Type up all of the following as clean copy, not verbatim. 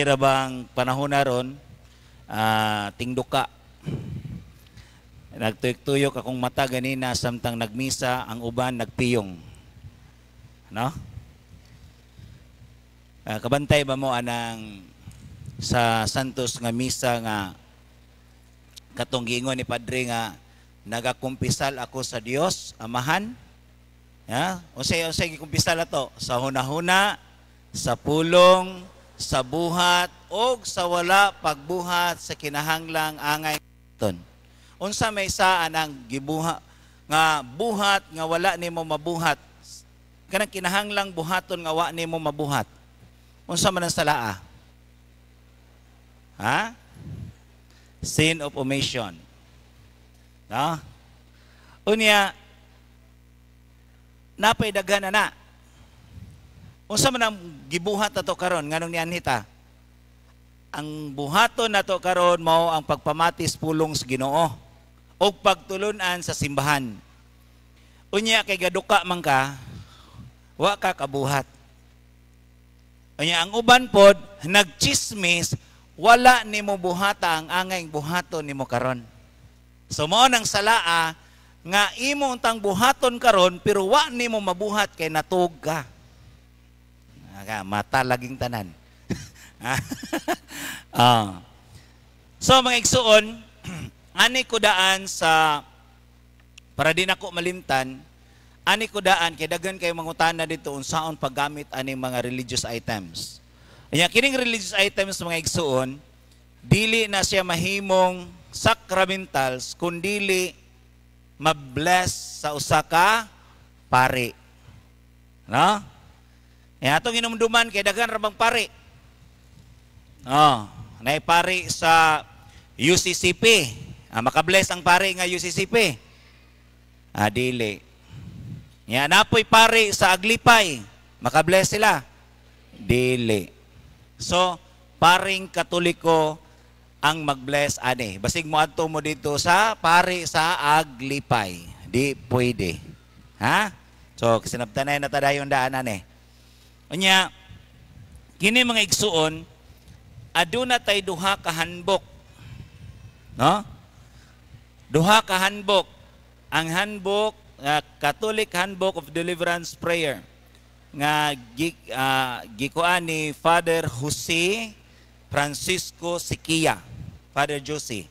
Ra bang panahon na ron, tingduka. Nagtuyok-tuyok akong mata ganina samtang nagmisa ang uban nagpiyong. No? Kabantay ba mo anang sa Santos nga misa nga katong giingon ni padre nga nagakumpisal ako sa Dios Amahan? Ya, unsay unsay gikumpisal ato? Sa hunahuna, sa pulong, sa buhat og sa wala pagbuhat sa kinahanglang angay ton. Unsa may sa anang gibuha nga buhat nga wala nimo mabuhat? Kanang kinahanglang buhaton nga wa nimo mabuhat. Unsa man ang salaa? Ha? Sin of omission. No? Unya, napay daghan na na. Unsa man ang gibuhat nato karon nganong nianhi ta? Ang buhaton nato karon mao ang pagpamatis pulong sa Ginoo ug pagtulunan sa simbahan. Unya kay gaduka man ka, wa ka kabuhat. Unya ang uban pod nagchismis, wala nimo buhata ang angay buhaton nimo karon. So mao nang salaa nga imo untang buhaton karon pero wa nimo mabuhat kay natug ka. Aga, mata laging tanan. So mga igsuon, ani ko daan sa para di nako malimtan, ani ko daan kay daghan kay mangutana dito unsaon paggamit ani mga religious items. Nya kining religious items, mga igsuon, dili na siya mahimong sacramentals kun dili mabless sa usa ka pari. No? Ya atong hinumduman kay daghan ra bang pari. Oh, naay pari sa UCCP. Makabless ang pari nga UCCP? Dili. Ya napoy pari sa Aglipay. Makabless sila? Dili. So, paring Katoliko ang magbless ani. Basig mo adto mo dito sa pari sa Aglipay. Di pwede. Ha? So, sinabtanay na tadayon daan ani. Unya, kini mga igsuon, aduna tay duha ka handbook. No? Duha ka handbook. Ang handbook, Catholic Handbook of Deliverance Prayer nga gikuan ni Father Jose Francisco Sikia, Father Jose.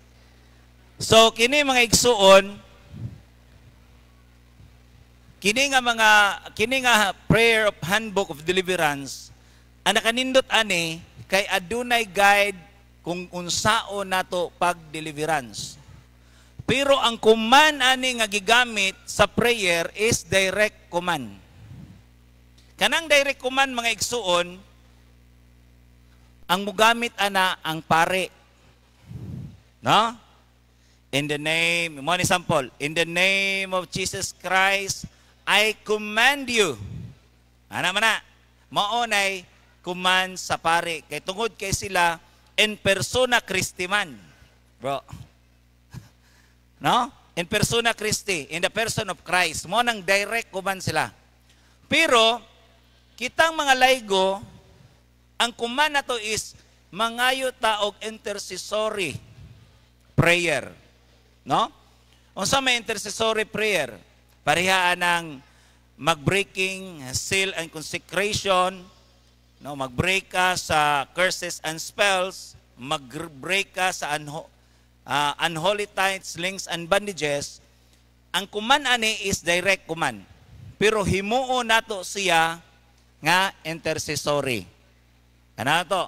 So kini mga igsuon, kini nga prayer of Handbook of Deliverance ang nakanindot ani kay adunay guide kung unsaon nato pag deliverance. Pero ang command ani nga gigamit sa prayer is direct command. Kanang direct command, mga igsuon, ang mugamit ana ang pare. No? In the name, mo ni sample, "In the name of Jesus Christ, I command you." Ana man na, mao nay command sa pare. Kay tungod kay sila in persona Christi man. Bro. No? In persona Christi, in the person of Christ. Mo nang direct command sila. Pero kitang mga laygo, ang command nato is mangayo ta og intercessory prayer. No? Unsa may intercessory prayer? Pareha ng mag-breaking seal and consecration, no, mag-break ka sa curses and spells, mag-break ka sa unholy ties, links and bandages. Ang command ani is direct command. Pero himuo nato siya nga intercessory. Kana to?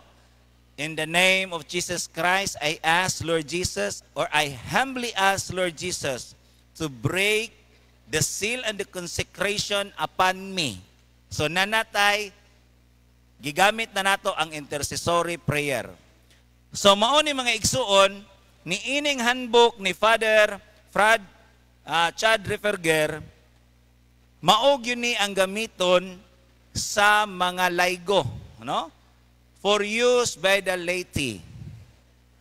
"In the name of Jesus Christ, I ask Lord Jesus, or I humbly ask Lord Jesus to break the seal and the consecration upon me." So nanatay, gigamit na nato ang intercessory prayer. So mao ni mga igsuon, ni ining handbook ni Father Frad Chad Ripperger, mao gyud ni ang gamiton sa mga laygo, no? For use by the laity.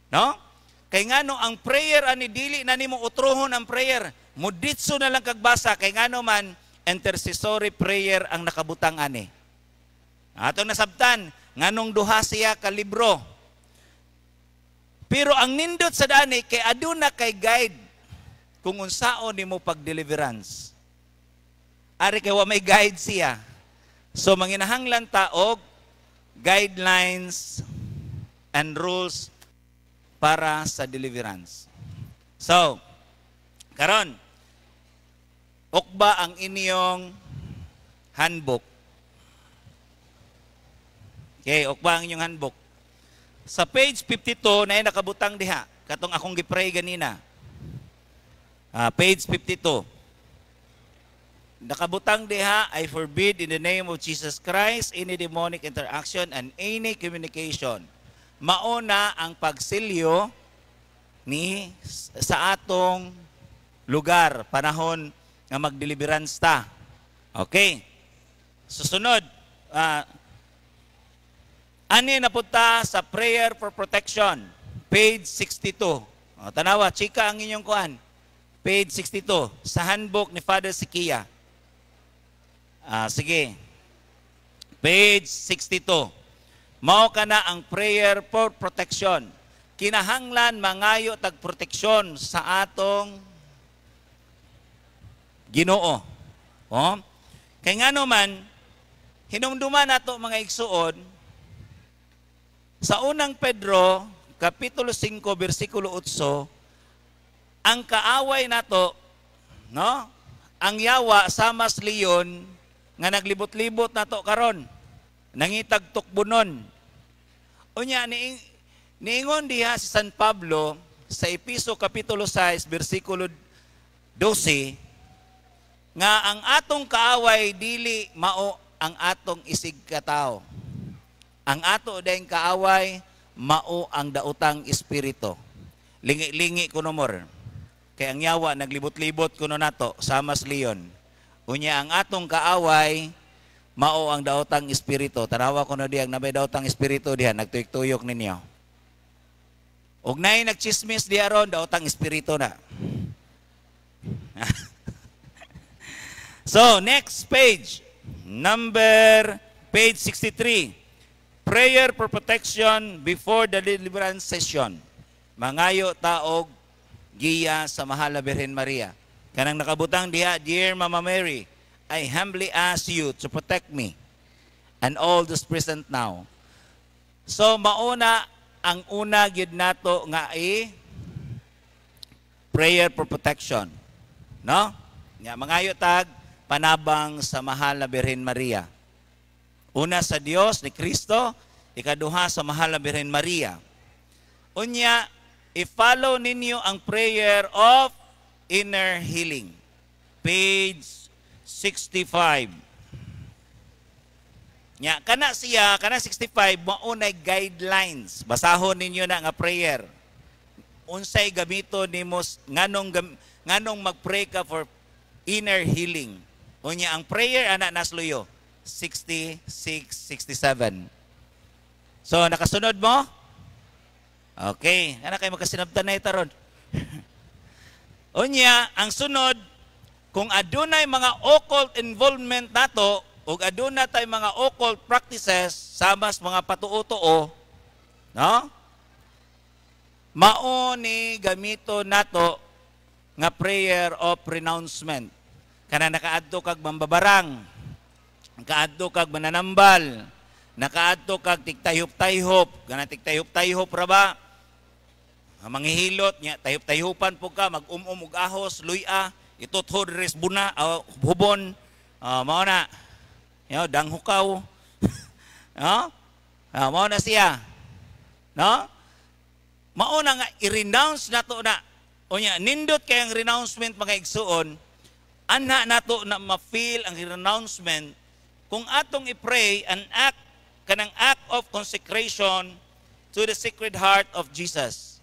No? Kay ngano ang prayer ani dili na nimo utrohon ang prayer. Muditso na lang kagbasa kay ngano man intercessory prayer ang nakabutang ani. Atong nasabtan, Nganong duha siya ka libro? Pero ang nindot sa dani kay aduna kay guide kung unsaon nimo pag-deliverance. Ari kay wa may guide siya. So manginahanglan ta og guidelines and rules para sa deliverance. So, karon ukba ang inyong handbook. Okay, ukba ang inyong handbook. Sa page 52 na nakabutang diha, katong akong gi-pray ganina. Page 52. Nakabutang diha, "I forbid in the name of Jesus Christ any demonic interaction and any communication." Mauna ang pagsilyo ni sa atong lugar, panahon nga mag-deliverance ta. Okay. Susunod, ani na punta sa prayer for protection, page 62. O, tanawa, chika ang inyong kuan. Page 62, sa handbook ni Father Sikia. Sige. Page 62. Mao kana ang prayer for protection. Kinahanglan mangayo tag proteksyon sa atong Ginoo. Oh? Kay ngano man, hinumduman nato, mga igsuon, sa Unang Pedro kapitulo 5 bersikulo 8, ang kaaway nato, no? Ang yawa samas leon nga naglibot-libot nato karon. Nangitag tukbunon. Unya ni niingon diha si San Pablo sa Episo kapitulo 6 bersikulo 12 nga ang atong kaaway dili mao ang atong isig katawo. Ang ato dayong kaaway mao ang daotang espiritu. Lingi-lingi kuno more. Kay ang yawa naglibot-libot kuno nato samas leon. Unya ang atong kaaway mao ang daotang espiritu. Tanawa kuno diyang nabay daotang espiritu diha nagtuyok-tuyok ninyo. Og nay nagchismis diha ron, daotang espiritu na. So, next page. Number page 63. Prayer for protection before the deliverance session. Mangayo taog giya sa Mahal na Birhen Maria. Kanang nakabutang diha, "Dear Mama Mary, I humbly ask you to protect me and all those present now." So mauna ang una gyud nato nga i prayer for protection. No? Nga mangayo tag panabang sa Mahal na Birhen Maria. Una sa Dios ni Kristo, ikaduha sa Mahal na Birhen Maria. Unya, i-follow ninyo ang prayer of inner healing. Page 65. Nya, kana siya, kana 65, maunay guidelines. Basahon ninyo na nga prayer. Unsay gamito nimo nganong mag-pray ka for inner healing. Unya ang prayer ana nasluyo 66 67. So nakasunod mo? Okay, ana kay magkasinabtan na itaron. Unya ang sunod, kung adunay mga occult involvement nato ug aduna tay mga occult practices samas mga patuo-tuo, no? Mao ni gamito nato nga prayer of renouncement. Kana nakaadto kag mambabarang, nakaadto kag mananambal, nakaadto kag tigtayhop-tayhop, kana tigtayhop-tayhop ra ba? Manghihilot nya tayhop-tayhopan po ka, mag-um-um og ahos, luya, ituthod res buna, hubon, mao na. Yo, danghukaw. No? Mao na siya. No? Mao na nga i-renounce nato na. Unya, nindot kay ang renouncement, mga igsuon, anha nato na ma-feel ang renouncement kung atong i-pray an act kanang act of consecration to the Sacred Heart of Jesus.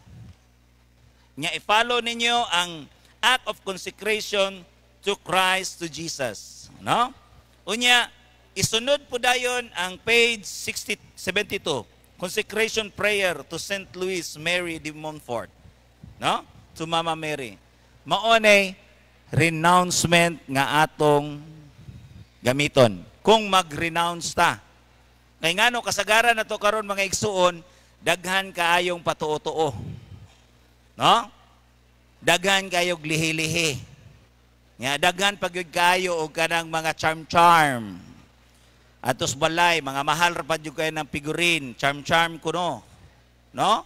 Nya i-follow ninyo ang act of consecration to Christ, to Jesus. No? Unya, isunod po dayon ang page 60, 72, consecration prayer to Saint Louis Mary de Montfort. No? To Mama Mary. Maonay renouncement nga atong gamiton. Kung mag-renounce ta. Kay ngano kasagaran na to karon, mga igsuon, daghan kaayong patuo-tuo. No? Daghan kayog lihi-lihi. Nga daghan pagyud kayo og kanang mga charm-charm. Atos balay, mga mahal ra pa jud kayo ng figurine, charm-charm kuno. No?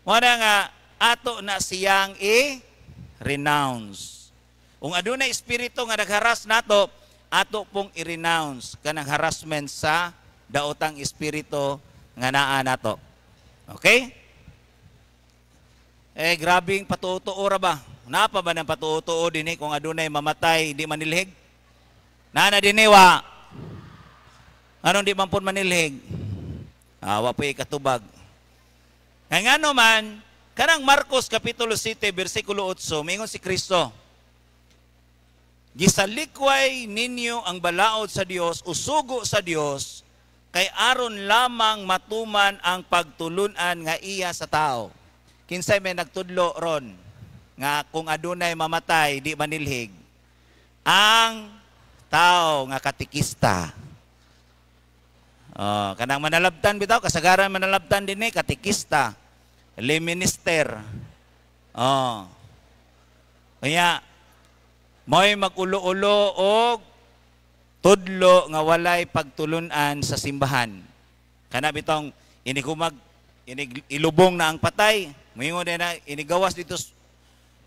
Mao na nga ato na siyang i-renounce. Kung adunay espiritu nga nagharas nato, ato pong i-renounce kanang harassment sa daotang espiritu nga naa nato. Okay? Eh, grabing patuo-tuo ra ba? Naa pa ba ng patuo-tuo dinhi kung adunay mamatay, di manilhig? Naa na dinhi, wa? Anong di man pud manilhig? Ah, wa po'y katubag. Kaya ngano man, kanang Marcos Kapitulo 7, versikulo 8, mingon si Kristo, "Gisalikway ninyo ang balaod sa Dios, usugo sa Dios, kay aron lamang matuman ang pagtulunan nga iya sa tao." Kinsay may nagtudlo ron nga kung adunay mamatay, di manilhig? Ang tao nga katikista. Oh, kanang manalabtan bitaw, kasagaran manalabtan din eh, katikista, lay minister. Oh. Kaya, mo'y mag-ulo-ulo og tudlo nga walay pagtulunan sa simbahan. Kana bitong inigumag inig ilubong na ang patay, moingon din na inigawas dito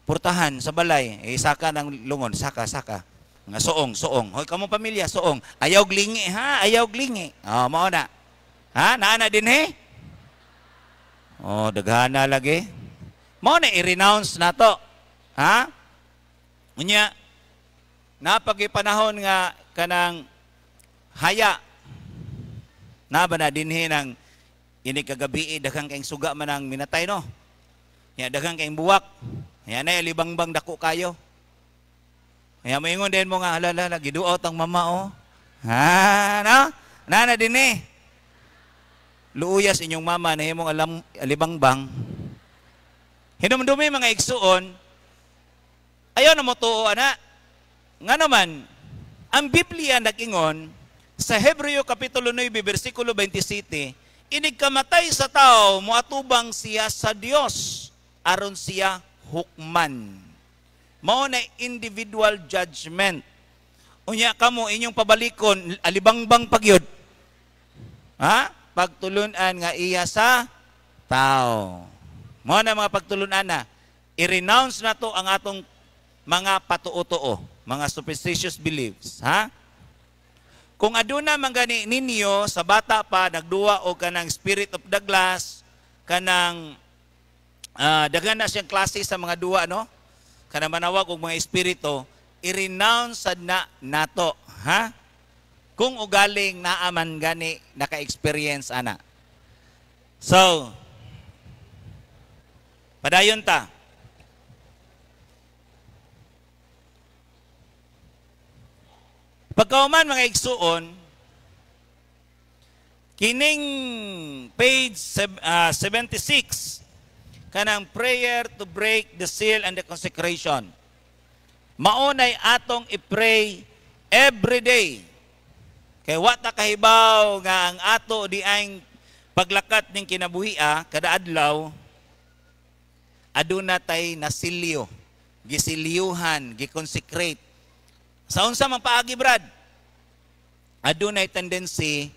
purtahan sa balay, eh, saka ng lungon, saka saka. Nga suong, suong. Hoy, kamo pamilya, suong. Ayaw glingi ha, ayaw glingi. Oh, mao na. Ha, naa na din eh. Oh, daghana lagi. Mao na i-renounce na to. Ha? Unya, napagi panahon nga kanang haya na ba na dinhi ng ini kagabi, daghang kayong suga man ang minatay, no? Ya, daghang kayong buwak. Ya, na libangbang dako kayo. Ya, moingon din mo nga, "Hala, hala, giduot ang mama, oh." Ha, no? Na na dinhi. Luuyas inyong mama na himong alam alibangbang. Hinumdumi, mga igsuon, ayaw na mo tuo ana. Nga naman, ang Biblia nag-ingon sa Hebreo Kapitulo 9, versikulo 27, inig kamatay sa tao, moatubang siya sa Dios aron siya hukman. Mao na individual judgment. Unya kamo inyong pabalikon alibangbang pagyud. Ha? Pagtulunan nga iya sa tao. Mao na mga pagtulunan na i-renounce na to ang atong mga patuo-tuo, mga superstitious beliefs, ha? Kung aduna man gani ninyo sa bata pa nagduwa og kanang spirit of the glass, kanang daghan na siyang klase sa mga duwa, no? Kanang manawag og mga espiritu, i-renounce sad na nato, ha? Kung ugaling naaman gani naka-experience ana. So, padayon ta. Pagkauman, mga igsuon, kining page 76, kanang prayer to break the seal and the consecration. Maunay atong i-pray every day. Kay wa ta kahibaw nga ang ato di ang paglakat ning kinabuhia kada adlaw aduna tay nasilyo, gisilyuhan, giconsecrate. Sa unsa man paagi, Brad? Adunay tendency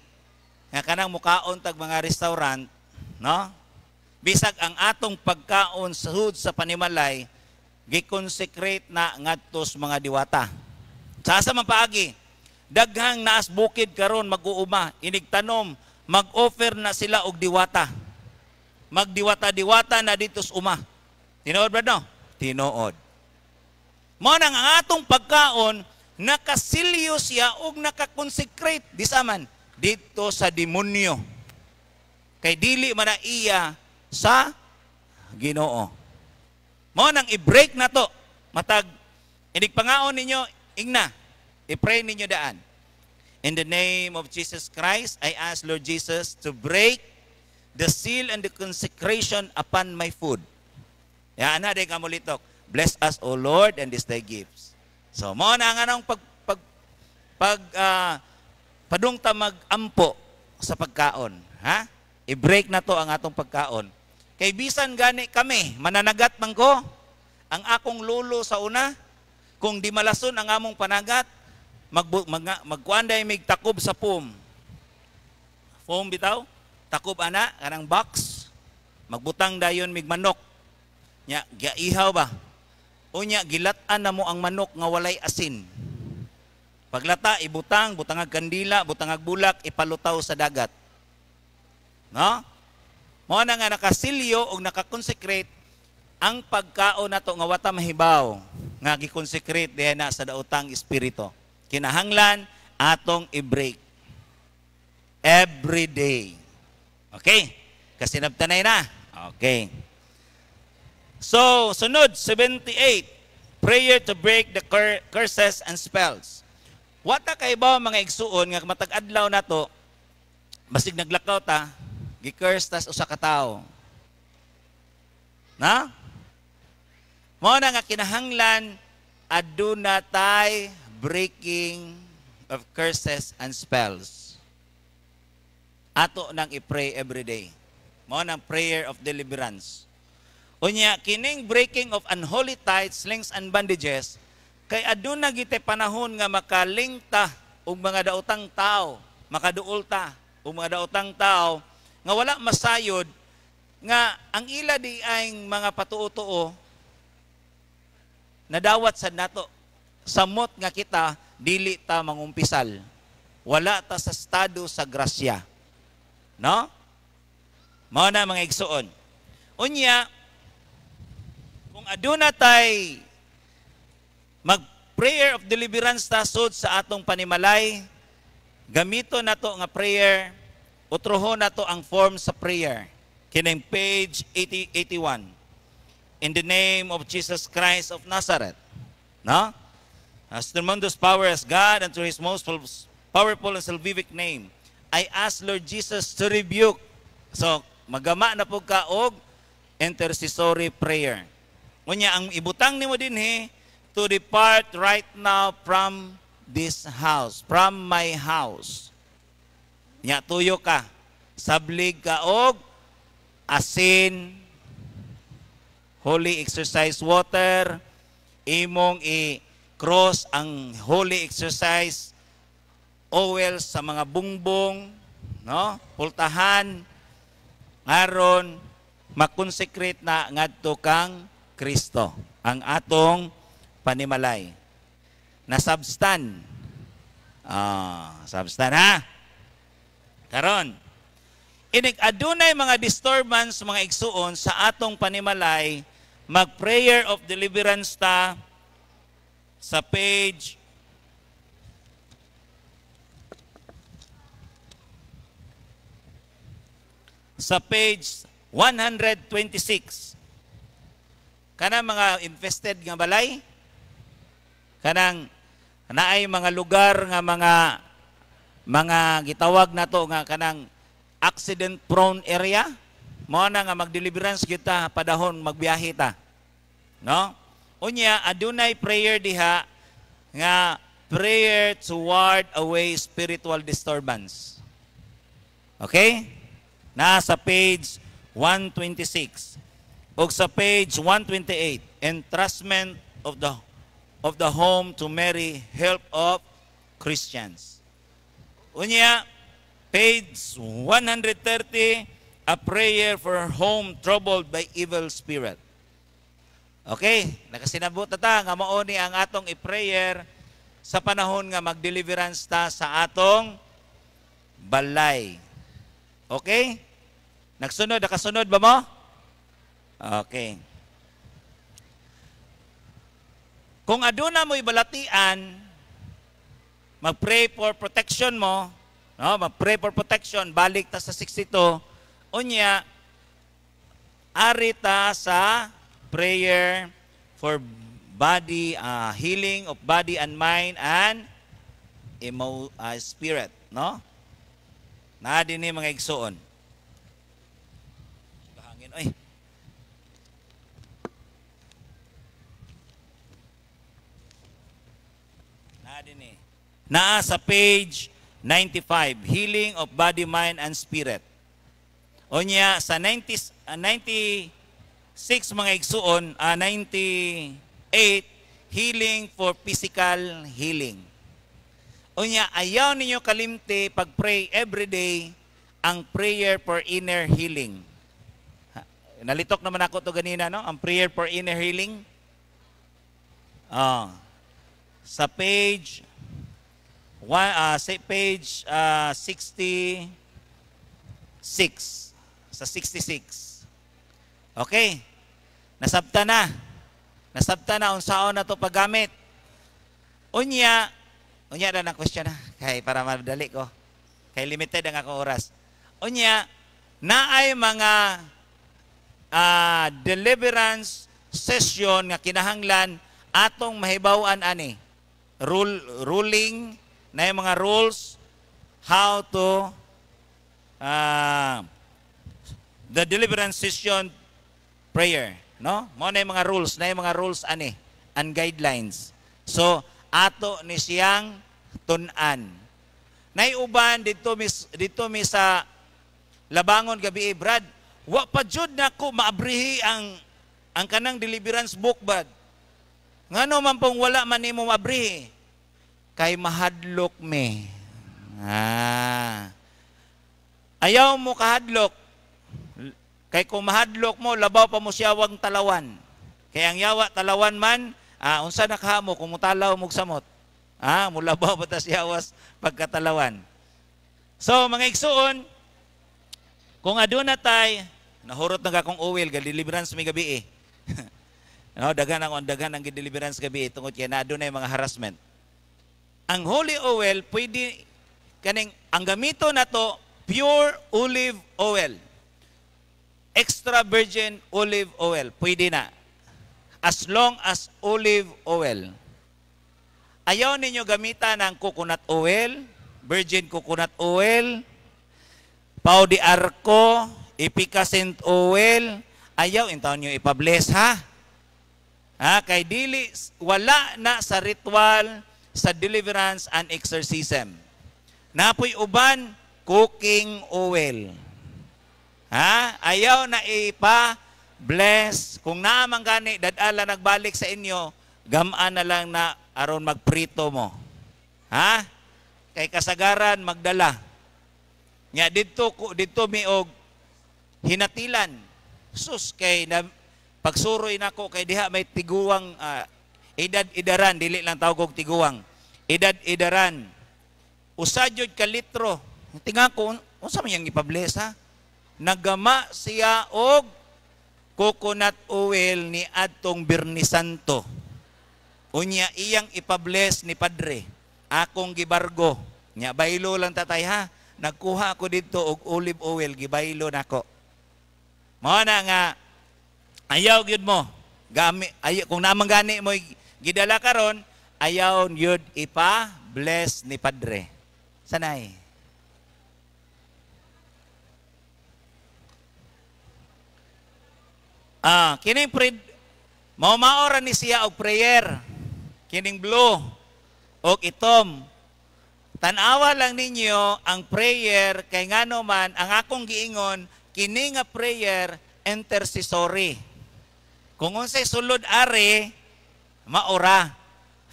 nga kanang mukaon tag mga restaurant, no? Bisag ang atong pagkaon sa sud sa panimalay giconsecrate na ngadto sa mga diwata. Sa asa man paagi? Daghang naas bukid karon mag-uuma, inig tanom, mag-offer na sila og diwata. Magdiwata-diwata na dito sa uma. Tinuod, Brad, no? Tinuod. Mao nang ang atong pagkaon nakasilyo siya og nakakonsecrate di sa man dito sa demonyo. Kay dili man na iya sa Ginoo. Mao nang i-break na to. Matag inig pangaon ninyo, ingna, i-pray ninyo daan. "In the name of Jesus Christ, I ask Lord Jesus to break the seal and the consecration upon my food." Ya ana day kamulitok. "Bless us, O Lord, and this thy gifts." So, mao na ang anong pag pag pag padung ta mag-ampo. sa pagkaon, ha? I-break na to ang atong pagkaon. Kay bisan gani kami, mananagat man ko, ang akong lolo sa una, kung di malason ang among panagat, magkuan day mig takob sa foam. Foam bitaw, takob ana, kanang box, magbutang dayon mig manok. Nya, giihaw ba? Unya, gilat-an na mo ang manok nga walay asin. Paglata, ibutang, butangag kandila, butangag bulak, ipalutaw sa dagat. No? Mao na nga nakasilyo o nakakonsecrate ang pagkaon nato nga wata mahibaw nga gikonsecrate diha na sa daotang espiritu. Kinahanglan atong i-break every day. Okay? Kasi nabtanay na. Okay. So, sunod, 78. Prayer to break the curses and spells. Wata kay ba mga igsuon nga matag adlaw nato basig naglakaw ta, gi-curse tas usa ka tawo. Na? Mao na nga kinahanglan aduna tay breaking of curses and spells. Ato nang i-pray every day. Mao nang prayer of deliverance. Unya kining breaking of unholy ties, links and bandages kay aduna gite panahon nga makalingta og mga daotang tao, makaduol ta og mga daotang tao nga wala masayod nga ang ila di ay mga patuo-tuo nadawat sad nato samot nga kita dili ta mangumpisal. Wala ta sa estado sa grasya. No? Mao na mga igsuon. Unya kung aduna tay mag prayer of deliverance ta sud sa atong panimalay, gamito nato nga prayer, utroho nato ang form sa prayer. Kining page 80, 81. In the name of Jesus Christ of Nazareth. No? As tremendous power as God and to His most powerful and salvific name, I ask Lord Jesus to rebuke. So, magama na po ka og intercessory prayer. Unya, ang ibutang nimo dinhi, to depart right now from this house, from my house. Nya tuyo ka, sablig ka og asin, holy exorcise water, imong i-cross ang holy exorcise oil sa mga bungbong, no? Pultahan aron makonsecrate na ngadto kang Kristo ang atong panimalay. Nasabstan. Sabstan ha. Karon, inig adunay mga disturbance mga igsuon sa atong panimalay, mag-prayer of deliverance ta sa page 126. Kanang mga infested nga balay, kanang naay mga lugar nga mga gitawag nato nga kanang accident prone area, mao na nga mag-deliverance kita padahon magbiyahe ta. No? Unya adunay prayer diha nga prayer to ward away spiritual disturbance. Okay? Nasa page 126. Og sa page 128, entrustment of the home to Mary, help of Christians. Unya, page 130, a prayer for home troubled by evil spirit. Okay, nakasinabot na ta nga mao ni ang atong i-prayer sa panahon nga mag-deliverance ta sa atong balay. Okay? Nagsunod, nakasunod ba mo? Okay. Kung aduna mo'y balatian, mag-pray for protection mo, no? Mag-pray for protection, balik ta sa 62, unya, ari ta sa prayer for body, healing of body and mind and spirit, no? Naa din ni mga igsuon. Hangin, oy. Naa din ni. Naa sa page 95, healing of body, mind, and spirit. Unya, sa 90, 96, mga igsuon, 98, healing for physical healing. Unya, ayaw ninyo kalimti pag-pray every day ang prayer for inner healing. Nalitok naman ako to ganina, no? Ang prayer for inner healing. Sa page one, sa page 66, sa 66. Okay. Nasabta na. Nasabta na unsaon na to paggamit. Unya, unya na ng question na kay para madali ko. Kay limited ang akong oras. Unya, naay mga deliverance session nga kinahanglan atong mahibaw-an ani. Ruling na yung mga rules how to the deliverance session prayer, no? Mao na yung mga rules, na yung mga rules ani and guidelines. So ato ni siyang tun-an. Nay uban didto mi sa Labangon gabi, "Brad, wa pa jud nako maabrihi ang kanang deliverance book, bad." "Ngano man pong wala man nimo maabrihi?" "Kay mahadlok me." Ah. Ayaw mo kahadlok. Kay kung mahadlok mo, labaw pa mo siya wang talawan. Kay ang yawa talawan man, unsa na kahamo kung mutalaw mo samot? Mulabaw pa ta siya was pagkatalawan. So, mga igsuon, kung aduna tay, nahurot na akong oil, ga deliverance mi gabi eh. No, daghan ang deliverance gabi eh, tungod kay na aduna mga harassment. Ang holy oil pwede kaning ang gamito nato, pure olive oil. Extra virgin olive oil, pwede na. As long as olive oil. Ayaw ninyo gamitan ng coconut oil, virgin coconut oil, pau de arco, efficascent oil, ayaw intawon nyo ipa-bless, ha. Ha, kay dili, wala na sa ritual sa deliverance and exorcism. Napoy uban, cooking oil. Ha? Ayaw na ipa-bless. Kung naamang gani, dadala nagbalik sa inyo, gamaan na lang na aron magprito mo. Ha? Kay kasagaran magdala. Nya didto mi og hinatilan. Sus, kay na, pagsuroy nako kay diha may tiguang, edad idaran, dili lang tawag og tiguang. Edad idaran. Usa jud ka litro. Tinga ko, unsa man yang ipa-bless, ha? Nagama siya og coconut oil ni adtong Biyernes Santo. Unya iyang ipa-bless ni padre. Akong gibargo. Nya baylo lang, tatay, ha. Nagkuha ako dito og olive oil, gibaylo nako. Mao na nga ayaw gyud mo. Gami ay kung naman gani mo gidala karon, ayaw gyud ipa-bless ni padre. Sanay. Kining mao-maora ni siya og prayer. Kining blue og itom. Tan-awa lang ninyo ang prayer kay ngano man ang akong giingon kini nga prayer intercessory. Kung unsay sulod ari maora,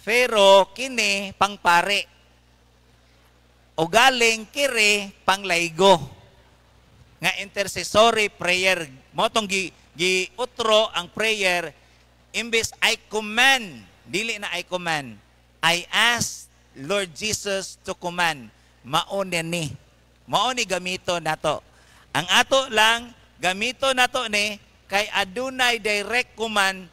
pero kini pangpare. O galing kiri panglaygo. Nga intercessory prayer mo tong giutro ang prayer, imbes "I command," dili na "I command," "I ask Lord Jesus to command." Mao ni. Mao ni gamito nato. Ang ato lang gamito nato ni kay adunay direct command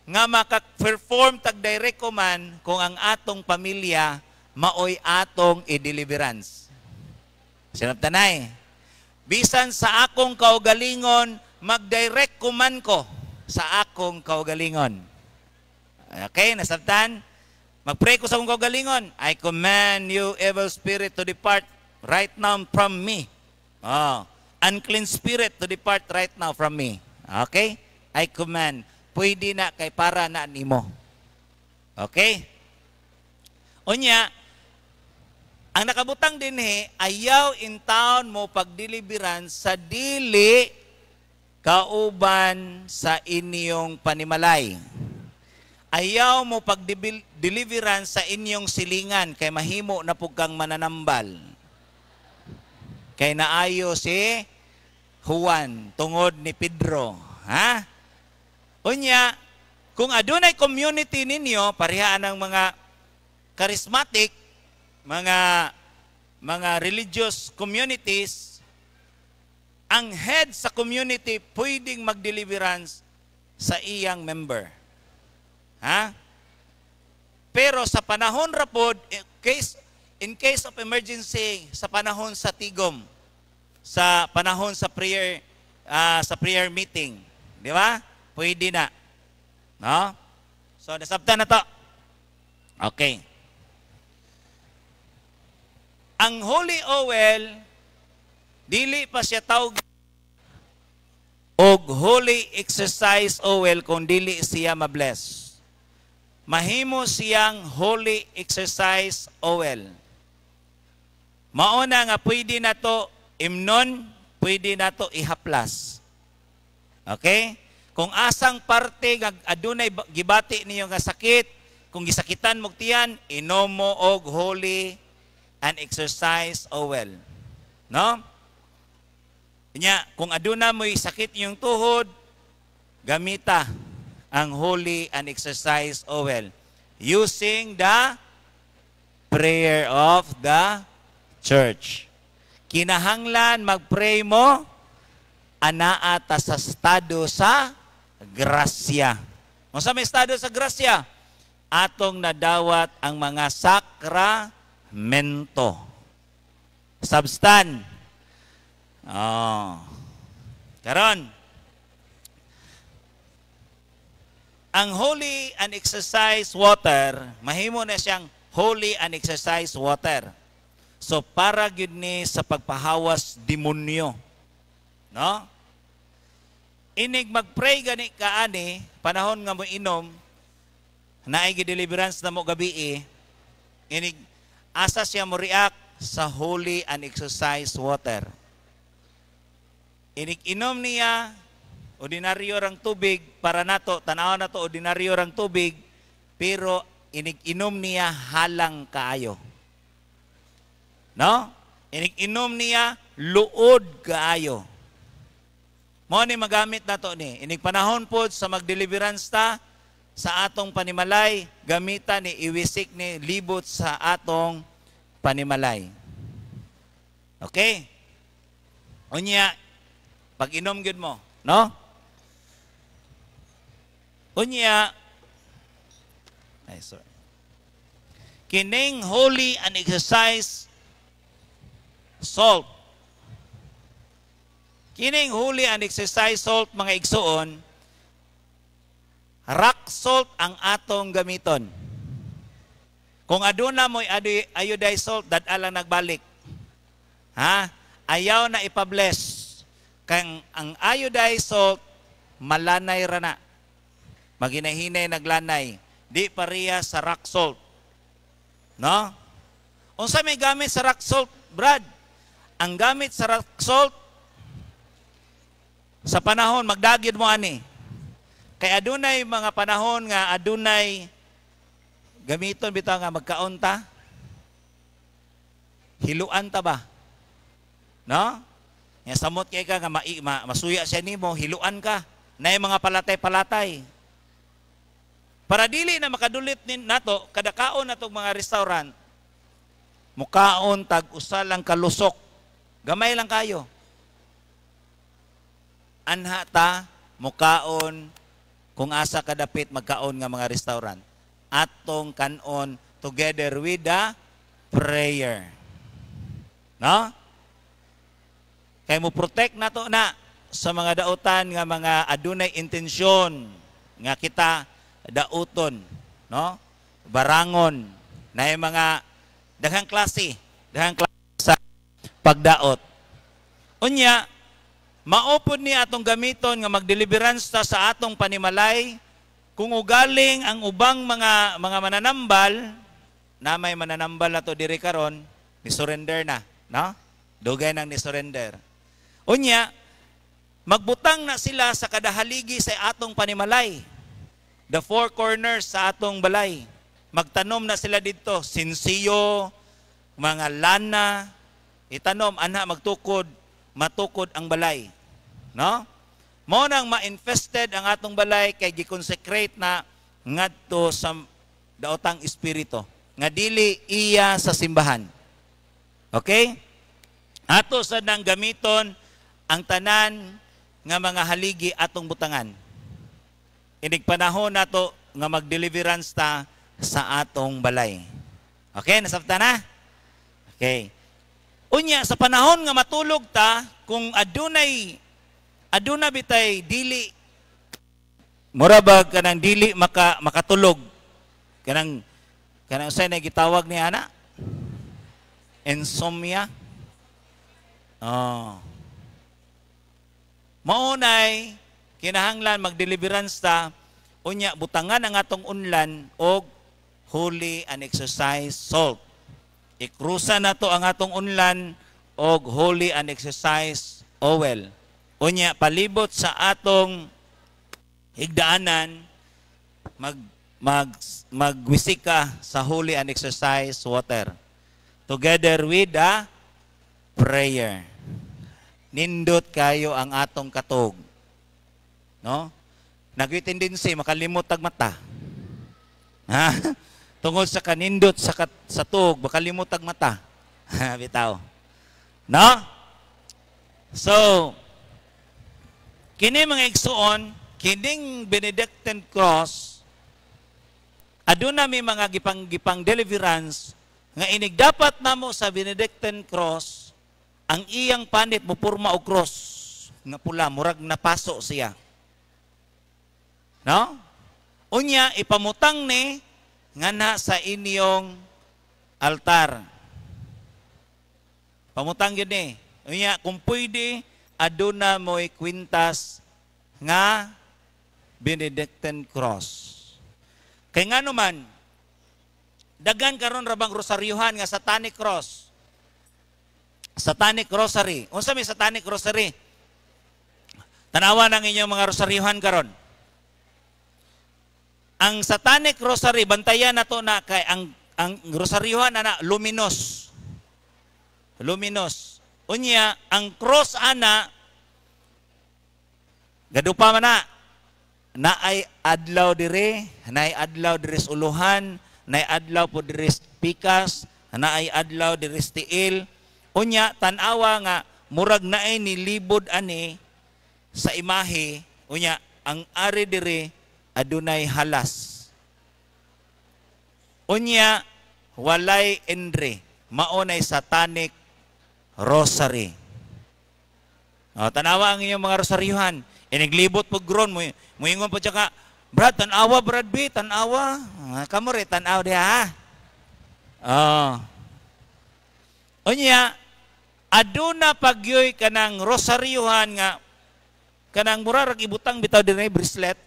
nga maka-perform tag direct command kung ang atong pamilya maoy atong i-deliverance. Sinabtanay. Bisan sa akong kaugalingon, mag-direct command ko sa akong kaugalingon. Okay, nasabtan? Mag-pray ko sa akong kaugalingon. "I command you, evil spirit, to depart right now from me. Oh, unclean spirit, to depart right now from me." Okay? I command. Pwede na kay para na nimo. Okay? Unya, Ang nakabutang dinhi, ayaw in town mo pagdeliverance sa dili kauban sa inyong panimalay. Ayaw mo pag-deliverance sa inyong silingan kay mahimo na pug kang mananambal. Kay naayo si Juan tungod ni Pedro. Ha? Unya, kung adunay community ninyo, pareha ang mga charismatic, mga religious communities, ang head sa community pwedeng mag-deliverance sa iyang member. Ha? Pero sa panahon rapod, in case of emergency, sa panahon sa tigom, sa panahon sa prayer meeting, di ba? Pwede na. No? So nasabtan na to. Okay. Ang holy oil, dili pa siya tawag og holy exorcise oil kung dili siya mabless. Mahimo siyang holy exorcise oil. Mauna nga pwede na to imnon, pwede na to ihaplas. Okay? Kung asang parte nga adunay gibati niyo nga sakit, kung gisakitan mo tiyan, inom mo og holy and exorcise oil. No? Nya, kung aduna mo'y sakit iyong tuhod, gamita ang holy and exorcise oil using the prayer of the church. Kinahanglan magpray mo anaa ta sa estado sa grasya. Unsa may estado sa grasya? Atong nadawat ang mga sakramento. Substan. Oh. Karon, ang holy and exorcise water, mahimo na siyang holy and exorcise water. So para gyud ni sa pagpahawas demonyo. No? Inig magpray gani ka ani, panahon nga mo inom, naay deliverance na mo gabi, inig asa siya mo react sa holy and exorcise water. Inig inom niya, ordinaryo rang tubig para nato, tanaw nato, ordinaryo rang tubig, pero inig inom niya, halang kaayo. No? Inig inom niya, luod kaayo. Mao ni magamit nato ni. Inig panahon pod sa magdeliverance ta sa atong panimalay, gamita ni, iwisik ni libot sa atong panimalay. Okay? Unya, pag inom gyud mo, no? Unya, ay, sorry. Kining holy and exorcise salt. Kining holy and exorcise salt, mga igsuon, rock salt ang atong gamiton. Kung aduna mo'y iodized salt, dad lang nagbalik. Ha? Ayaw na ipabless. Kang ang iodized salt, malanay ra na. Maginahinay naglanay. Di pareha sa rock salt. No? Unsa may gamit sa rock salt, Brad? Ang gamit sa rock salt, sa panahon magdagid mo ani. Kay adunay mga panahon nga adunay gamiton bitaw nga magkaon ta. Hiluan ta ba? No? Nga samot kay ka nga masuya siya nimo, hiluan ka. Nay mga palatay-palatay. Para dili na makadulit nin nato, kada kaon natong mga restaurant, mukaon tag usa lang kalusok. Gamay lang kayo. Anha ta mukaon kung asa kadapit magkaon nga mga restaurant. Atong kanon together with the prayer. No? Kay mo protect nato na sa mga dautan nga mga adunay intensyon nga kita dauton, no? Barangon na mga daghang klase sa pagdaot. Unya, maupod ni atong gamiton nga magdeliverance ta sa atong panimalay kung ugaling ang ubang mga mananambal na may mananambal na to diri karon, Ni surrender na, no? Dugay nang ni surrender. Unya, magbutang na sila sa kada haligi sa atong panimalay. The four corners sa atong balay. Magtanom na sila dito, sinsiyo, mga lana, itanom ana magtukod, matukod ang balay. No? Mao nang ma-infested ang atong balay kay gi-consecrate na ngadto sa daotang espiritu nga dili iya sa simbahan. Okay? Ato sa nang gamiton ang tanan nga mga haligi atong butangan. Inig panahon nato nga mag-deliverance ta sa atong balay. Okay, nasabtan na? Okay. Unya sa panahon nga matulog ta, kung adunay aduna bitay dili, mura ba kanang dili makatulog, kanang kanang unsay na gitawag ni ana, insomnia, oh, maunay kinahanglan magdeliverance ta. Unya butangan ang atong unlan og holy and exorcised salt. Ikrusa nato ang atong unlan og holy and exorcised oil. Unya palibot sa atong higdaanan, mag mag magwisik ka sa holy and exorcised water together with the prayer. Nindot kayo ang atong katog. No? Nagay tendency makalimot tag mata. Ha? Tungod sa kanindot sa tuog, makalimot tag mata. Bitaw. No? So, kini mga igsuon, kining Benedictine cross, aduna may mga gipang gipang deliverance nga inig dapat namo sa Benedictine cross, ang iyang panit mo porma og cross nga pula, murag napaso siya. No? Unya ipamutang ni nga na sa inyong altar. Pamutang yun ni. Unya kung pwede aduna mo'y kwintas nga Benedictine cross. Kay nga naman, daghan karon rabang rosaryuhan nga satanic cross. Satanic rosary. Unsa may satanic rosary? Tanawa ng inyong mga rosaryuhan karon. Ang satanic rosary, bantayan nato na kay ang rosaryuhan na na luminous. Luminous. Unya, ang cross ana gadupa man na naay adlaw dire, naay adlaw dire sa uluhan, naay adlaw po dire sa pikas, naay adlaw dire sa tiil. Unya tan-awa nga murag naay nilibod ani sa imahe, unya ang ari dire adunay halas. Unya walay endre, mao nay satanic rosary. O, tanawa ang inyong mga rosaryuhan. Iniglibot pag gron, muingon po siya ka, "Brad, tanawa, Brad B, tanawa." Ah, kamo re, tanaw diha, ha? Oh. Unya, aduna pagyoy kanang rosaryuhan nga kanang mura rag ibutang bitaw dinay bracelet.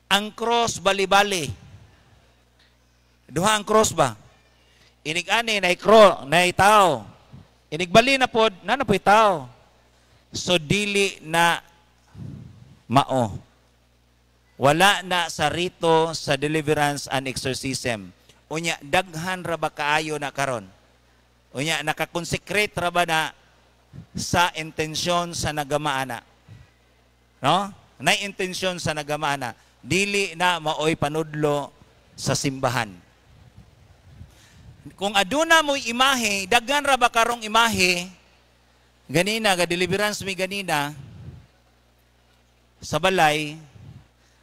Ang cross bali-bali. Duha ang cross ba? Inig ani nay cross, nay tao. Inig bali na pod, na na po'y tao. So dili na mao. Wala na sa rito sa deliverance and exorcism. Unya daghan ra ba kaayo na karon? Unya naka-consecrate ra ba na sa intensyon sa nagamaana? No? Nay intensyon sa nagamaana. Dili na maoy panudlo sa simbahan. Kung aduna mo'y imahe, daghan ra ba karong imahe? Ganina, ga deliverance mi ganina sa balay,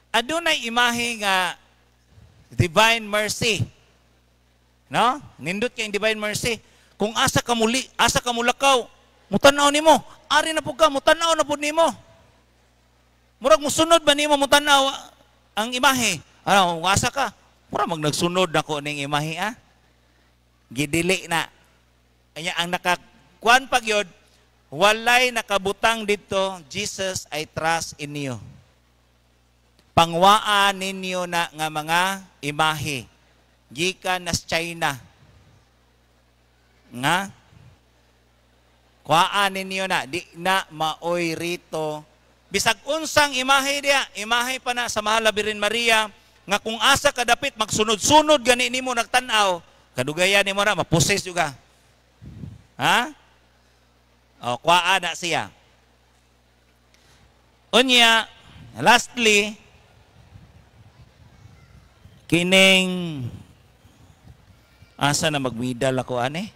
adunay imahe nga Divine Mercy. No? Nindot kay Divine Mercy. Kung asa ka muli, asa ka mulakaw, mutanaw nimo, ari na pud ka, mutanaw na pud nimo. Murag musunod ba nimo mutanaw ang imahe? Ano, kung asa ka, murag mag nagsunod nako ning imahe ah. Gidili na. Anya ang nakakuan pag yun, walay nakabutang dito, "Jesus, I trust in you." Pangwaan ninyo na nga mga imahe. Gikan nas China. Nga? Kuhaan ninyo na, di na maoy rito. Bisag unsang imahe diya, imahe pa na sa Mahal na Birhen Maria, nga kung asa kadapit, magsunod-sunod gani nimo nagtan-aw, kadugayan nimo na, maposes juga. Ha? O, kuhaan na siya. Unya, lastly, kining asa na magmidal ako ane?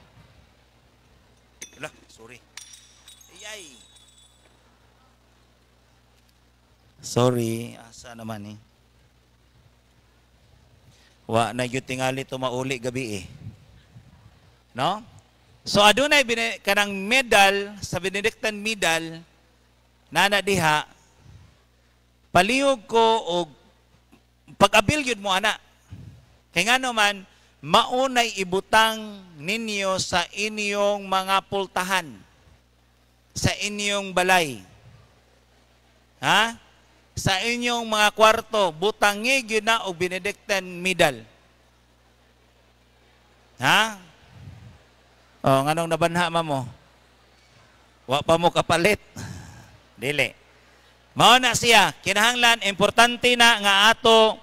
Ala, sorry. Ayay. Sorry, asa naman eh. Wa na gyud tingali to mauli gabi eh. No? So adunay kanang medal sa Benedictine medal nana diha, palihog ko og pag-abil gyud mo ana. Kay ngano man maunay ibutang ninyo sa inyong mga pultahan, sa inyong balay. Ha? Sa inyong mga kwarto, butangi gyud na og Benedictine medal. Ha? O, nganong nabanha ma mo? Wa pa mo kapalit. Dili. Mao na siya, kinahanglan importante na nga ato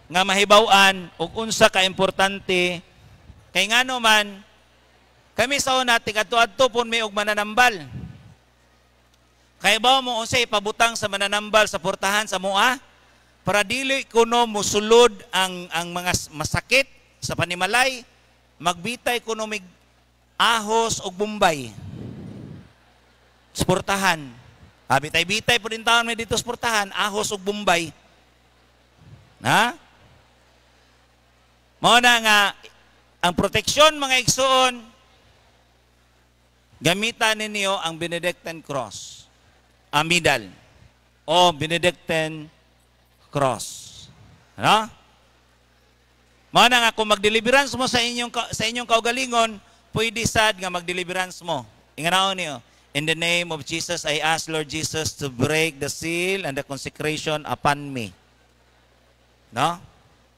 nga mahibaw-an ug unsa ka importante, kay ngano man kami sa una tig-adto-adto pun mi og mananambal. Kay ba mo unsay ipabutang sa mananambal sa portahan sa mua? Para dili kuno mosulod ang mga masakit sa panimalay, magbitay kuno mig ahos og bombay. Sa portahan. Bitay-bitay po din taon may dito sa portahan, ahos og bombay. Ha? Mao na nga ang proteksyon, mga igsuon, gamitan ninyo ang Benedictine Cross, ang medal o Benedictine Cross. Ano? Mao na nga kung magdeliverance mo sa inyong kaugalingon, pwede sad nga magdeliverance mo. Inganaon niyo, "In the name of Jesus, I ask Lord Jesus to break the seal and the consecration upon me." No?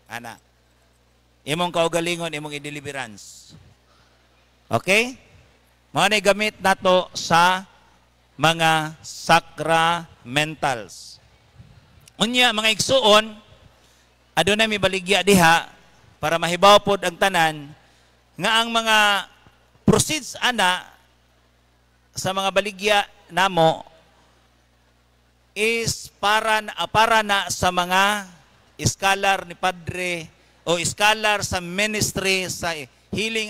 Ana. Imong kaugalingon, imong i-deliverance. Okay? Mao na gamit nato sa mga sacramentals. Unya, mga igsuon, aduna may baligya diha para mahibaw pod ang tanan nga ang mga proceeds ana sa mga baligya namo is para na sa mga scholar ni Padre o scholar sa ministry sa healing,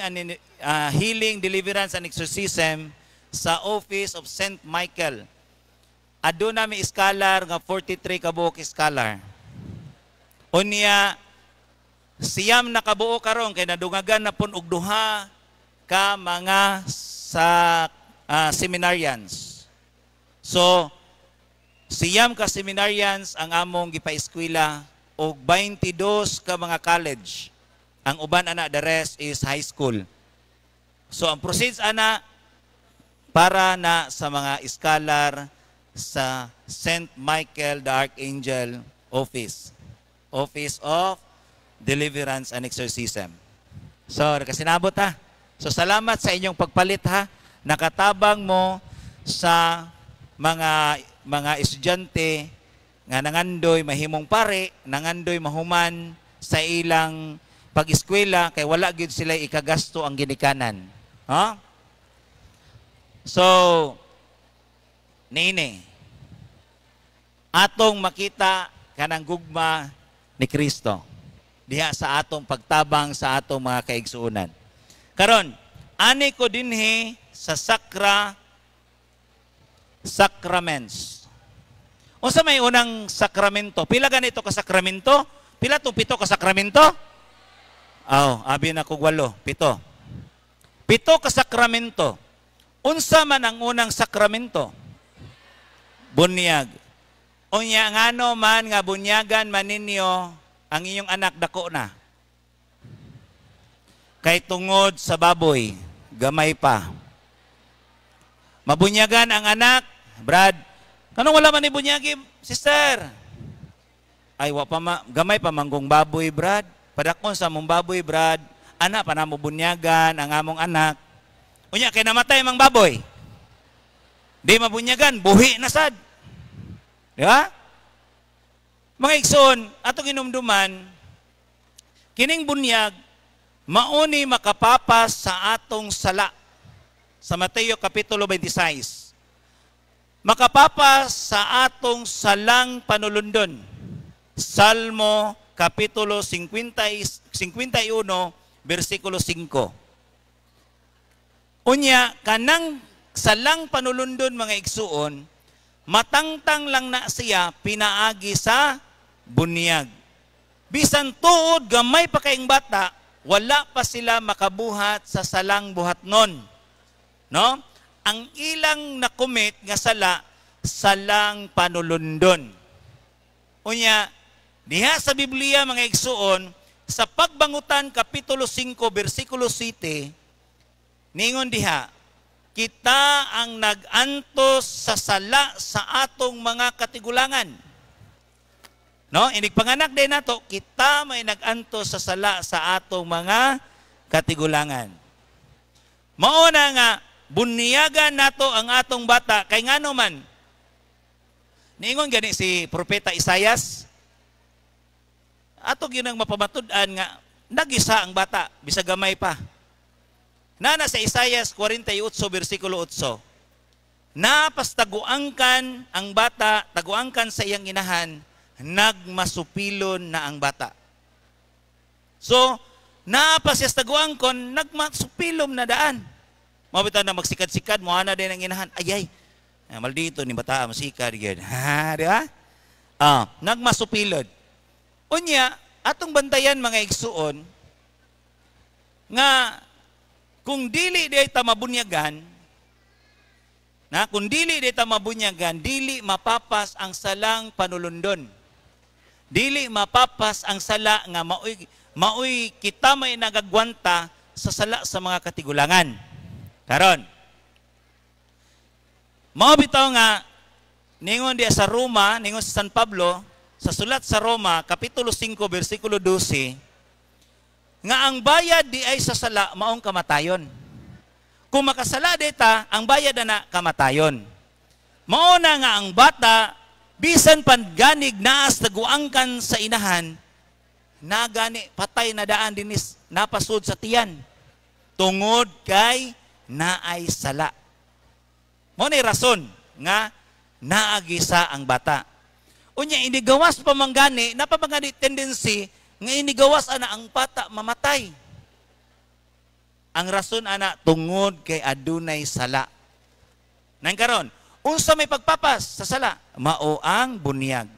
deliverance and exorcism sa Office of Saint Michael. Aduna mi scholar nga 43 ka buok scholar. Unya 9 na kabuo karon kay nadungagan na pun og duha ka mga sa seminarians. So 9 ka seminarians ang among gipa-eskwela og 22 ka mga college. Ang uban ana, the rest is high school. So ang proceeds ana para na sa mga scholar sa Saint Michael the Archangel Office. Office of Deliverance and Exorcism. So, kasinabot ha. So, salamat sa inyong pagpalit ha. Nakatabang mo sa mga estudyante nga nangandoy mahimong pare, nangandoy mahuman sa ilang pag-eskwela kay wala gyud sila ikagasto ang ginikanan. Ha? So, nini, atong makita kanang gugma ni Kristo diha sa atong pagtabang sa atong mga kaigsuonan. Karon, ani ko dinhi sa sacraments. Unsa may unang sakramento? Pila ganito ka sakramento? Pila to, pito ka sakramento? Aw, abi na kog walo, pito. Pito ka sakramento. Unsa man ang unang sakramento? Bunyag. Unya, ngano man nga bunyagan man ninyo ang inyong anak dako na? Kay tungod sa baboy, gamay pa. Mabunyagan ang anak, Brad. Kanong wala man ni bunyagi, sister? Ay, wa pa ma, gamay pa manggong baboy, Brad. Padakon sa mong baboy, Brad. Anak pa na mo bunyagan ang among anak. Unya kay namatay mang baboy. Di mabunyagan, buhi na sad. Di ba? Mga igsoon, atong inumduman, kining bunyag, mauni makapapas sa atong sala. Sa Mateo Kapitulo 26. Makapapas sa atong salang panulundon. Salmo Kapitulo 50, 51, versikulo 5. Unya, kanang salang panulundon, mga igsuon, matangtang lang na siya pinaagi sa bunyag. Bisan tuod gamay pa kayong bata, wala pa sila makabuhat sa salang buhat nun. No? Ang ilang nakumit nga sala, salang panulundon. Unya, diha sa Biblia, mga igsuon, sa Pagbangutan Kapitulo 5, versikulo 7, ningon diha, kita ang nag-antos sa sala sa atong mga katigulangan. No? Inig panganak din nato, kita may nag-antos sa sala sa atong mga katigulangan. Mauna nga, bunyagan nato ang atong bata, kay ngano man, niingon gani si Propeta Isayas, ato gyud ang mapamatud-an nga nagisa ang bata, bisag gamay pa. Nana sa Isayas 48 versikulo 8. Napastaguangkan ang bata, taguangkan sa iyang inahan, nagmasupilon na ang bata. So, napas taguangkon, nagmasupilom na daan. Mabitaw na magsikad-sikad, muana din ang inahan. Ayay, maldito ni bata, masikad, gyud. Ha, di ba? Ah, nagmasupilod. Unya, atong bantayan, mga igsuon, nga kung dili di ta mabunyagan, na kung dili di ta mabunyagan, dili mapapas ang salang panulundon. Dili mapapas ang sala nga maoy maoy kita may nagagwanta sa sala sa mga katigulangan. Karon, mao bitaw nga ningon diya sa Roma, ningon sa San Pablo sa sulat sa Roma Kapitulo 5 versikulo 12 nga ang bayad di ay sa sala maong kamatayon. Kung makasala dita, ang bayad na kamatayon. Mao na nga ang bata bisan panganig naas taguangkan sa inahan, nagani patay na daan dinis napasud sa tiyan tungod kay naay sala. Mao ni rason nga naagisa ang bata. Unya inigawas pa man gani, napamangani tendency nga inigawas ana ang bata mamatay. Ang rason ana tungod kay adunay sala. Nang karon, unsa may pagpapas sa sala? Mao ang bunyag.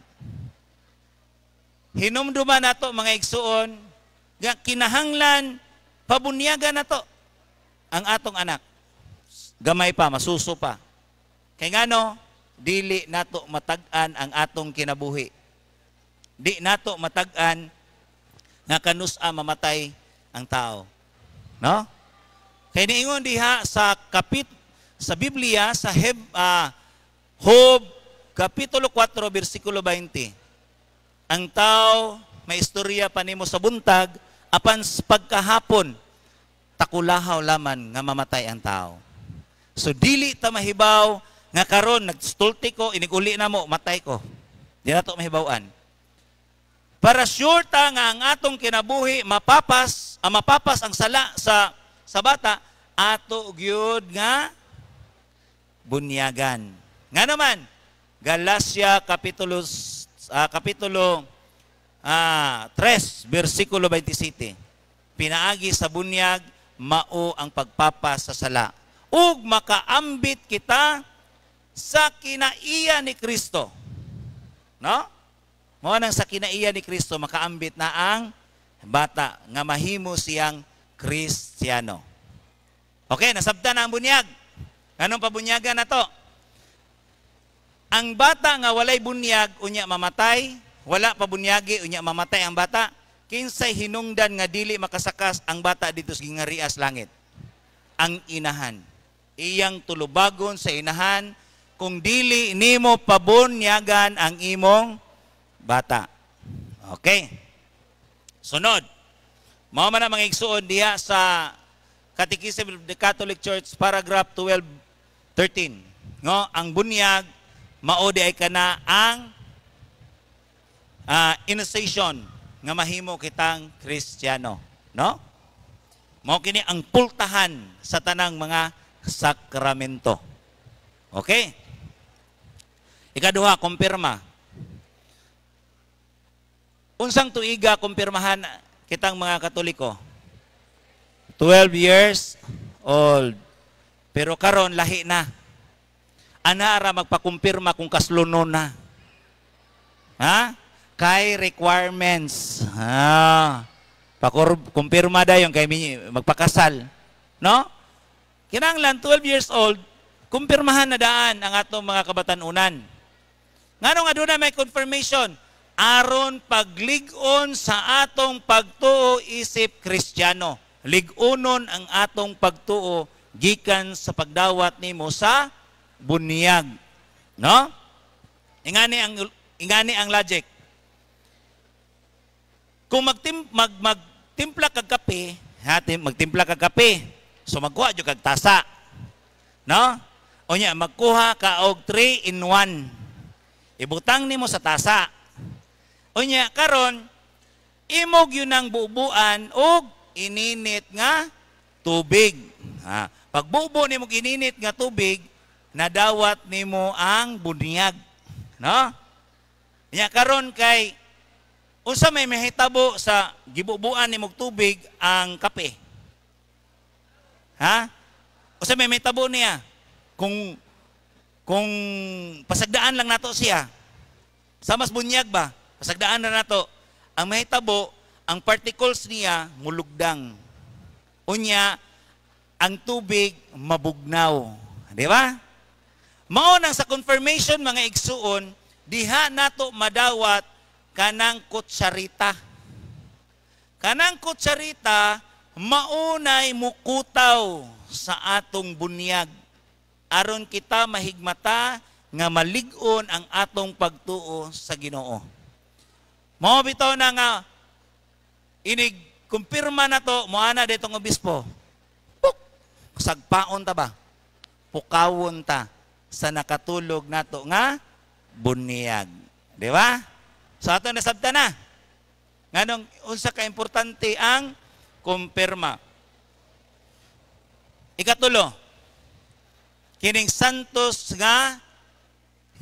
Hinumduman nato, mga igsuon, nga kinahanglan pabunyagan nato ang atong anak. Gamay pa, masuso pa. Kay ngano, dili nato matag-an ang atong kinabuhi. Di nato matag-an nga kanus-a mamatay ang tao. No? Kay niingon diha sa kapit sa Biblia sa Job Kapitulo 4 versikulo 20. Ang tao may istorya pa nimo sa buntag apan pagkahapon takulahaw laman nga mamatay ang tao. So dili ta mahibaw nga karon nagstulti ko, inig-uli na mo, matay ko. Di na to mahibawan. Para sure ta nga ang atong kinabuhi mapapas, ang mapapas ang sala sa bata, ato gyud nga bunyagan. Nga naman, Galacia Kapitulo 3 versikulo 27. Pinaagi sa bunyag mao ang pagpapas sa sala. Ug makaambit kita sa kinaiya ni Kristo. No? Mao nang sa kinaiya ni Kristo makaambit na ang bata nga mahimo siyang Kristiyano. Okay, nasabtan na ang bunyag. Anong pabunyagan na to? Ang bata nga walay bunyag, unya mamatay, wala pa bunyagi, unya mamatay ang bata, kinsay hinungdan nga dili makasakas ang bata dito sa gingarias langit? Ang inahan. Iyang tulubagon sa inahan kung dili nimo pabunyagan ang imong bata. Okay. Sunod. Mao man ang mga igsuon diha sa Catechism of the Catholic Church, paragraph 12 13. No, ang bunyag mao di ay kana ang initiation nga mahimo kitang Kristiyano, no? Mao kini ang pultahan sa tanang mga sakramento. Okay? Ikaduha, kumpirma. Unsang tuiga kumpirmahan kitang mga Katoliko? 12 years old. Pero karon lahi na. Ana ra magpakumpirma kung kaslunon na. Ha? Kay requirements. Ah. Kumpirma dayon kay magpakasal. No? Kinahanglan 12 years old, kumpirmahan na daan ang atong mga kabatanunan. Ngano nga aduna may confirmation? Aron paglig-on sa atong pagtuo isip Kristiyano. Lig-onon ang atong pagtuo gikan sa pagdawat nimo sa bunyag. No? Ingani ang logic. Kung magtimpla kag kape, ha, magtimpla kag kape, so magkuha jud kag tasa. No? O nya magkuha ka og 3 in 1. Ibutang nimo sa tasa. O nya karon imog yun ang bubuan og ininit nga tubig. Ha, pagbubo nimo og ininit nga tubig, nadawat nimo ang bunyag. No? Nya karon kay unsa may mahitabo sa gibubuan nimo og tubig ang kape? Ha? Unsa may mahitabo niya? Kung pasagdaan lang nato siya, sa mas bunyag ba? Pasagdaan na nato. Ang mahitabo, ang particles niya mulugdang. Unya, ang tubig mabugnaw. Di ba? Mao nang sa confirmation, mga igsuon, diha nato madawat kanang kutsarita. Kanang kutsarita maunay mukutaw sa atong bunyag aron kita mahigmata nga malig-on ang atong pagtuo sa Ginoo. Mao bitaw na nga inig kumpirma na to, moana ditong obispo. Puk! Sagpaon ta ba? Pukawon ta sa nakatulog nato nga bunyag. Di ba? So ato nasabta na. Nganong unsa ka importante ang kumpirma. Ikatulo, kining santos nga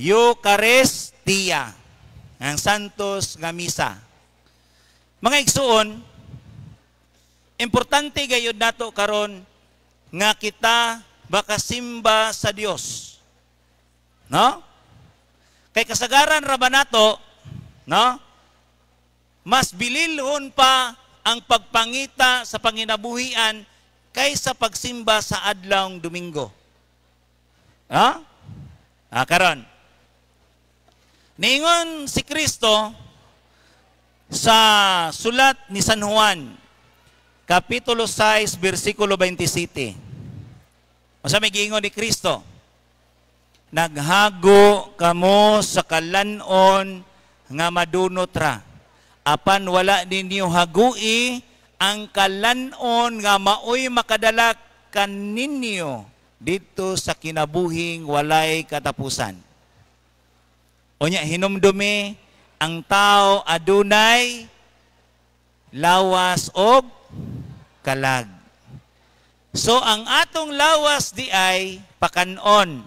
Eucharistia, ang santos nga misa. Mga igsuon, importante gayud nato karon nga kita bakasimba sa Dios. No? Kay kasagaran ra ba nato, no? Mas bililhon pa ang pagpangita sa panginabuhian kaysa pagsimba sa adlawng Domingo. Ha? Ah, karon. Niingon si Kristo sa sulat ni San Juan, Kapitulo 6, versikulo 27. Masa may giingon ni Kristo? "Naghago kamo sa kalanon nga madunot ra. Apan wala ninyo hagui ang kalanon nga maoy makadala kaninyo dito sa kinabuhing walay katapusan." Unya hinumdumi, ang tao adunay lawas og kalag. So ang atong lawas di ay pakanon,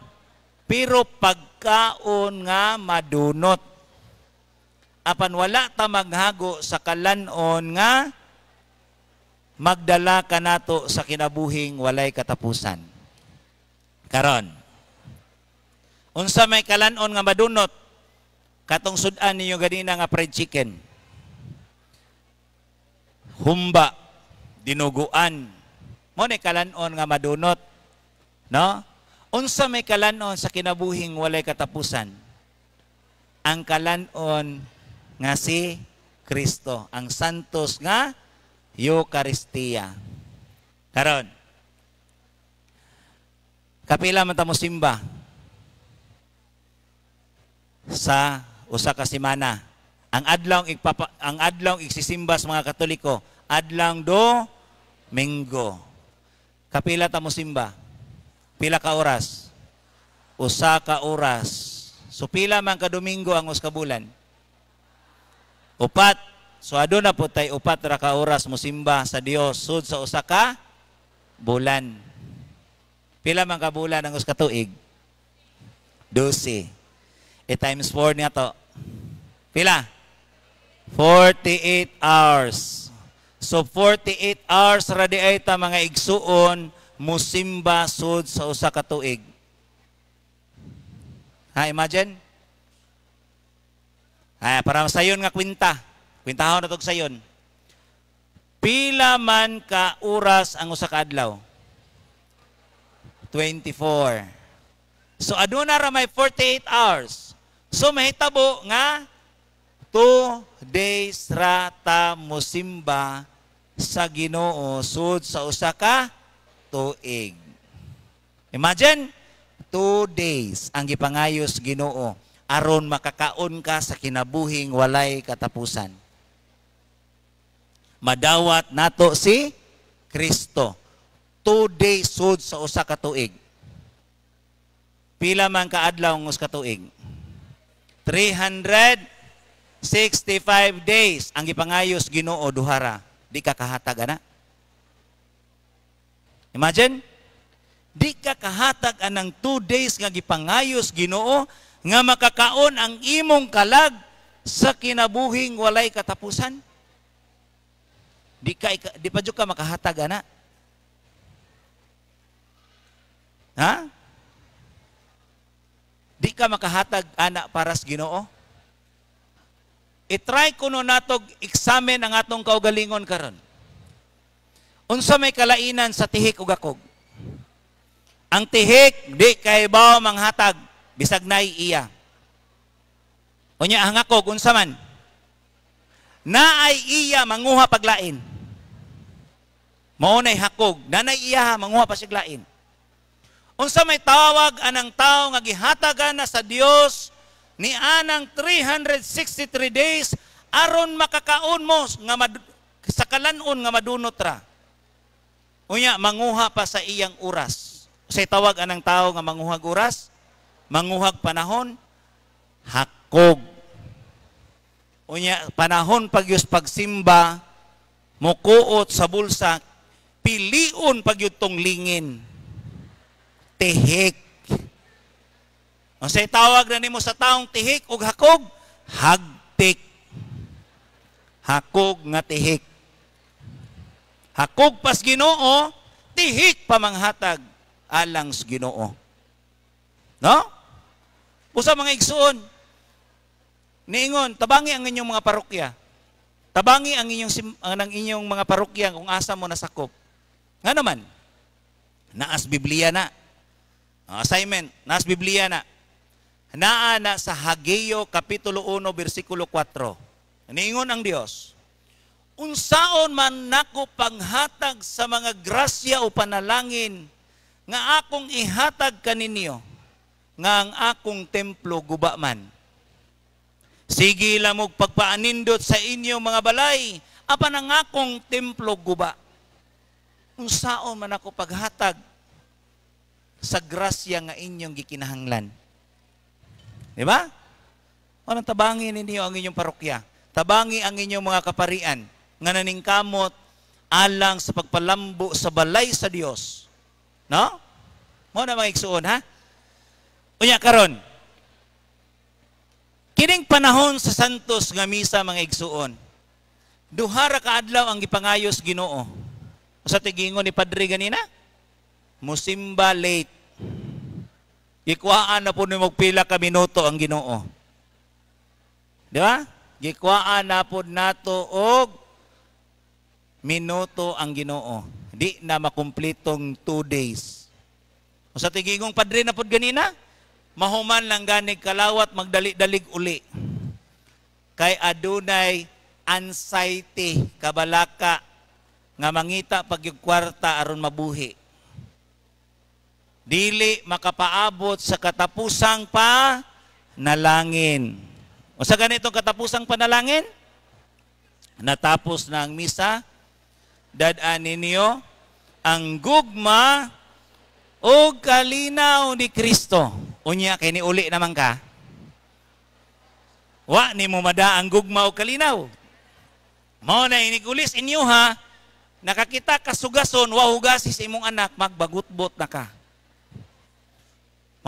pero pagkaon nga madunot. Apan wala ta maghago sa kalanon nga magdala kanato sa kinabuhing walay katapusan. Karon, unsa may kalanon nga madunot? Katong sudan ninyo ganina nga fried chicken, humba, dinuguan, mo ni kalanon nga madunot, no? Unsa may kalanon sa kinabuhing walay katapusan? Ang kalanon nga si Kristo, ang santos nga Eucharistia. Karon, kapila man ta mo simba sa usa ka semana? Ang adlaw igsisimba sa mga Katoliko, adlaw Domingo. Kapila ta mosimba? Pila ka oras? Usa ka oras. So pila man ka Domingo ang usa ka bulan? 4. So aduna po tay 4 ra ka oras mosimba sa Dios sud sa usa ka bulan. Pila man ka bulan ang usa ka tuig? 12. E times 4 niya to. Pila? 48 hours. So 48 hours ra di ay ta, mga igsuon, musimba sud sa usa ka tuig. Ha, imagine? Ha, para sayon nga kwenta. Kwentahon na tog sayon. Pila man ka oras ang usa ka adlaw? 24. So aduna ra may 48 hours. So mahitabo nga 2 days ra ta musimba sa Ginoo sud sa usa ka tuig. Imagine, 2 days ang gipangayos Ginoo aron makakaon ka sa kinabuhing walay katapusan. Madawat nato si Kristo. 2 days sud sa usa ka tuig. Pila man ka adlaw ang usa ka tuig? 365 days ang gipangayos Ginoo, duhara. Di ka kahatag ana. Imagine, di ka kahatag anang 2 days nga gipangayos Ginoo nga makakaon ang imong kalag sa kinabuhing walay katapusan. Di pa jud ka makahatag ana. Ha? Di ka makahatag ana para sa Ginoo. I-try kuno natog examine ang atong kaugalingon karon. Unsa may kalainan sa tihik ug akog? Ang tihik di kay baw manghatag bisag nay iya. Unya ang akog unsa man? Naay iya, manguha paglain. Mao nay hakog, nanay iya, manguha pa sig lain. Unsa may tawag anang tawo nga gihatagan na sa Dios ni anang 363 days aron makakaon mo nga sa kalanon nga madunot ra? Unya manguha pa sa iyang oras. Unsay tawag anang tawo nga manguhag oras? Manguhag panahon? Hakog. Unya panahon pagyus pagsimba, mukuot sa bulsa, pilion pagyud tong lingin. Tihik. Unsay tawag na nimo sa taong tihik ug hakog? Hagtik. Hakog nga tihik. Hakog pas Ginoo, tihik pa manghatag alang sa Ginoo. No? Usa, mga igsuon, niingon, tabangi ang inyong mga parokya. Tabangi ang inyong mga parokya kung asa mo nasakop. Nga naman, naas Biblia na. Assignment, naas Biblia na. Naa na sa Hageo Kapitulo 1, versikulo 4. Niingon ang Dios, "Unsaon man nako panghatag sa mga grasya o panalangin nga akong ihatag kaninyo, nga ang akong templo guba man? Sige lamog pagpaanindot sa inyong mga balay, apan ang akong templo guba. Unsaon man ako paghatag sa grasya nga inyong gikinahanglan?" Di ba? Anong tabangi ninyo ang inyong parokya? Tabangi ang inyong mga kaparian nga naningkamot alang sa pagpalambo sa balay sa Dios. No? Mo na, mga igsuon, ha? Unya karon, kining panahon sa Santos nga Misa, mga igsuon, duha ra ka adlaw ang gipangayos Ginoo. Sa tigingon ni Padre ganina, musimba late. Gikuhaan na po ni pila ka minuto ang Ginoo. Di ba? Gikuhaan na po nato og minuto ang Ginoo. Di na makumplitong 2 days. O sa tigingong padre na po ganina, mahuman lang ganig kalawat, magdali-dalig uli. Kay adunay anxiety, kabalaka, nga mangita pag kwarta aron mabuhi. Dili makapaabot sa katapusang panalangin. O sa ganitong katapusang panalangin, natapos na ang misa, dad-an ninyo, Ang gugma o kalinaw ni Kristo. Unya kay niuli naman ka. Wa nimo mada ang gugma o kalinaw. Mao na inigulis inyo ha, nakakita ka sugason, wa hugasi sa imong anak, magbagutbot na ka.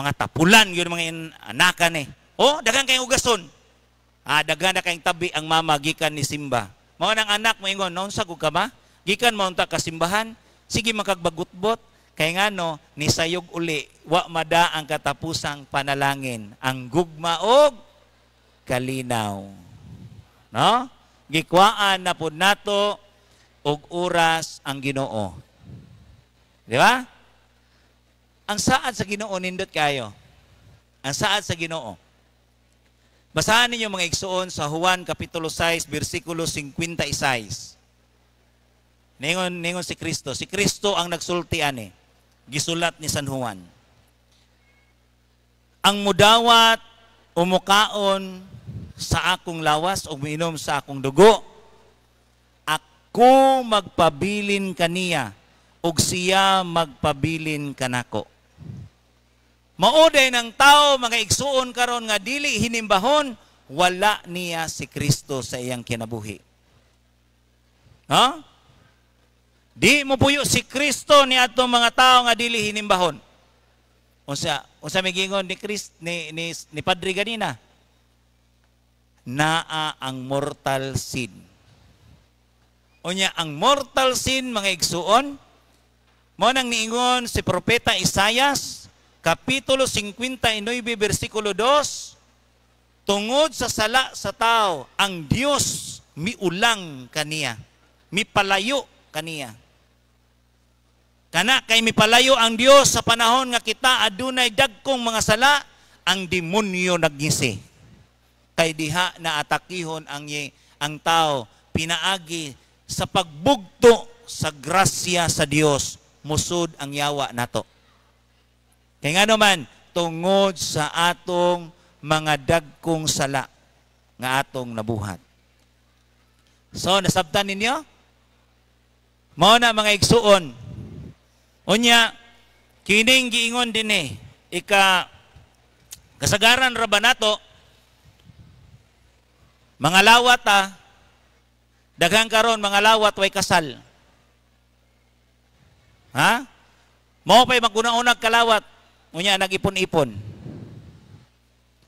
Mga tapulan yun mga anakan eh. Oh, daghan kayong hugason. Ah, daghan na kayong tabi ang mama gikan ni simba. Mao nang anak mo ingon, naunsa gud ka ma? Gikan mo unta ka simbahan, sige makagbagutbot. Kay ngano nisayog uli, wa mada ang katapusang panalangin, ang gugma og kalinaw. No? Gikwaan na pud nato og oras ang Ginoo. Di ba? Ang saad sa Ginoo nindot kayo. Ang saad sa Ginoo. Basahan ninyo, mga igsuon, sa Juan kapitulo 6 bersikulo 56. Ningon si Kristo. Si Kristo ang nagsulti ani. Gisulat ni San Juan. Ang mudawat o mukaon sa akong lawas o miinom sa akong dugo, ako magpabilin kaniya ug siya magpabilin kanako. Mao day ng tao, mga igsuon, karon nga dili hinimbahon, wala niya si Kristo sa iyang kinabuhi. Ha? Di mo puyo si Kristo ni atong mga tao nga dili hinimbahon. Unsa unsa may gingon ni Christ ni ni, ni Padre ganina? Naa ang mortal sin. Unya ang mortal sin, mga igsuon, mao nang niingon si propeta Isayas kapitulo 59 bersikulo 2, tungod sa sala sa tao, ang Dios miulang kaniya, mipalayo kaniya. Kana kay mipalayo ang Dios sa panahon nga kita adunay dagkong mga sala, ang demonyo nagngisi. Kay diha na atakihon ang tao pinaagi sa pagbugto sa grasya sa Dios, musud ang yawa nato. Kay ngano man, tungod sa atong mga dagkong sala nga atong nabuhat. So, nasabtan ninyo? Mao na, mga igsuon. Unya, kining giingon dinhi, ika kasagaran ra ba nato mga lawat ah, daghan karon mga lawat way kasal. Ha? Mao pa'y maguna-unag kalawat, unya nag-ipon-ipon.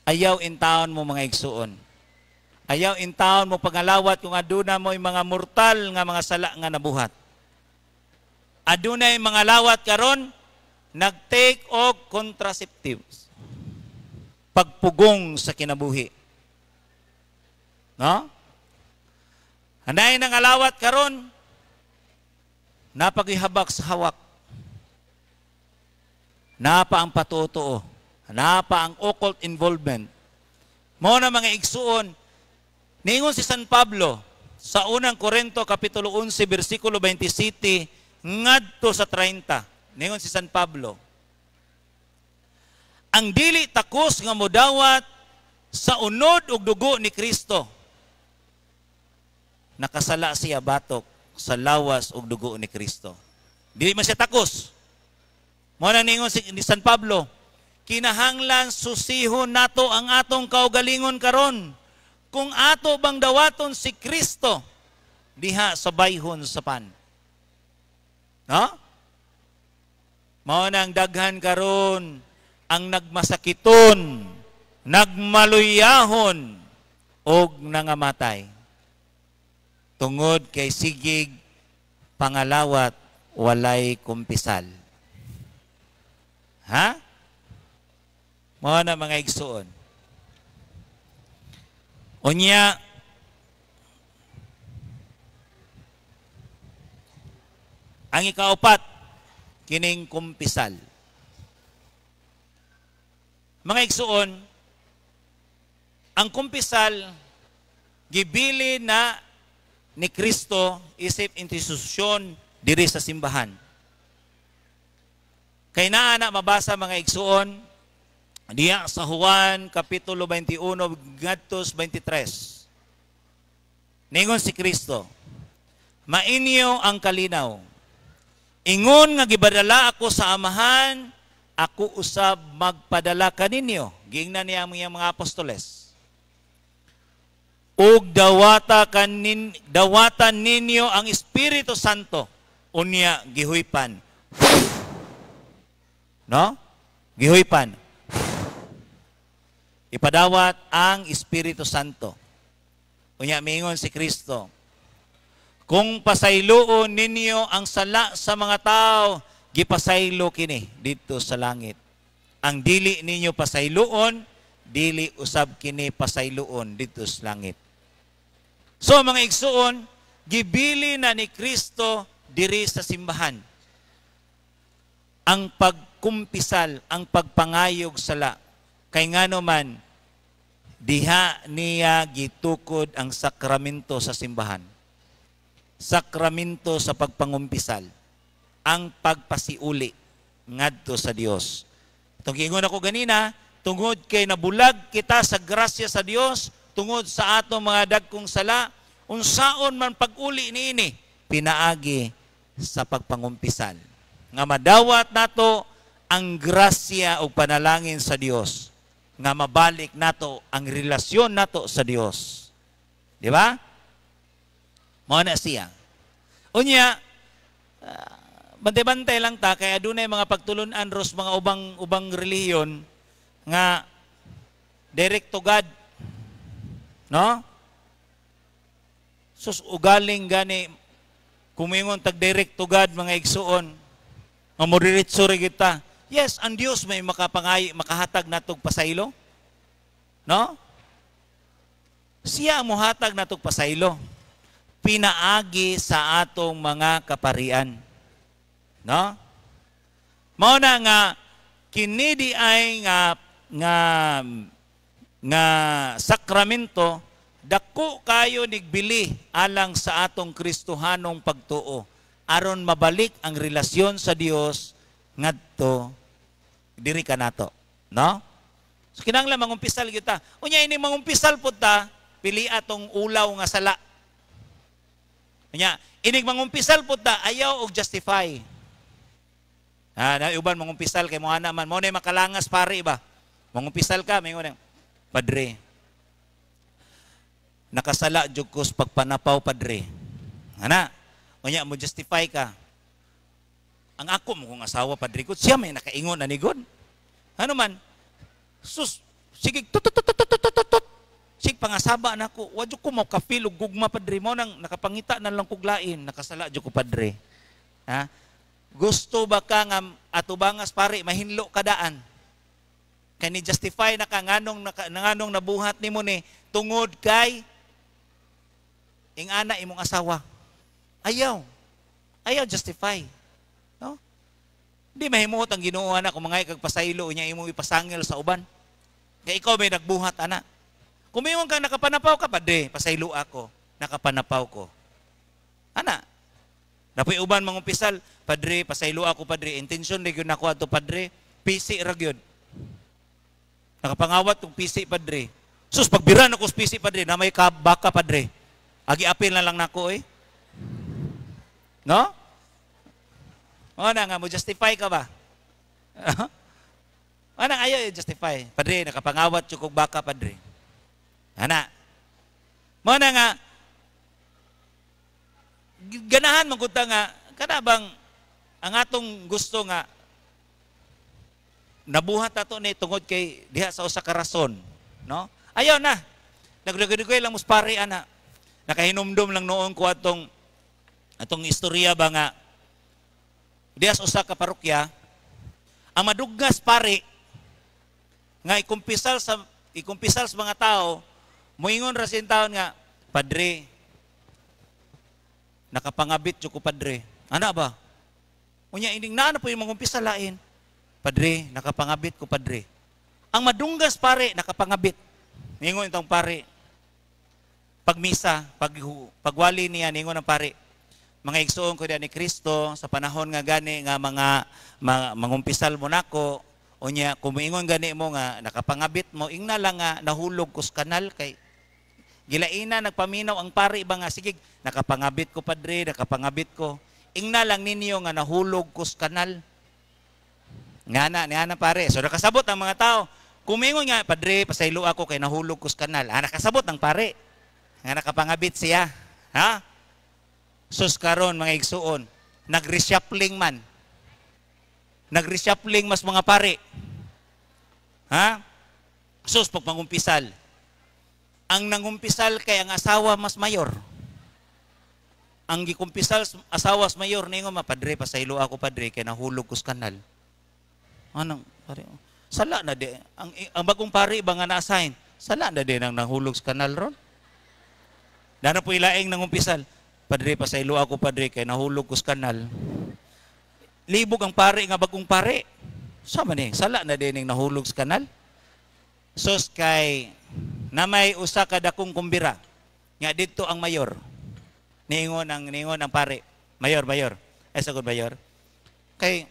Ayaw intawon mo, mga igsuon. Ayaw intawon mo pangalawat kung aduna mo mga mortal nga mga sala nga nabuhat. Adunay mga lawat karon nag-take og contraceptives. Pagpugong sa kinabuhi. No? Hanay nang alawat karon napagihabak sa hawak. Napa ang patuotoo. Napa ang occult involvement. Mao na, mga igsuon, niingon si San Pablo sa unang Korento kapitulo 11 bersikulo 27 ngadto sa 30. Ningon si San Pablo, ang dili takos nga modawat sa unod ug dugo ni Kristo, nakasala siya batok sa lawas ug dugo ni Kristo. Dili man siya takos. Mao na ningon si ni San Pablo, kinahanglan susihon nato ang atong kaugalingon karon. Kung ato bang dawaton si Kristo diha sa bayhon sa pan. No? Mao nang daghan karon ang nagmasakiton, nagmaluyahon og nangamatay. Tungod kay sigig pangalawat walay kumpisal. Ha? Mao na, mga igsuon. Unya, ang ikaupat, kining kumpisal. Mga igsuon, ang kumpisal gibili na ni Kristo isip institusyon diri sa simbahan. Kay naa na mabasa, mga igsuon, diya sa Juan kapitulo 21 ngadto 23. Ningon si Kristo, "Mainyo ang kalinaw. Ingon nga gibadala ako sa Amahan, ako usab magpadala kaninyo. Giingnan niya ang mga apostoles. Ug dawata ninyo ang Espiritu Santo. Unya gihuypan. No? Gihuypan. Ipadawat ang Espiritu Santo. Unya miingon si Kristo, kung pasayloon ninyo ang sala sa mga tao, gipasaylo kini dito sa langit. Ang dili ninyo pasayloon, dili usab kini pasayloon dito sa langit. So mga igsuon, gibili na ni Kristo diri sa simbahan ang pagkumpisal, ang pagpangayog sala. Kay ngano man, diha niya gitukod ang sakramento sa simbahan. Sakramento sa pagpangumpisal, ang pagpasiuli ngadto sa Dios. Itong giingon ako ganina, tungod kay nabulag kita sa grasya sa Dios, tungod sa atong mga dagkong sala, unsaon man pag-uli niini, pinaagi sa pagpangumpisal. Nga madawat nato ang grasya o panalangin sa Dios, nga mabalik nato ang relasyon nato sa Dios. Di ba? Mao na siya. Unya, bantay-bantay lang ta kay adunay mga pagtulun-an ros mga ubang relihiyon nga direct to God. No? Sus, ugaling gani kumingon tag direct to God, mga igsuon. Nga modiretso ra kita. Yes, ang Dios may makapangay, makahatag natog pasaylo. No? Siya ang mohatag natog pasaylo. Pinaagi sa atong mga kaparian. No? Mao na nga kini di ay nga nga nga sakramento dako kayo nigbili alang sa atong Kristohanong pagtuo aron mabalik ang relasyon sa Dios ngadto diri kanato, no? So kinahanglan mangumpisal kita. Unya ini mangumpisal pud ta, pili atong ulaw nga sala. Unya inig mangumpisal pud ta, ayaw og justify. Ha, na uban mangumpisal kay mo ana man mo na makalangas pare ba. Mangumpisal ka mingon, "Padre, nakasala jud ko sa pagpanapaw, padre." Ana, unya mo justify ka. "Ang ako mo kong asawa, padre ko, siya may nakaingon na ni God." Ano man? Sus, sige, tut tut tut tut tut tut. Sig pangasaba na ko, wa jud ko mo ka-feel og gugma, padre, mo nang nakapangita na lang kog lain, nakasala jud ko, padre. Ha? Gusto ba ka nga atubangas pare mahinlo ka daan? Kay ni justify na ka nganong nabuhat nimo ni tungod kay ingana imong asawa. Ayaw. Ayaw justify. No? Di mahimuot ang Ginoo ana kung mangay kag pasaylo unya imong ipasangil sa uban. Kay ikaw may nagbuhat ana. Kung mayroon kang nakapanapaw ka, "Padre, pasaylo ako. Nakapanapaw ko." Ana. Napoy uban mangumpisal, "Padre, pasaylo ako, padre. Intention di gyud nako ato, padre. PC ra gyud. Nakapangawat tong PC, padre. Sus, pagbiran ako sa PC, padre, na may baka, padre. Agi apil na lang nako eh." No? O na nga, mo justify ka ba? Ano ayaw i-justify? "Padre, nakapangawat jud kog baka, padre." Ana. Mo na nga ganahan man gud ta nga kana bang ang atong gusto nga nabuhat ato ni tungod kay diha sa usa ka rason, no? Ayaw na. Nagdugoy lang mus pare ana. Nakahinumdum lang noon ko atong istorya ba nga diha sa usa ka parokya ang maduggas pare nga ikumpisal sa mga tao, moingon ra sin taon nga, "Padre, nakapangabit jud ko, padre." Ana ba? Unya ining naa na po yung mangumpisal lain. "Padre, nakapangabit ko, padre." Ang madunggas pare, nakapangabit. Ningon itong pare. Pagmisa, pagwali niya, ningon ang pare, "Mga igsuon ko diyan ni Kristo, sa panahon nga gani nga mga mangumpisal mo nako, unya kung moingon gani mo nga nakapangabit mo, ingna lang nga nahulog ko sa kanal," kay gilaina nagpaminaw ang pare ba nga sige, "Nakapangabit ko, padre, nakapangabit ko." Ingna lang ninyo nga nahulog kus kanal. Nga na, niya na pare. So nakasabot ang mga tao. Kumingon nga, "Padre, pasaylo ako kay nahulog kus kanal." Ah, nakasabot ang pare. Nga nakapangabit siya. Ha? Sus karon, mga igsuon, nag-reshuffling man. Nag-reshuffling mas mga pare. Ha? Sus, pagpangumpisal. Ang nangumpisal kay ang asawa mas mayor. Ang gikumpisal asawa mas mayor, ningon ma, "Padre, pasaylo ako, padre, kay nahulog kus kanal." Anong pare? Sala na di. Ang bagong pare ba nga na-assign? Sala na din ang nahulog sa kanal ron. Dana po ilaing nangumpisal. "Padre, pasaylo ako, padre, kay nahulog ko sa kanal." Libog ang pare nga bagong pare. Sama ni, sala na din ang nahulog sa kanal. Sus kay na may usa ka dakong kumbira nga didto ang mayor. Niingon ang pare, "Mayor, mayor." Ay sagod mayor. Kay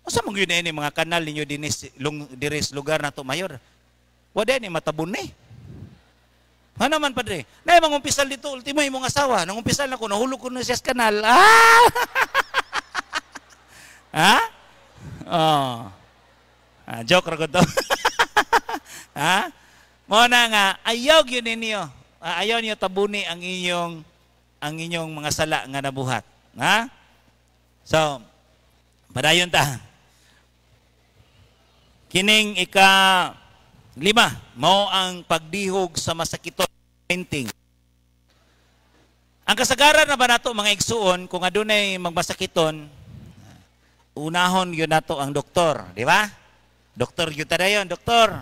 unsa man gyud ini mga kanal ninyo dinis lung diris lugar na to, mayor? Wala ni matabon ni. Ha naman, padre. Nay mangumpisal dito ultimo imong asawa. Nangumpisal na ko, nahulog ko na siya sa kanal. Ah! Ha? Oh. Ah, joke ra gud to. Ha? Mo na nga ayaw gyud ninyo. Ah, ayaw niyo tabuni ang inyong mga sala nga nabuhat. Ha? So, padayon ta. Kining ika lima, mao ang pagdihog sa masakiton, anointing. Ang kasagaran na ba nato, mga igsuon, kung adunay magmasakiton, unahon yun nato ang doktor, di ba? Doktor yun dayon, doktor.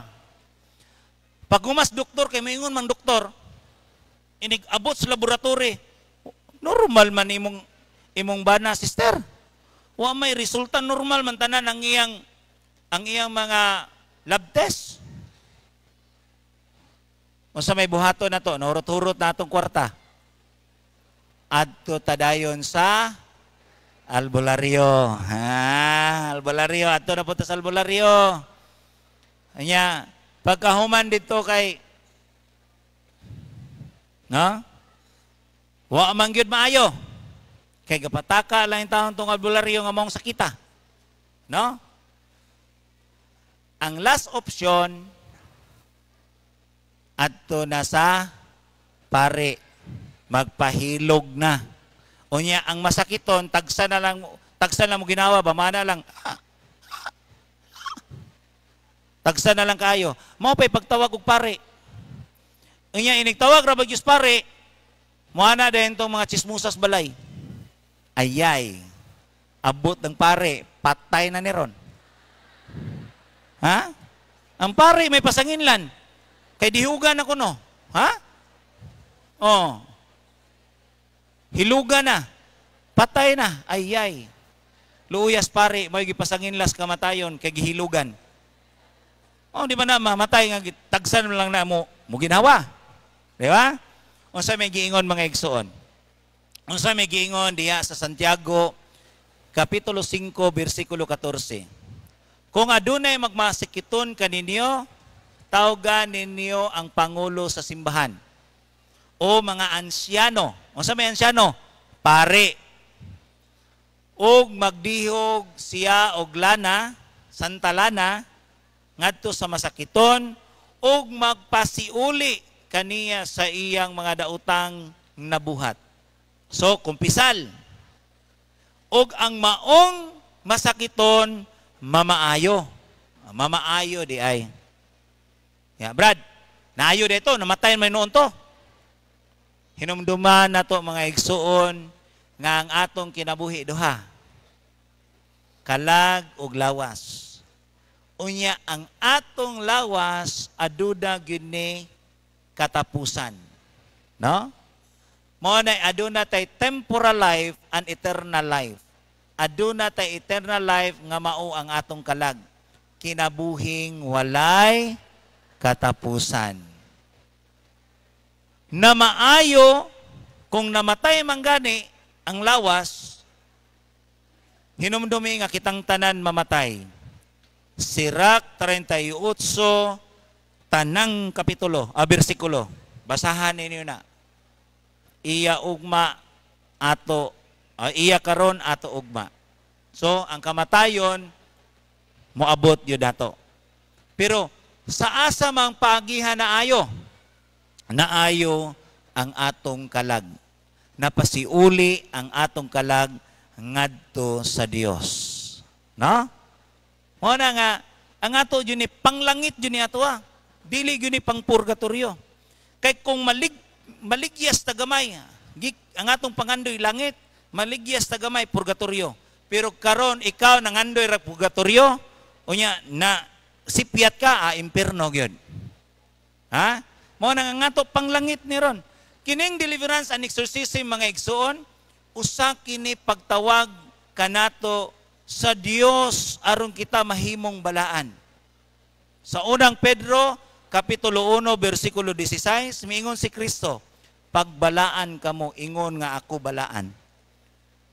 Pag gumas doktor, kay moingon mang doktor, inig abot sa laboratory, "Normal man imong bana, sister. Wa may resulta, normal man tanan ang iyang mga lab test." Unsa may buhaton na to, nahurot-hurot na atong kwarta. Adto tadayon sa albularyo. Ha, albularyo, adto na punta sa albularyo. Anya, pagkahuman dito kay no? Wa man gyud maayo. Kay gapataka lang yung taon tong albularyo nga maong sakita. No? Ang last option, adto na sa pare, magpahilog na. Unya ang masakiton tagsa na lang mo ginawa ba mana lang, tagsa na lang kayo. Mao pay pagtawag og pare. Unya inig tawag ra ba Diyos pare, moana din tong mga chismusas balay. Ayay. Abot ng pare, patay na ni ron. Ha? Ang pare may pasanginlan. Kay dihugan ako no. Ha? Oh. Hiluga na. Patay na. Ayay. Luuyas pare, may gipasanginlas kamatayon kay gihilugan. Oh, di ba na mamatay nga tagsan lang na mo mo ginawa. Di ba? Unsa may giingon, mga igsuon? Unsa may giingon diya sa Santiago kapitulo 5 bersikulo 14? "Kung adunay magmasakiton kaninyo, tawga ninyo ang pangulo sa simbahan o mga ansyano." Unsa may ansyano? Pare. "Ug magdihog siya og lana, santa lana, ngadto sa masakiton ug magpasiuli kaniya sa iyang mga daotang nabuhat." So, kumpisal. Ug ang maong masakiton mamaayo. Mamaayo di ay. Ya, Brad, naayo dito, namatay man noon to. Hinumduman na to, mga igsuon, nga ang atong kinabuhi duha. Kalag ug lawas. Unya ang atong lawas aduna gyud ni katapusan. No? Mao na aduna tay temporal life and eternal life. Aduna tay eternal life nga mao ang atong kalag. Kinabuhing walay katapusan. Na maayo kung namatay man gani ang lawas, hinumdumi nga kitang tanan mamatay. Sirak 38, tanang kapitulo, bersikulo. Basahan ninyo na. Iya ugma ato Iya karon, ato ugma. So, ang kamatayon moabot gyud nato. Pero sa asa mang paagihan na ayo? Naayo ang atong kalag. Napasiuli ang atong kalag ngadto sa Dios. No? Mao na nga ang ato jud ni panglangit jud ni ato ah. Dili jud ni pang purgatorio. Kay kung maligyas ta gamay, ang atong pangandoy langit, maligyas ta gamay, purgatorio. Pero karon ikaw nangandoy ra purgatorio, unya na sipyat ka, impierno gyud. Ha? Mao na nga ato panglangit ni ron. Kining deliverance and exorcism, mga igsuon, usa kini pagtawag kanato sa Dios aron kita mahimong balaan. Sa Unang Pedro kapitulo 1 bersikulo 16, miingon si Kristo, "Pagbalaan kamo ingon nga ako balaan."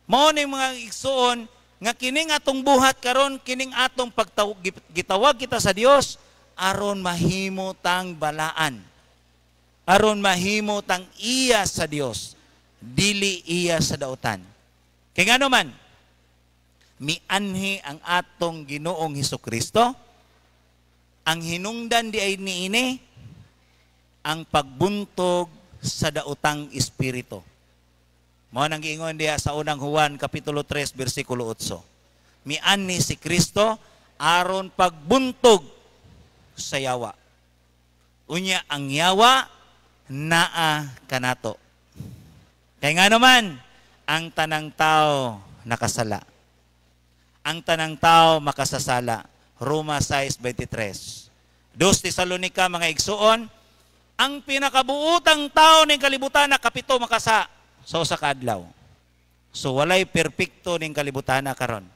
Mao ni, mga igsuon, nga kining atong buhat karon, kining atong pagtawag, gitawag kita sa Dios aron mahimo tang balaan. Aron mahimo tang iya sa Dios, dili iya sa dautan. Kay ngano man, mianhi ang atong Ginoong Hesus Kristo, ang hinungdan di ay niini ang pagbuntog sa daotang espiritu. Mao nang giingon diha sa Unang Juan kapitulo 3 bersikulo 8. Mianhi si Kristo aron pagbuntog sa yawa. Unya ang yawa naa kanato. Kay nga naman, ang tanang tao nakasala. Ang tanang tao makasasala. Roma 6:23. Dos Tesalonica, mga igsuon, ang pinakabuutang tao ning kalibutan nakapito makasa sa usa ka adlaw. So walay perpekto ning kalibutan karon.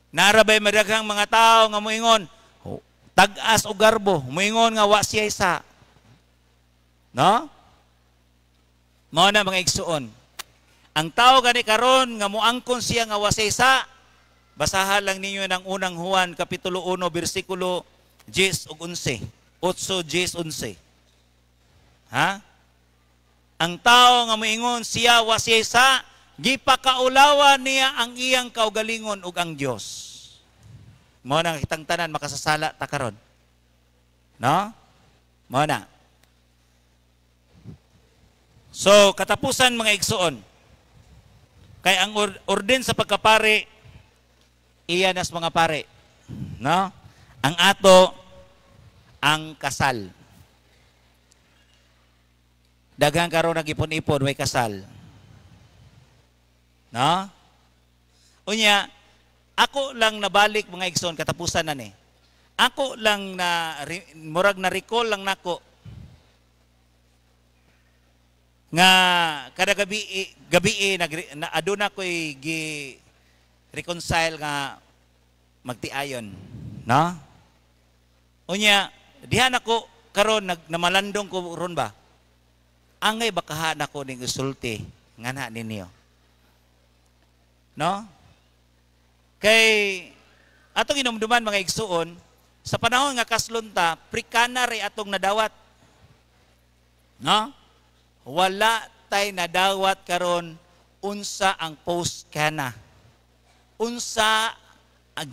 Naa ra bay madaghang mga tao nga moingon, oh, tag-as o garbo, moingon nga wa siya isa. No? Mao na, mga igsuon. Ang tao gani karon nga moangkon siya nga wa siya isa, basahan lang ninyo ng Unang Juan kapitulo 1 bersikulo 10 ug 11. 8, 10, 11. Ha? Ang tao nga moingon siya wa siya isa, gipakaulawan niya ang iyang kaugalingon ug ang Dios. Mao na kitang tanan makasasala ta karon. No? Mao na. So, katapusan, mga igsuon. Kay ang orden sa pagkapari iya nas mga pare. No? Ang ato ang kasal. Daghan karon nag-ipon-ipon, may kasal. No? Unya, ako lang nabalik, mga igsoon, katapusan na ni. Ako lang na murag na recall lang nako nga kada gabi gabi nag na aduna ko'y gi reconcile nga magtiayon, no? Unya diha nako karon nag namalandong ko ron ba, angay bakaha nako ning isulti ngana ninyo, no? Kay atong inumduman, mga igsuon, sa panahon nga kaslon ta, pre-Cana ray atong nadawat, no? Wala tay nadawat karon unsa ang post-Cana, unsa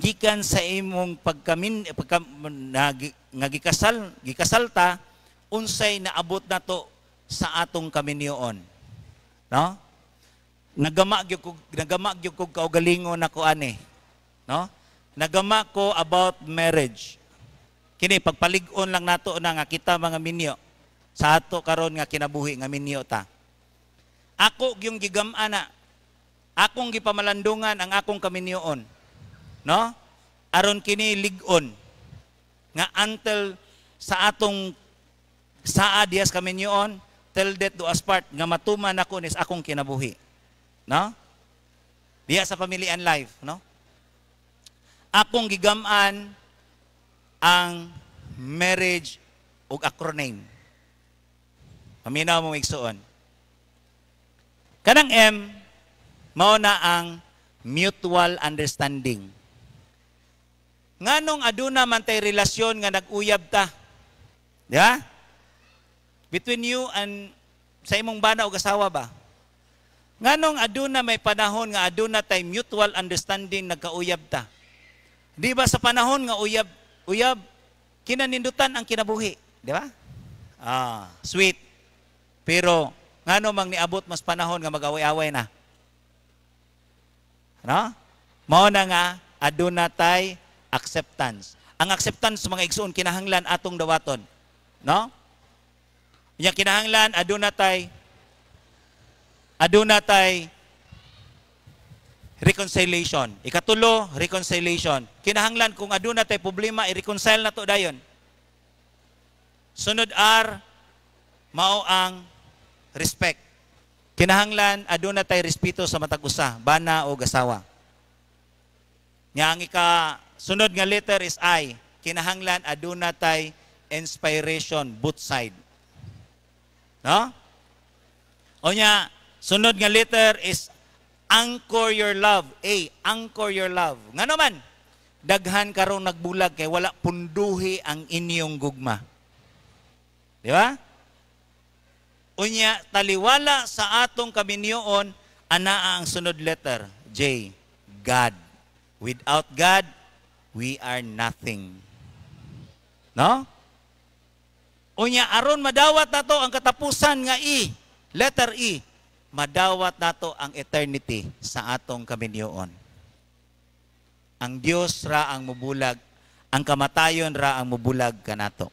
gikan sa imong pagkamin pagka, na, nga gikasal ta, unsay naabot nato sa atong kaminyoon, no? Nagama gyud ko kaugalingon nako ani, no? Nagama ko about marriage. Kini pagpalig-on lang nato na nga kita mga minyo sa ato karon nga kinabuhi nga minyo ta. Ako yung gigam-an na akong gipamalandungan ang akong kaminyoon, no? Aron kini lig-on nga until sa atong saa diyas kaminyoon, till death do us part, nga matuman ako nis akong kinabuhi, no? Diya sa family and life, no? Akong gigam-an ang marriage ug acronym. Paminaw mo, igsuon. Kanang M, mao na ang mutual understanding. Nganong aduna man tay relasyon nga nag-uyab ta? Di ba? Between you and sa imong bana o asawa ba? Nganong aduna may panahon nga aduna tay mutual understanding, nagkauyab ta? Di ba sa panahon nga uyab, uyab kinanindutan ang kinabuhi, di ba? Ah, sweet. Pero ngano mang niabot mas panahon nga mag-away-away na? No? Mao na nga aduna tay acceptance. Ang acceptance, mga igsuon, kinahanglan atong dawaton. No? Nya kinahanglan aduna tay reconciliation. Ikatulo, reconciliation. Kinahanglan kung aduna tay problema, i-reconcile na to dayon. Sunod R, mao ang respect. Kinahanglan aduna tay respeto sa matag usa, bana o asawa. Nya ang ika sunod nga letter is I. Kinahanglan aduna tay inspiration both side. No? O nya, sunod nga letter is anchor your love. A, anchor your love. Ngano man, daghan karong nagbulag kay wala punduhi ang inyong gugma. Di ba? Unya, taliwala sa atong kaminyoon, anaa ang sunod letter, J, God. Without God, we are nothing. No? Unya, aron madawat nato ang katapusan nga E, letter E, madawat nato ang eternity sa atong kaminyoon. Ang Dios ra ang mubulag, ang kamatayon ra ang mubulag kanato.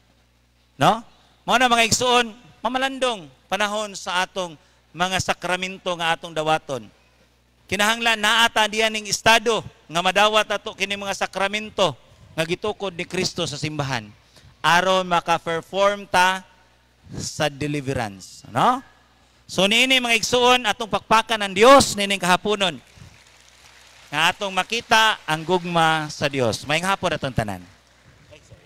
No? Mao na, mga igsuon, mamalandong panahon sa atong mga sakramento nga atong dawaton. Kinahanglan naa ta diyan ning estado nga madawat ato kini mga sakramento nga gitukod ni Kristo sa simbahan aron maka-perform ta sa deliverance, no? So niini, mga igsuon, atong pakpakan ng Dios nining kahaponon nga atong makita ang gugma sa Dios. Maayong hapon atong tanan. Ay, sorry.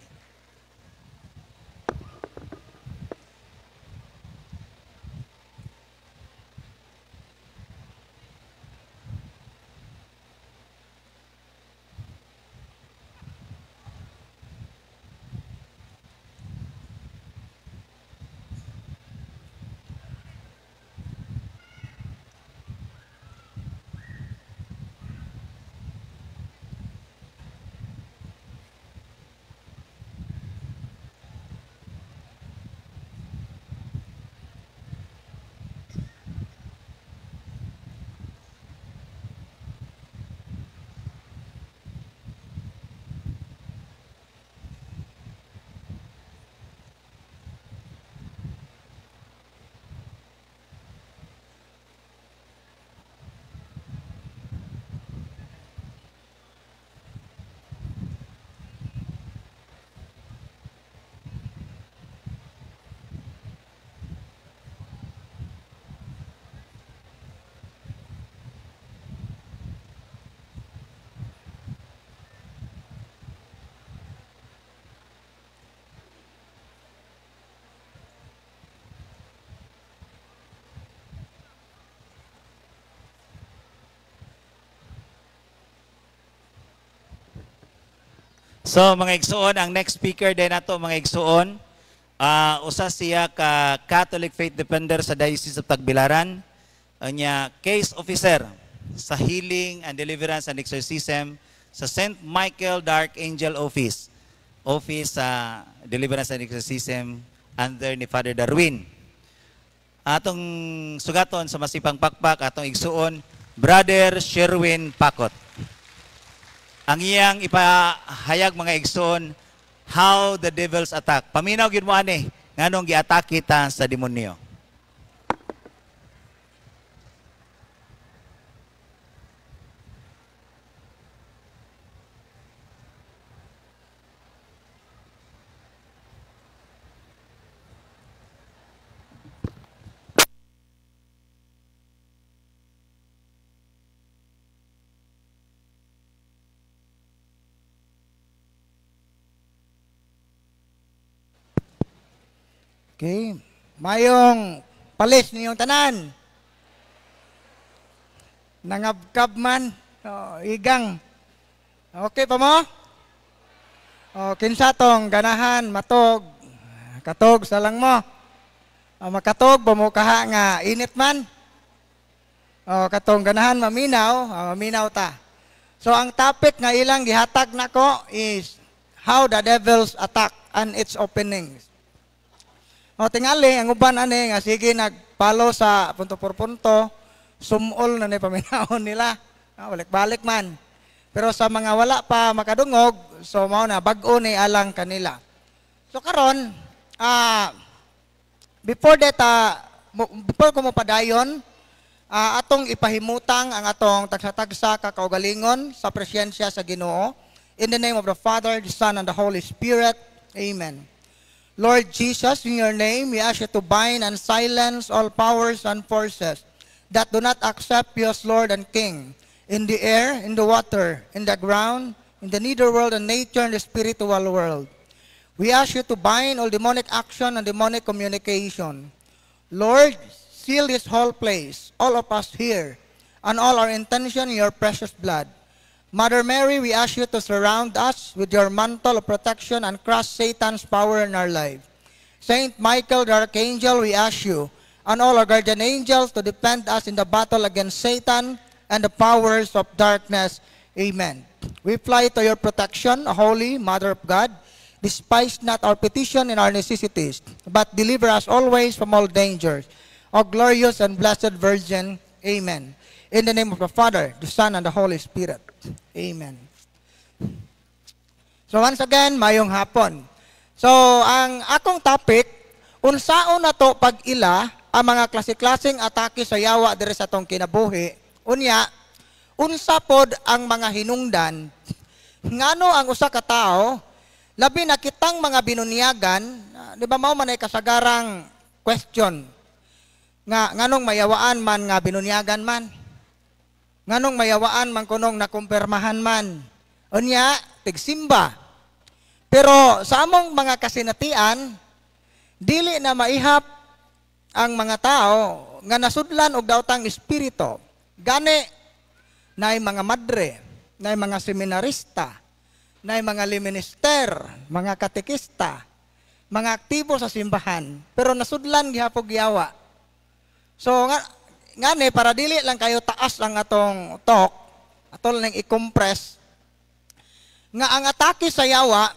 So mga igsuon, ang next speaker din nato, mga igsuon, usa siya ka Catholic Faith Defender sa Diocese of Tagbilaran. Anya case officer sa Healing and Deliverance and Exorcism sa St. Michael the Archangel Office. Office sa Deliverance and Exorcism under ni Father Darwin. Atong sugaton sa masipang pakpak atong igsuon, Brother Sherwin Pakot. Ang iyang ipahayag, mga igsoon, how the devils attack. Paminaw gyud mo ani nganong giatake ta sa demonyo. Okay. Mayong palis ninyong tanan. Nangabkab man, oh, igang. Okay pa mo? O, kinsa tong ganahan matog? Katog sa lang mo. O, makatog ba mo kaha nga init man? O, katong ganahan maminaw, maminaw ta. So ang topic nga ilang gihatag nako is how the devil's attack and its openings. O, tingali ang uban ani nga sige nagpalo sa punto por punto, sumol na ni paminawon nila. Ah, balik-balik man. Pero sa mga wala pa makadungog, so mao na bag-o ni alang kanila. So karon, before that, before ko mopadayon, atong ipahimutang ang atong tagsa-tagsa ka kaugalingon sa presensya sa Ginoo. In the name of the Father, the Son, and the Holy Spirit. Amen. Lord Jesus, in your name, we ask you to bind and silence all powers and forces that do not accept you as Lord and King in the air, in the water, in the ground, in the nether world and nature, and the spiritual world. We ask you to bind all demonic action and demonic communication. Lord, seal this whole place, all of us here, and all our intention in your precious blood. Mother Mary, we ask you to surround us with your mantle of protection and crush Satan's power in our life. Saint Michael the Archangel, we ask you, and all our guardian angels to defend us in the battle against Satan and the powers of darkness. Amen. We fly to your protection, Holy Mother of God. Despise not our petition and our necessities, but deliver us always from all dangers. O glorious and blessed Virgin. Amen. In the name of the Father, the Son, and the Holy Spirit. Amen. So once again, mayong hapon. So ang akong topic, unsaon nato pag-ila ang mga klase-klaseng atake sa yawa diri sa atong kinabuhi. Unya, unsa pod ang mga hinungdan ngano ang usa ka tawo, labi na kitang mga binunyagan, di ba mao man ay kasagarang question nga nganong mayawaan man nga binunyagan man, nganong mayawaan man kunong nakumpirmahan man, unya tigsimba, pero sa among mga kasinatian dili na maihap ang mga tao nga nasudlan og daotang espiritu? Gani naay mga madre, naay mga seminarista, naay mga liminister, mga katekista, mga aktibo sa simbahan, pero nasudlan gihapon yawa. So nga ngani, para dili lang kayo taas ang atong talk, ato lang i-compress nga ang atake sa yawa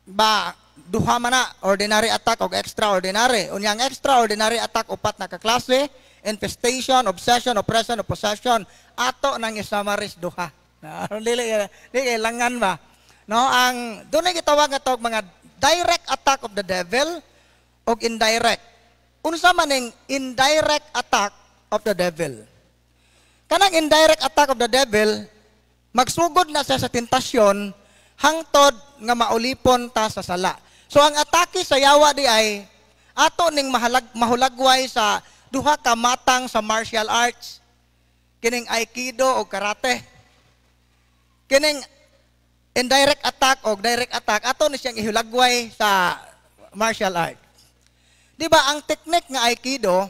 ba, duha man na, ordinary attack og extraordinary. Unya ang extraordinary attack, upat na kaklase: infestation, obsession, oppression, o possession. Ato nang i-summarize duha. Na, dili dili kailangan ba? No, ang dunay gitawag nga tawag mga direct attack of the devil og indirect. Unsa man ning indirect attack of the devil? Kanang indirect attack of the devil, magsugod na siya sa tentasyon hangtod nga maulipon ta sa sala. So ang atake sa yawa di ay ato ning mahulagway sa duha ka matang sa martial arts, kining aikido o karate. Kining indirect attack o direct attack, ato ni siyang ihulagway sa martial art. Di ba ang technique nga aikido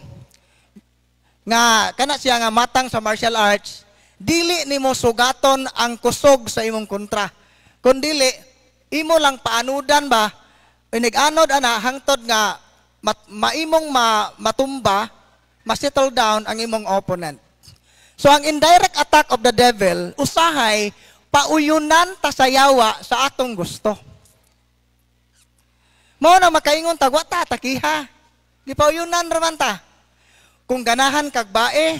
nga kana siya nga matang sa martial arts, dili nimo sugaton ang kusog sa imong kontra, kundili imo lang paanudan ba, inig-anod ana hangtod nga maimong matumba, ma-settle down ang imong opponent. So ang indirect attack of the devil, usahay pauyunan ta sa yawa sa atong gusto. Mao na makaingon ta, wa ta takiha. Gipauyunan raman ta. Kung ganahan kag bae,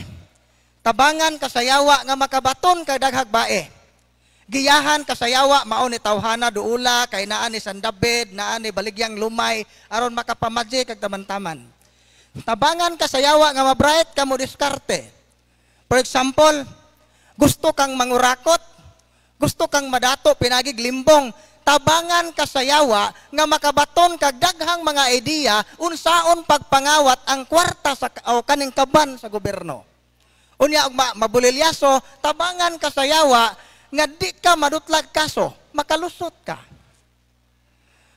tabangan ka sa yawa nga makabaton kag daghag bae. Giyahan ka sa yawa, mao ni tawhana duula kay naa ni San David, naa ni baligyang lumay aron makapamadji kag taman-taman. Tabangan ka sa yawa nga mabright ka mo diskarte. For example, gusto kang mangurakot, gusto kang madato pinagig limbong, tabangan ka sa yawa nga makabaton kag daghang mga idea unsaon pagpangawat ang kwarta sa o kaning kaban sa gobyerno. Unya og mabulilyaso, tabangan ka sa yawa nga di ka madutlag kaso, makalusot ka.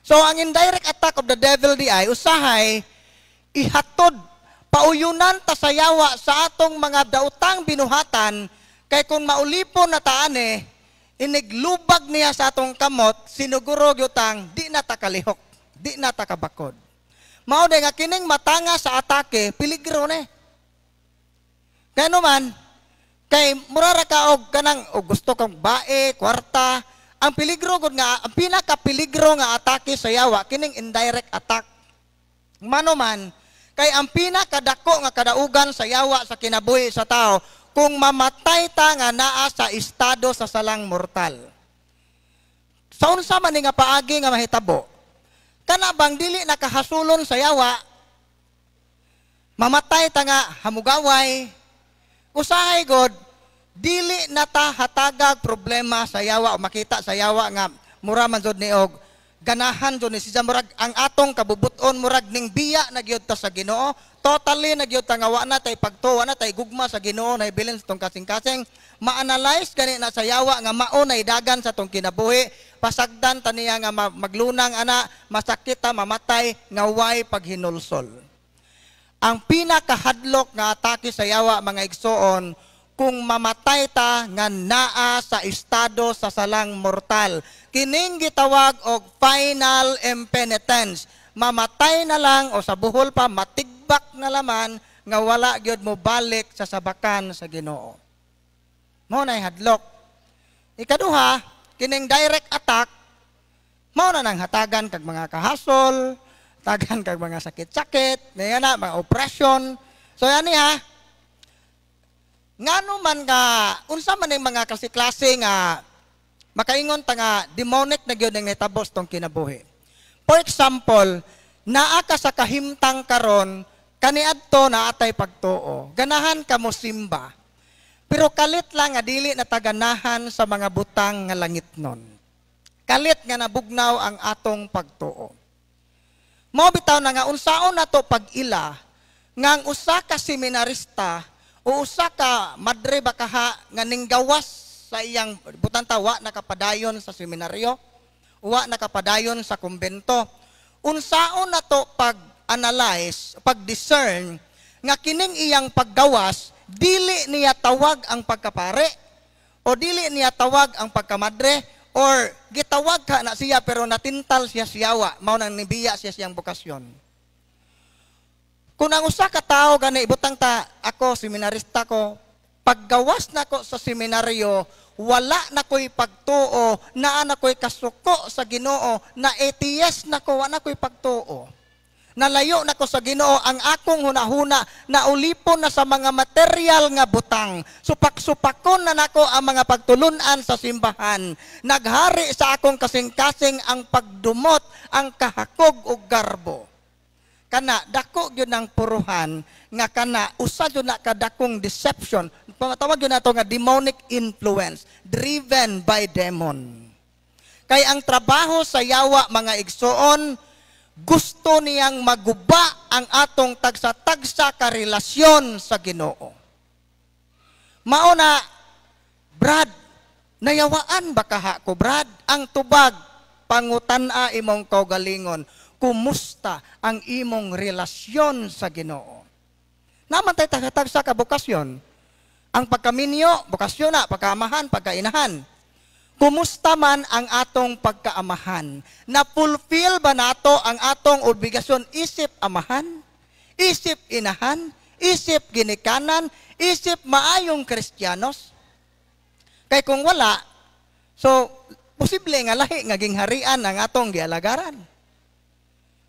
So ang indirect attack of the devil di ay usahay ihatod pauyunan ta sa yawa sa atong mga daotang binuhatan, kay kung maulipon na taane, iniglubag niya sa atong kamot, sinuguro gyutang di na ta kalihok, di na ta kabakod. Mao nga kining matanga sa atake, peligro ni. Kaya naman, Kay murara ka og kanang og gusto kang bae, kwarta, ang peligro gud nga ang pinaka-peligro nga atake sa yawa kining indirect attack. Mano man kay ang pinakadako nga kadaugan sa yawa sa kinabuhi sa tao kung mamatay ta nga naa sa estado sa salang mortal. Sa unsa man ni nga paagi nga mahitabo? Kana bang dili nakahasulon sa yawa, mamatay ta nga hamugaway, usahay god dili na ta hatagag problema sa yawa o makita sa yawa nga mura man jud ni og ganahan jud ni siya, murag ang atong kabubuton murag ning biya na gyud ta sa Ginoo, totally na gyud ta nga wa na tay pagtuo, wa na tay gugma sa Ginoo na ibilin sa tong kasing-kasing. Ma-analyze gani na sa yawa nga mao nay dagan sa tong kinabuhi, pasagdan ta niya nga maglunang ana, masakit ta, mamatay nga way paghinulsol. Ang pinakahadlok nga atake sa yawa, mga igsoon, kung mamatay ta nga naa sa estado sa salang mortal. Kining gitawag og final impenitence. Mamatay na lang o sa buhol pa matigbak na laman nga wala gyud mo balik sa sabakan sa Ginoo. Mao nay hadlok. Ikaduha, kining direct attack mao na nang hatagan kag mga kahasol, tagan kag mga sakit-sakit, may na, mga oppression. So yani ha, ngano man nga, unsa man ang mga klase-klase nga makaingon ta nga demonic na gyud ang nahitabo sa tong kinabuhi. For example, naa ka sa kahimtang karon, kaniadto naa tay pagtuo. Ganahan ka mo simba. Pero kalit lang nga dili na taganahan sa mga butang nga langit nun. Kalit nga nabugnaw ang atong pagtuo. Mao bitaw na nga unsaon nato pag-ila nga ang usa ka seminarista o usa ka madre bakaha nga ninggawas sa iyang butang ta wa nakapadayon sa seminaryo, wa nakapadayon sa kumbento. Unsaon nato pag-analyze, pag-discern nga kining iyang paggawas dili niya tawag ang pagkapare o dili niya tawag ang pagkamadre, or gitawag ka na siya pero natintal siya siyawa, mao nang nibiya siya siyang bokasyon. Kung ang usa ka tawo gani ibutang ta ako seminarista ko, paggawas nako sa seminaryo, wala na ko'y pagtuo, naa na ko'y kasuko sa Ginoo, na atheist na ko, wala na ko'y pagtuo. Nalayo na ko sa Ginoo, ang akong hunahuna naulipon na sa mga material nga butang. Supak-supakon na nako ang mga pagtulunan sa simbahan. Naghari sa akong kasing-kasing ang pagdumot, ang kahakog ug garbo. Kana dako gyud ang puruhan nga kana usa gyud na kadakong deception. Tawag gyud nato nga demonic influence driven by demon. Kay ang trabaho sa yawa, mga igsoon, gusto niyang maguba ang atong tagsa-tagsa ka relasyon sa Ginoo. Mao na, Brad, nayawaan ba kaha ko, Brad? Ang tubag, pangutan-a imong kaugalingon, kumusta ang imong relasyon sa Ginoo? Naman tay tagsa-tagsa ka bokasyon. Ang pagkaminyo, bokasyon na, pagkaamahan, pagkainahan. Kumusta man ang atong pagkaamahan? Na-fulfill ba nato ang atong obligasyon isip amahan, isip inahan, isip ginikanan, isip maayong Kristiyanos? Kay kung wala, so posible nga lahi nga gingharian ang atong gialagaran.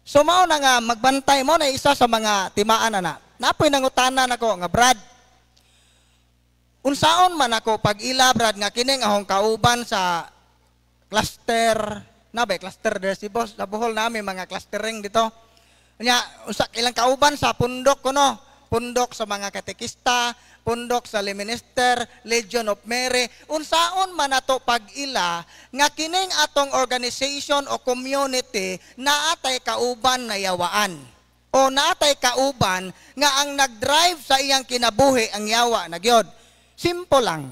So mao na nga magbantay mo na isa sa mga timaan na. Napoy nangutana nako nga, Brad, unsaon man ako pag-ila, Brad, nga kining ahong kauban sa cluster, na ba cluster der si boss, nabuhol nami mga clustering dito. Nya usa ilang kauban sa pundok kuno, pundok sa mga katekista, pundok sa Minister, Legion of Mary. Unsaon man ato pag-ila nga kining atong organization o community naatay kauban na yawaan o naatay kauban nga ang nagdrive sa iyang kinabuhi ang yawa na gyud? Simple lang.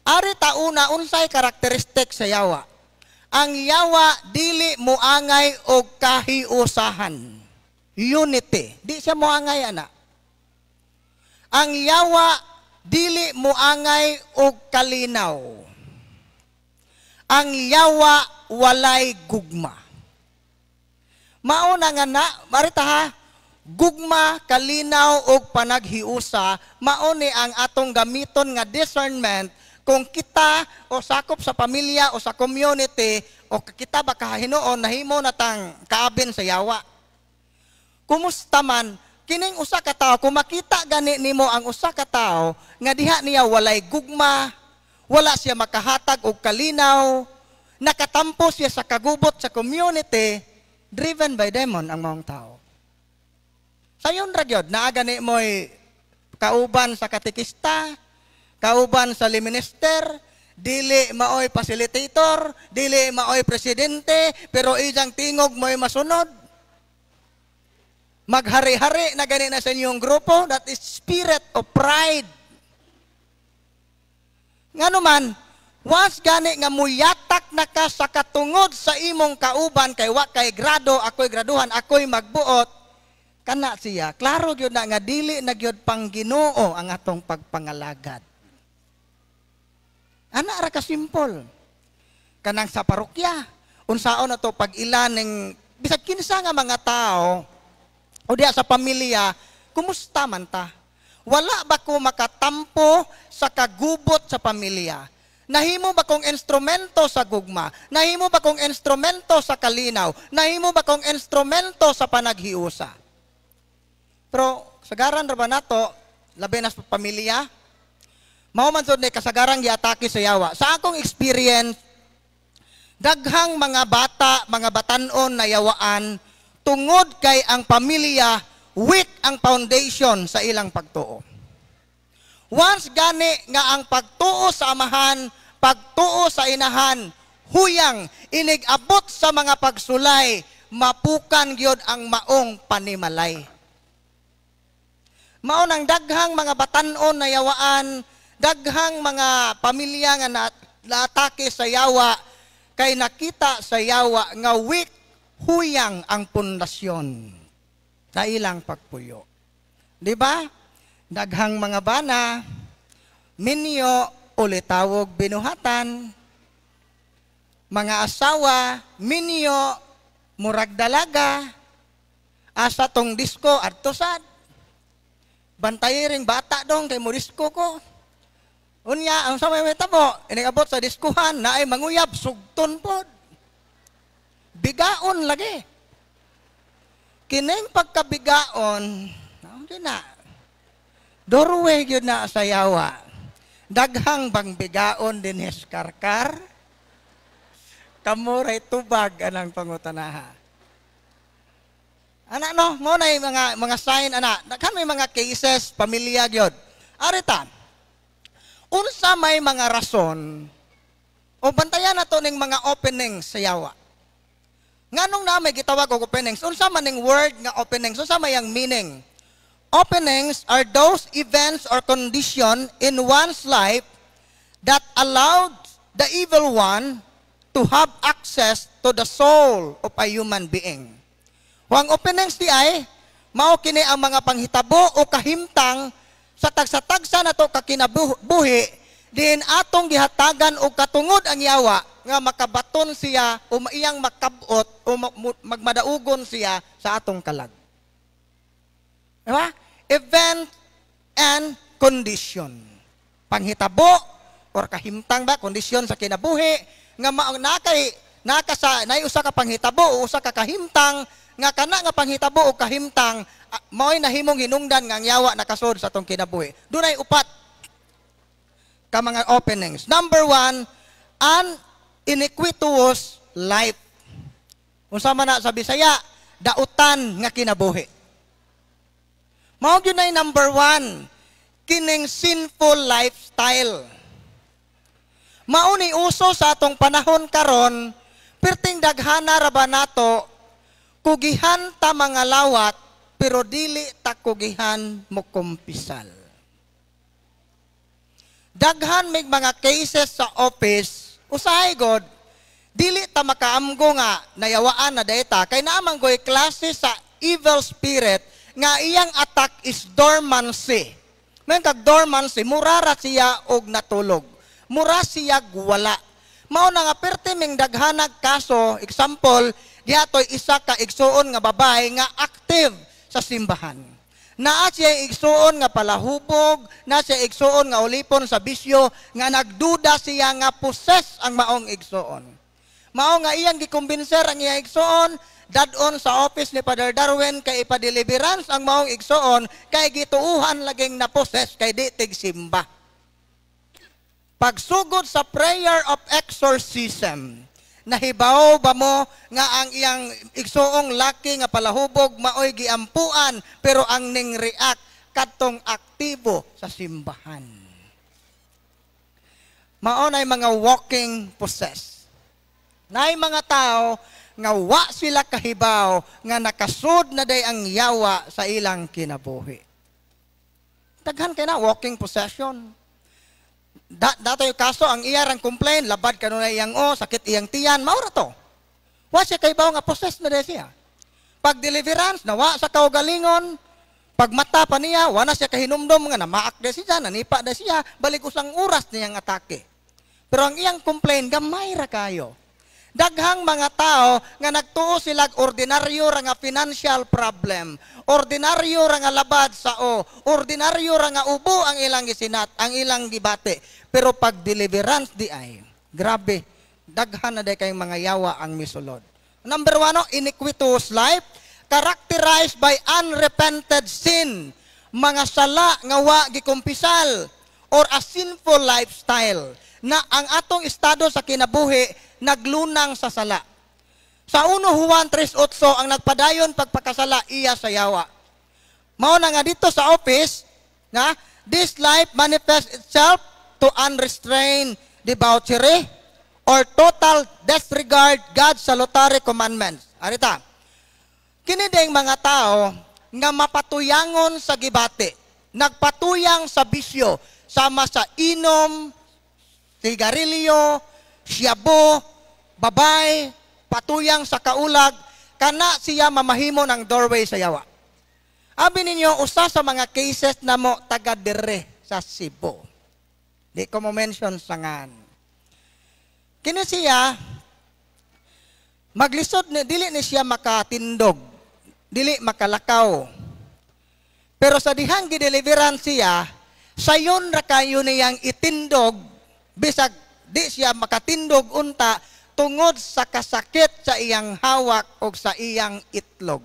Ari tauna unsay karakteristik sa yawa. Ang yawa dili muangay og kahiusahan. Unity. Di siya muangay ana. Ang yawa dili muangay og kalinaw. Ang yawa walay gugma. Mao na nga na, marita ha, Gugma, kalinaw ug panaghiusa, mao ni ang atong gamiton nga discernment kung kita o sakop sa pamilya o sa community o kita ba kahinuon nahimo na tang kaabin sa yawa. Kumusta man kining usa ka tawo, kung makita gani nimo ang usa ka tawo nga diha niya walay gugma, wala siya makahatag og kalinaw, nakatampo siya sa kagubot sa community, driven by demon ang maong tao. Sayon ra gyud, naa gani mo'y kauban sa katekista, kauban sa minister, dili maoy facilitator, dili maoy presidente, pero isang tingog mo'y masunod. Maghari-hari na gani na sa inyong grupo, that is spirit of pride. Ngano man, once gani nga muyatak na ka sa katungod sa imong kauban kay wa kay grado, ako'y graduhan, ako'y magbuot, kana siya, klaro gyud na nga dili na gyud pang Ginoo ang atong pagpangalagad. Ana ra ka simple. Kanang sa parokya, unsaon na to pag-ila ning bisag kinsa nga mga tao o diya sa pamilya, kumusta man ta? Wala ba ko makatampo sa kagubot sa pamilya? Nahimo ba kong instrumento sa gugma? Nahimo ba kong instrumento sa kalinaw? Nahimo ba kong instrumento sa panaghiusa? Pero sagaran ra ba nato, labi na sa pamilya, mao man sud ni kasagarang giatake sa yawa. Sa akong experience, daghang mga bata, mga batanon na yawaan tungod kay ang pamilya weak ang foundation sa ilang pagtuo. Once gani nga ang pagtuo sa amahan, pagtuo sa inahan, huyang inig-abot sa mga pagsulay, mapukan gyud ang maong panimalay. Mao nang daghang mga batanon na yawaan, daghang mga pamilya nga naatake sa yawa, kay nakita sa yawa nga weak, huyang ang pundasyon sa ilang pagpuyo. Di ba? Daghang mga bana, minyo, ulitawog binuhatan, mga asawa, minyo, murag dalaga, asa tong disko, adto sad. Bantay ring bata dong kay mo disko ko. Unya, ang sa may tabo, inigabot sa diskuhan, naay manguyab, sugton pod. Bigaon lagi. Kining pagkabigaon, hindi na. Doorway gyud na sa yawa. Daghang bang bigaon din karkar? Kamuray tubag anang pangutanaha. Ana no, mo na yung mga sign ana. Daghan may mga cases pamilya gyud. Arita. Unsa may mga rason o bantayan nato ning mga openings sa yawa. Nganong na may gitawag og openings? Unsa man ning word nga openings? Unsa may ang meaning? Openings are those events or condition in one's life that allowed the evil one to have access to the soul of a human being. Huwag openings di ay, mao kini ang mga panghitabo o kahimtang sa tagsa-tagsa nato kakinabuhi, diin atong gihatagan og katungod ang yawa nga makabaton siya o maiyang makabot o magmadaugon siya sa atong kalag. Diba? Event and condition. Panghitabo or kahimtang ba, kondisyon sa kinabuhi nga nakay naka sa nay usa ka panghitabo o usa ka kahimtang nga kana nga panghitabo o kahimtang mao'y nahimong hinungdan nga ang yawa nakasod sa atong kinabuhi. Dunay upat ka mga openings. Number one, an iniquitous life. Unsa man na sa Bisaya, dautan nga kinabuhi. Mao gyud nay number one, kining sinful lifestyle. Mao ni uso sa atong panahon karon, perting daghana ra ba nato, kugihan ta mga lawat, pero dili ta kugihan mokumpisal. Daghan mig mga cases sa office, usahay god, dili ta makaamgo nga nayawaan na data, kay naamang goy klase sa evil spirit nga iyang attack is dormancy. May kag dormancy, murara siya og natulog. Mura siya wala. Mao na nga perti ming daghanag kaso, example, diatoy isa ka igsuon nga babae nga active sa simbahan. Naa siya igsuon nga palahubog, naa siya igsuon nga ulipon sa bisyo, nga nagduda siya nga poses ang maong igsuon. Mao nga iyang gikumbinser ang iyang igsuon, dadon sa office ni Father Darwin kay ipa-deliverance ang maong igsuon, kay gituuhan laging na poses kay di tigsimba. Pagsugod sa prayer of exorcism, nahibaw ba mo nga ang iyang igsuong laki nga palahubog maoy giampuan, pero ang ning react kadtong aktibo sa simbahan. Mao nay mga walking possessed. Nay mga tao nga wa sila kahibaw nga nakasud na day ang yawa sa ilang kinabuhi. Daghan kay na walking possession. Datoy kaso ang iya rang complain, labad kanunay iyang o, sakit iyang tiyan, mao ra to. Wa siya kahibaw nga possessed na day siya. Pag deliverance, nawa sa kaugalingon, pag mata pa niya, wa na siya kahinumdom nga namaak day siya, nanipa day siya, balik usang oras niyang atake. Pero ang iyang complain, gamay ra kayo. Daghang mga tao nga nagtuo silag ordinaryo ra nga financial problem, ordinaryo ra nga labad sa o, ordinaryo ra nga ubo ang ilang gisinat, ang ilang gibati. Pero pag deliverance di ay, grabe, daghan na day kayong mga yawa ang misulod. Number 1, no, iniquitous life, characterized by unrepented sin, mga sala nga wa gikumpisal, or a sinful lifestyle, na ang atong estado sa kinabuhi naglunang sa sala. Sa 1 Juan 3:8, ang nagpadayon pagpakasala iya sa yawa. Mao na nga dito sa office, na this life manifests itself to unrestrained debauchery or total disregard God's salutary commandments. Arita, kini ding mga tao nga mapatuyangon sa gibati, nagpatuyang sa bisyo, sama sa inom, sigarilyo, siyabo, babay, patuyang sa kaulag, kana siya mamahimo ng doorway sa yawa. Abi ninyo, usa sa mga cases na mo taga dire sa Cebu. Di ko mo mention sangan. Kini siya, maglisod ni, dili ni siya makatindog, dili makalakaw. Pero sa dihang gideliveran siya, sayon ra kayo niyang itindog, bisag di siya makatindog unta tungod sa kasakit sa iyang hawak o sa iyang itlog.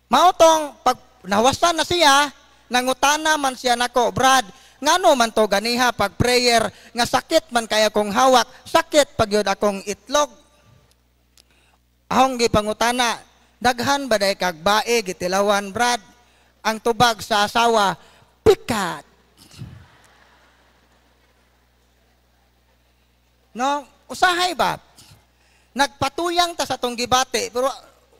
Mao tong pag nawasan na siya, nangutana man siya nako, Brad, ngano man to ganiha pag prayer nga sakit man kaya kong hawak, sakit pag yun akong itlog. Ahong gipangutana, daghan ba day kag bae gitilawan, Brad? Ang tubag sa asawa, pikat. No, usahay ba? Nagpatuyang ta sa tong gibati, pero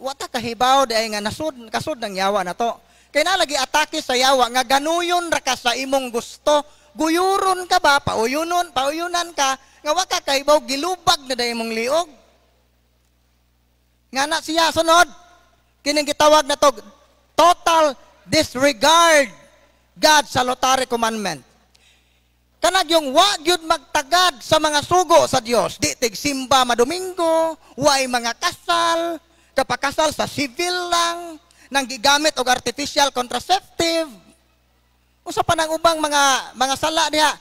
wata kahibaw di ay nga nasud, kasud ng yawa na to. Kay nalagi atake sa yawa nga ganuyon ra ka sa imong gusto, guyuron ka ba, pauyunon, pauyunan ka, nga wa ka kahibaw gilubag na day imong liog. Nga na siya sunod, kining gitawag na to total disregard God's salutary commandment. Kanag yung wa gyud magtagad sa mga sugo sa Dios, di tigsimba madomingo, way mga kasal, kapakasal sa civil lang, nang gigamit og artificial contraceptive. Usa pa nang ubang mga sala diha,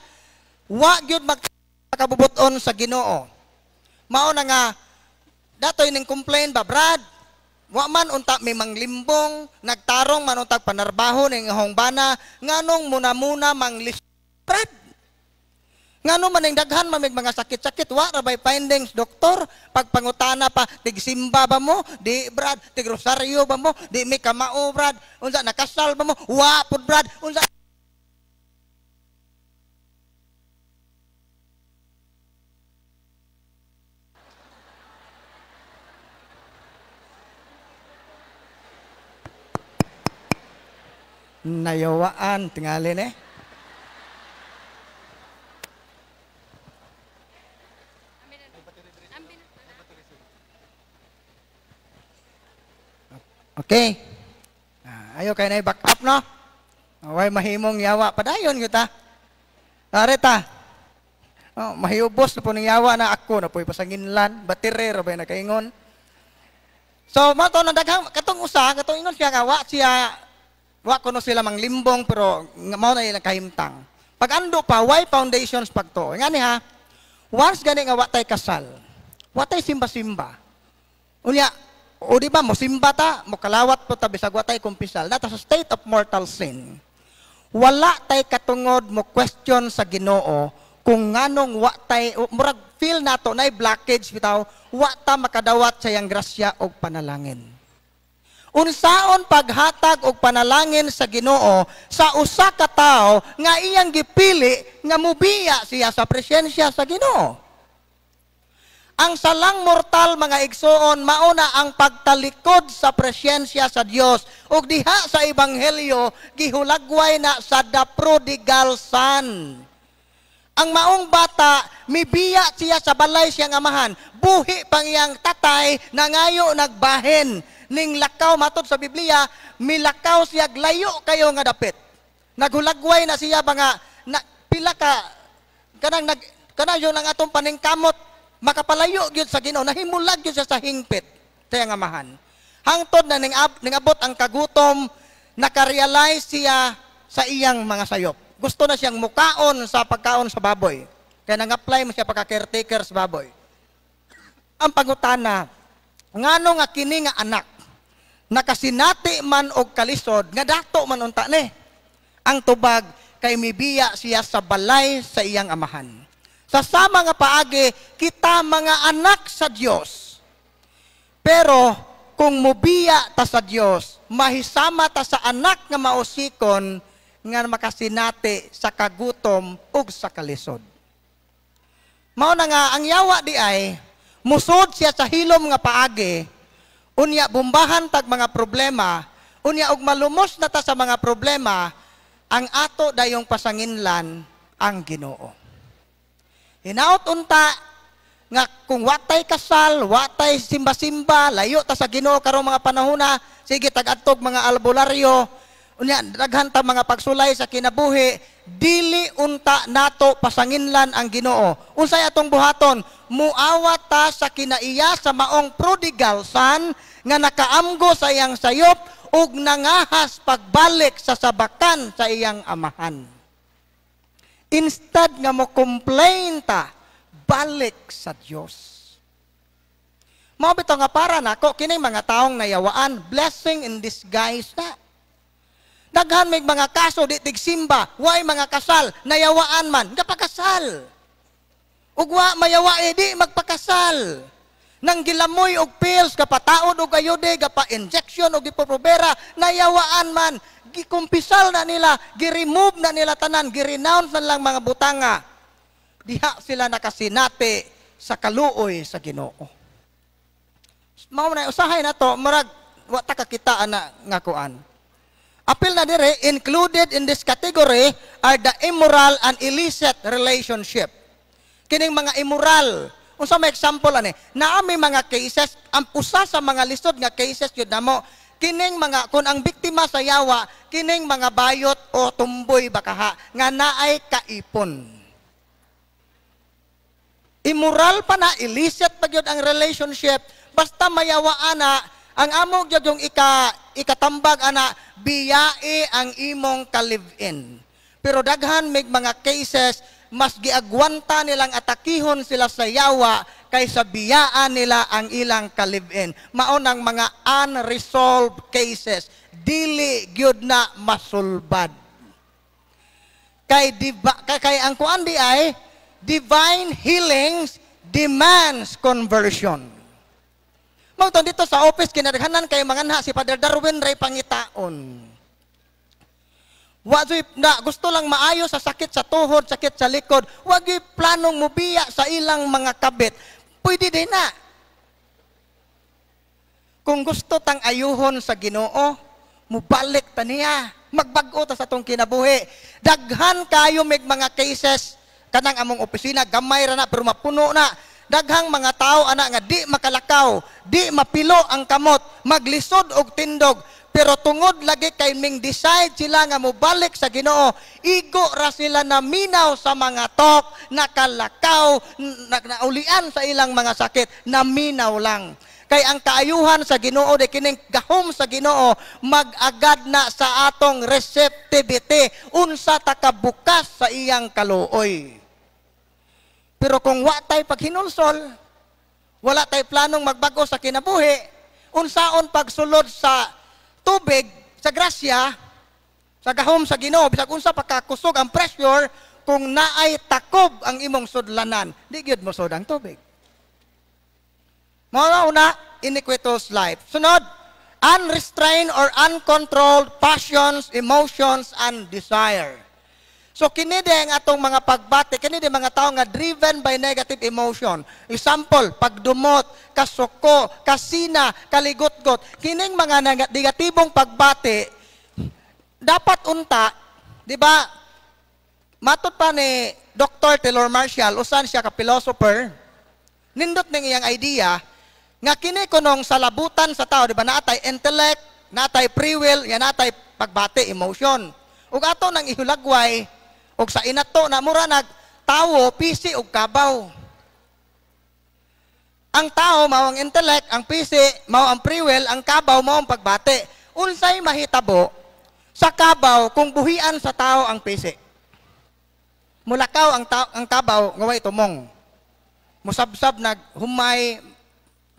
wa gyud magkabubuton sa Ginoo. Mao na nga datoy ning complain ba, Brad? Wa man unta may manglimbong, nagtarong man untag panarbaho ning ihong bana, nganong muna-muna manglis, Brad? Ngano man ning daghan mamig mga sakit-sakit, wa ra bay findings doktor? Pagpangutana pa, tigsimba ba mo? Di, Brad. Tigrosaryo ba mo? Di mi kamao, Brad. Unsa nakasal ba mo? Wa pud, Brad. Unsa nayawaan tingali ni. Okay. Ayo kay na back up no. Way mahimong yawa padayon gyud ta. Areta. Oh, mahiubos na po ning yawa na ako na po'y pasanginlan, batire ra bay nakaingon. So mao to na daghang katong usa, katong ingon siya nga wa siya, wa kuno sila manglimbong, pero mao na ilang kahimtang. Pag ando pa, why foundations pagtuo? Ngani ha, once gani nga wa tay kasal, wa tay simba-simba. Unya, o di ba, mo simba ta, mo kalawat po ta bisag wa tay kumpisal, nata sa state of mortal sin. Wala tay katungod mo question sa Ginoo kung nganong wa tay, murag feel nato nay blockage bitaw, wa ta makadawat sa iyang grasya og panalangin. Unsaon paghatag og panalangin sa Ginoo sa usa ka tawo nga iyang gipili nga mubiya siya sa presensya sa Ginoo? Ang salang mortal, mga igsoon, mauna ang pagtalikod sa presensya sa Dios. Ug diha sa ebanghelyo gihulagway na sa the prodigal son. Ang maong bata, mibiya siya sa balay siyang amahan. Buhi pang iyang tatay, nangayo nagbahin. Ning lakaw, matod sa Biblia, milakaw siya layo kayo nga dapit. Naghulagway na siya ba nga, na, pila ka, kanang, nag, kanang yun ang atong paningkamot, makapalayo gyud sa Ginoo, nahimulag gyud siya sa hingpit sa iyang amahan. Hangtod na ningabot ang kagutom, nakarealize siya sa iyang mga sayop. Gusto na siyang mukaon sa pagkaon sa baboy. Kaya nang-apply mo siya pagka-caretaker sa baboy. Ang pangutana, ngano nga kini nga anak, nakasinati man og kalisod, nga dato man unta ni? Ang tubag, kay mibiya siya sa balay sa iyang amahan. Sa sama nga paagi, kita mga anak sa Dios. Pero kung mubiya ta sa Dios, mahisama ta sa anak nga mausikon nga makasinati sa kagutom ug sa kalisod. Mao na nga ang yawa di ay musod siya sa hilom nga paagi, unya bumbahan tag mga problema, unya og malumos na ta sa mga problema, ang ato dayong pasanginlan ang Ginoo. Hinaot unta nga kung watay kasal, watay simba-simba, layo ta sa Ginoo karong mga panahona, sige tag-adtog mga albularyo, unya daghan ta mga pagsulay sa kinabuhi, dili unta nato pasanginlan ang Ginoo. Unsay atong buhaton? Muawat ta sa kinaiya sa maong prodigal son nga nakaamgo sa iyang sayop ug nangahas pagbalik sa sabakan sa iyang amahan. Instead nga mo complain ta, balik sa Dios. Mao bitaw nga para nako kining mga taong nayawaan, blessing in disguise na. Daghan may mga kaso di tigsimba, way mga kasal, nayawaan man, gapakasal. Ug wa mayawa eh, di magpakasal. Nang gilamoy og pills, gapataod og ayude, gapa-injection og Depo-Provera, nayawaan man, gikumpisal na nila, gi-remove na nila tanan, gi-renounce na lang mga butanga. Diha sila nakasinati sa kaluoy sa Ginoo. Mao na usahay na to, murag wa ta kakita ana nga kuan. Apil na dire, included in this category are the immoral and illicit relationship. Kining mga immoral. Unsa may example ani? Naa may mga cases, ang usa sa mga lisod nga cases yun namo, kining mga, kung ang biktima sa yawa, kining mga bayot o tumboy bakaha, nga naay kaipon. Immoral pa na, illicit pa gyud ang relationship, basta mayawa ana, ang amo gyud yung ikatambag ana, biyae ang imong ka-live-in. Pero daghan may mga cases, mas giagwanta nilang atakihon sila sa yawa kaysa biyaan nila ang ilang ka-live-in. Mao nang mga unresolved cases, dili gyud na masulbad. Kay diba, kay ang kuan di ay divine healings demands conversion. Mao dito sa office kinadaghanan kay mga nha si Father Darwin ray pangitaon. Wa na gusto lang maayo sa sakit sa tuhod, sakit sa likod, wa gyud planong mubiya sa ilang mga kabit. Pwede din na. Kung gusto tang ayuhon sa Ginoo, mubalik ta niya, magbag-o ta sa atong kinabuhi. Daghan kayo mig mga cases kanang among opisina gamay ra na pero mapuno na. Daghang mga tao ana nga di makalakaw, di mapilo ang kamot, maglisod og tindog, pero tungod lagi kay ming decide sila nga mobalik sa Ginoo, igo ra sila naminaw sa mga tok, nakalakaw, naulian sa ilang mga sakit, naminaw lang. Kay ang kaayuhan sa Ginoo de kining gahom sa Ginoo mag-agad na sa atong receptivity, unsa ta kabukas sa iyang kaluoy. Pero kung wa tay paghinulsol, wala tay planong magbago sa kinabuhi, unsaon pagsulod sa tubig, sa grasya, sa gahom sa Ginoo, bisag unsa pagkakusog ang pressure, kung naay takob ang imong sudlanan, di gyud mo ang tubig. Mao una, iniquitous life. Sunod, unrestrained or uncontrolled passions, emotions, and desire. So kini ang atong mga pagbati, kini mga tao nga driven by negative emotion. Example, pagdumot, kasuko, kasina, kaligutgot. Kining mga negatibong pagbati, dapat unta, di ba? Matod pa ni Dr. Taylor Marshall, usan siya ka philosopher, nindot ning iyang idea nga kini kunong salabutan sa tao, di ba, naatay intellect, naatay free will, ya naatay pagbati, emotion. Ug ato nang ihulagway ug sa inato na mura nag tawo, pisi ug kabaw. Ang tao mao ang intellect, ang pisi mao ang free will, ang kabaw mao ang pagbati. Unsay mahitabo sa kabaw kung buhian sa tao ang pisi? Mulakaw ang kabaw nga way tumong. Musabsab nag humay,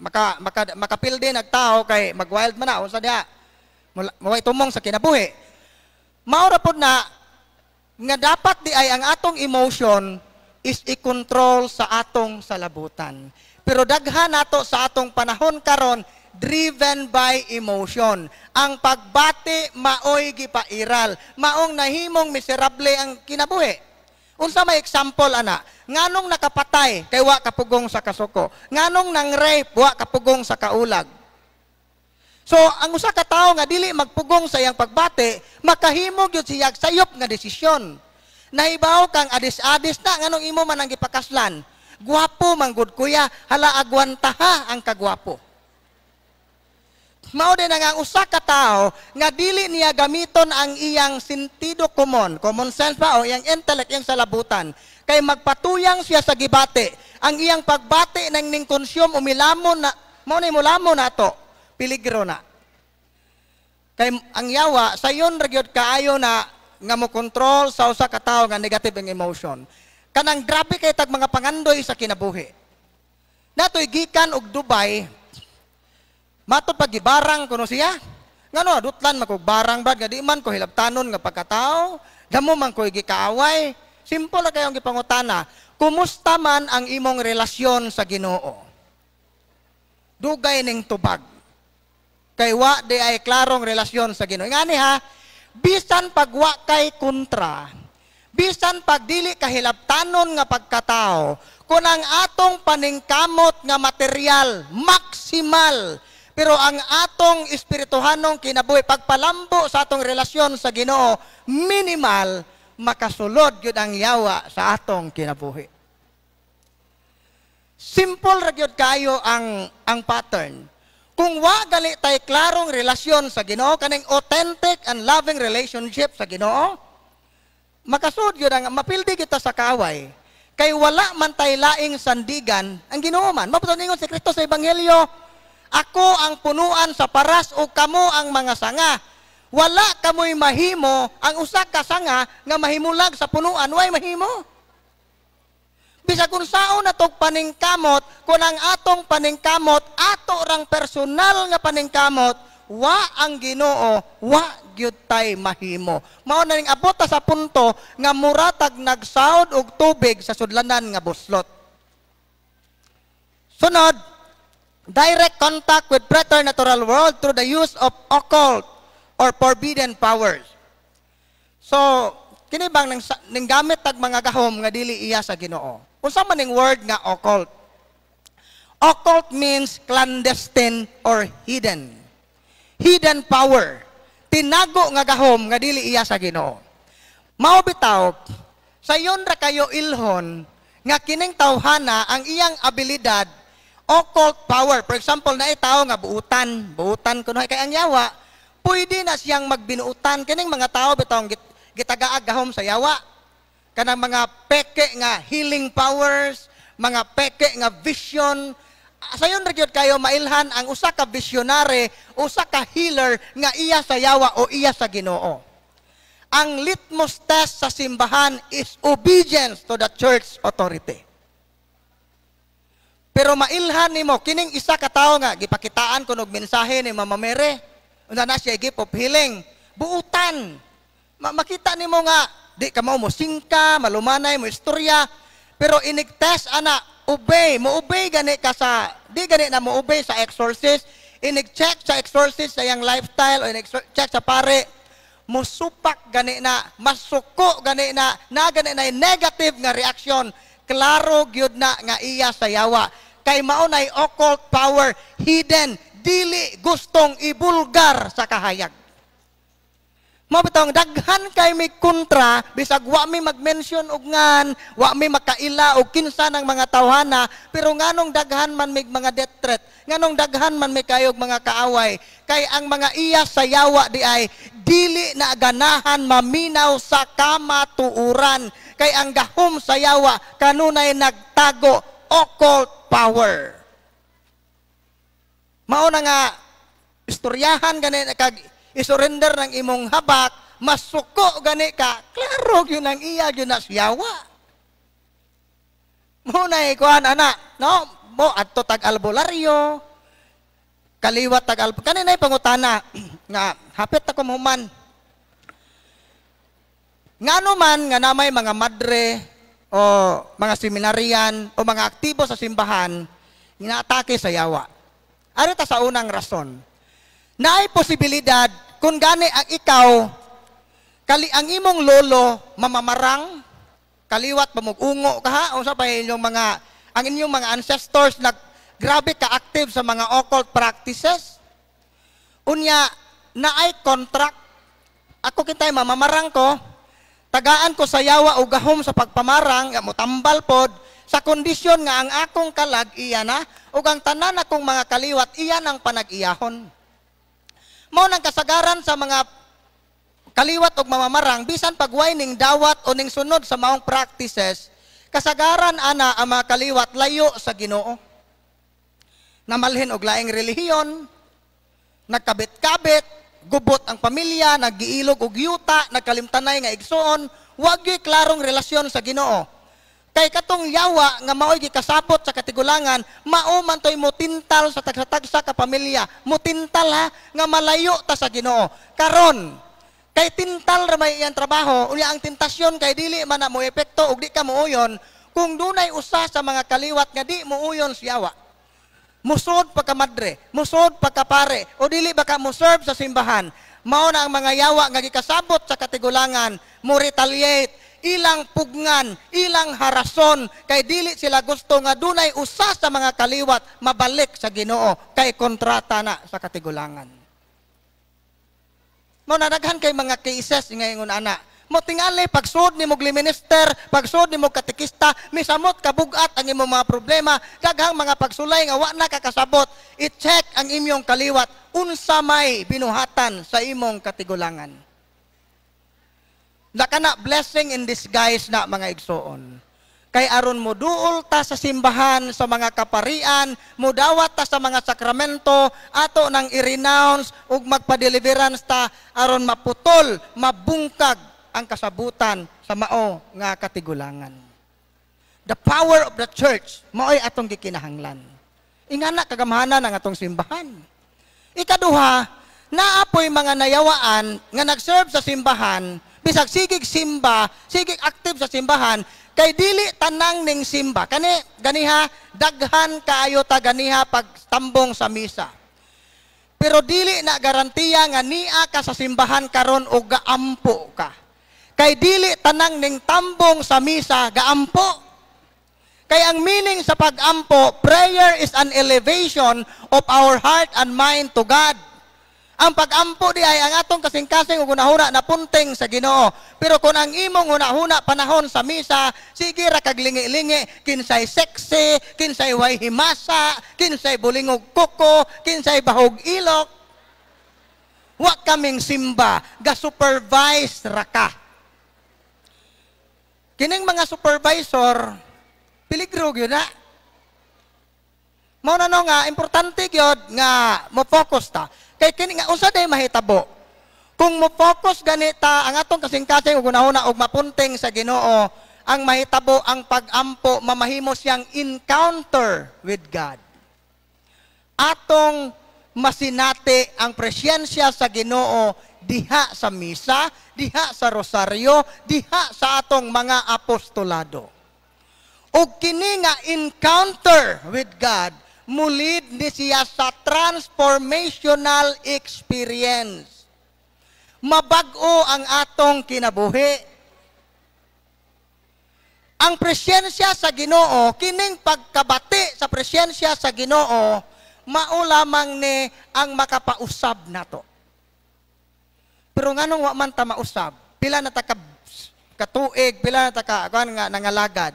maka, maka makapildi nagtao kay magwild man na unsa diha. Maway tumong sa kinabuhi. Mao ra pod na nga dapat di ay ang atong emotion is i-control sa atong salabutan. Pero daghan nato sa atong panahon karon driven by emotion. Ang pagbati maoy gipairal, maong nahimong miserable ang kinabuhi. Unsa may example ana? Nganong nakapatay kay wa kapugong sa kasuko? Nganong nang rape, wa kapugong sa kaulag? So ang usa ka tawo nga dili magpugong sa iyang pagbati, makahimo gyud siya sayop nga desisyon. Nahibaw kang adis-adis na, nganong imo man ang gipakaslan? Gwapo man gud kuya, hala agwanta ha ang kagwapo. Mao din ang usa ka tawo nga dili niya gamiton ang iyang sentido komon, common sense pa o iyang intellect, iyang salabutan. Kay magpatuyang siya sa gibati. Ang iyang pagbati nang ning consume umilamon na, mao ni mulamon nato, peligro na. Kay ang yawa sayon ra gyud kaayo na nga mo kontrol sa usa ka tawo nga negative ang emotion. Kanang grabe kay tag mga pangandoy sa kinabuhi. Natoy gikan og Dubai, matod pag gibarang kuno siya. Ngano dutlan man kog barang brad nga di man ko hilabtanon nga pagkatao, damo man ko gikaaway. Simple ra kayong gipangutana. Kumusta man ang imong relasyon sa Ginoo? Dugay ning tubag. Kay wa di ay klarong relasyon sa Ginoo. Ngani ha, bisan pag wa kay kontra, bisan pag dili kahilabtanon nga pagkatao, kung ang atong paningkamot nga material maksimal, pero ang atong espirituhanong kinabuhi, pagpalambo sa atong relasyon sa Ginoo, minimal, makasulod gyud ang yawa sa atong kinabuhi. Simple ra gyud kayo ang pattern. Kung wa gali tay klarong relasyon sa Ginoo, kaning authentic and loving relationship sa Ginoo, makasud gyud ang mapildi kita sa kaaway. Kay wala man tay laing sandigan ang Ginoo man. Mao ningon si Kristo sa Ebanghelyo, ako ang punuan sa paras o kamo ang mga sanga. Wala kamoy mahimo ang usa ka sanga nga mahimulag sa punuan, way mahimo. Bisag unsaon natog paningkamot, kung ang atong paningkamot ato rang personal nga paningkamot, wa ang Ginoo, wa gyud tay mahimo. Mao na ning abot ta sa punto nga muratag nagsaod og tubig sa sudlanan nga buslot. Sunod, direct contact with preternatural world through the use of occult or forbidden powers. So, kini bang nang gamit tag mga gahom nga dili iya sa Ginoo. Unsa man ning word nga occult? Occult means clandestine or hidden. Hidden power. Tinago nga gahom nga dili iya sa Ginoo. Mao bitaw, sayon ra kayo ilhon nga kining tawhana ang iyang abilidad occult power. For example, naay tawo nga buutan, buutan kuno kay ang yawa, pwede na siyang magbinuutan kining mga tawo bitaw gitagaag gahom sa yawa. Kanang mga peke nga healing powers, mga peke nga vision, Sayon ra gyud kayo mailhan ang usa ka visionary, usa ka healer nga iya sa yawa o iya sa Ginoo. Ang litmus test sa simbahan is obedience to the church authority. Pero mailhan nimo kining isa ka tawo nga gipakitaan ko og mensahe ni Mama Mary. Unsa na siya, gift of healing. Buutan. Makita nimo nga di ka mao mo singka, malumanay mo istorya, pero inig test ana, obey, mo obey gani ka sa di gani na mo obey sa exorcist, inig check sa exorcist sa iyang lifestyle o inig check sa pare, musupak gani na, masuko gani na, na gani na negative nga reaction, klaro gyud na nga iya sa yawa. Kay mao nay occult power hidden, dili gustong ibulgar sa kahayag. Mao bitong daghan kay may kontra, bisag wa mi mag-mention og ngan, wa mi makaila og kinsa ng mga tawhana, pero nganong daghan man mig mga death threat, nganong daghan man may kayog mga kaaway, kay ang mga iya sa yawa di ay dili na ganahan maminaw sa kamatuuran, kay ang gahom sa yawa kanunay nagtago, occult power. Mao na nga istoryahan gani kag isurrender ng imong habak, masuko gani ka, klaro yun ang iya yun na siyawa. Muna ikuan ana, no? Mo adto tag albularyo, kaliwat tag albularyo. Kanina pangutana nga hapit ako mahuman. Ngano man nga namay mga madre o mga seminarian o mga aktibo sa simbahan ginaatake sa yawa? Ari ta sa unang rason. Naay posibilidad kung gani ang ikaw kali ang imong lolo mamamarang, kaliwat pamugungo ka ha, unsa pa inyong mga ang inyong mga ancestors nag grabe ka active sa mga occult practices. Unya naay contract, ako kitay mamamarang ko, tagaan ko sa yawa og gahom sa pagpamarang, motambal pod sa kondisyon nga ang akong kalag iya na ug ang tanan akong mga kaliwat iya nang panag-iyahon. Mao nang kasagaran sa mga kaliwat og mamamarang, bisan pagway ning dawat o ning sunod sa maong practices, kasagaran ana ang mga kaliwat layo sa Ginoo. Namalhin og laing relihiyon, nagkabit-kabit, gubot ang pamilya, naggiilog og yuta, nagkalimtanay nga igsuon, wa gyud klarong relasyon sa Ginoo. Kay katong yawa nga maoy gikasabot sa katigulangan, mao man toy motintal sa tagsa-tagsa ka pamilya, motintal ha nga malayo ta sa Ginoo. Karon kay tintal ra may iyang trabaho, unya ang tentasyon kay dili man na mo epekto og di ka muuyon kung dunay usa sa mga kaliwat nga di muuyon sa yawa. Musod pagka madre, musod pagkapare, o dili ba ka mo serve sa simbahan, mao na ang mga yawa nga gikasabot sa katigulangan, mo retaliate, ilang pugngan, ilang harason, kay dili sila gusto nga dunay usa sa mga kaliwat mabalik sa Ginoo, kay kontrata na sa katigulangan. Mao na daghan kay mga cases nga ingon ana. Mo tingali pagsud nimo minister, pagsud nimo katekista, misamot kabugat ang imong mga problema, daghang mga pagsulay nga wa na kakasabot. I-check ang imong kaliwat unsa may binuhatan sa imong katigulangan. Nakana blessing in disguise na, mga igsoon. Kay aron mo duol ta sa simbahan, sa mga kaparian, mudawat ta sa mga sakramento, ato nang i-renounce ug magpa-deliverance ta aron maputol, mabungkag ang kasabutan sa mao nga katigulangan. The power of the church mao'y atong gikinahanglan. Ingana kagamhanan ang atong simbahan. Ikaduha, naapoy mga nayawaan nga nag-serve sa simbahan, bisag sigig simba, sigig active sa simbahan, kay dili tanang ning simba. Kani ganiha daghan kaayo ta ganiha pagtambong sa misa. Pero dili na garantiya nga nia ka sa simbahan karon og gaampo ka. Kay dili tanang ning tambong sa misa gaampo. Kay ang meaning sa pag-ampo, prayer is an elevation of our heart and mind to God. Ang pag-ampo di ay ang atong kasing-kasing ug hunahuna na punting sa Ginoo. Pero kung ang imong hunahuna panahon sa misa, sige ra kag lingi-lingi, kinsay sexy, kinsay way himasa, kinsay bulingog kuko, kinsay bahog ilok. Wa kaming simba, ga-supervise ra ka. Kining mga supervisor, peligro gyud na. Mao na no nga importante gyud nga mo focus ta. Kay kini nga unsa day mahitabo? Kung mo focus ganita ang atong kasing-kasing ug hunahuna og mapunting sa Ginoo, ang mahitabo, ang pag-ampo mamahimo siyang encounter with God. Atong masinati ang presensya sa Ginoo diha sa misa, diha sa rosaryo, diha sa atong mga apostolado. Ug kini nga encounter with God mulid ni siya sa transformational experience. Mabag-o ang atong kinabuhi. Ang presensya sa Ginoo, kining pagkabati sa presensya sa Ginoo, mao lamang ni ang makapausab nato. Pero nganong wa man ta mausab? Pila na ta ka katuig, pila na ta ka kuan nga nangalagad?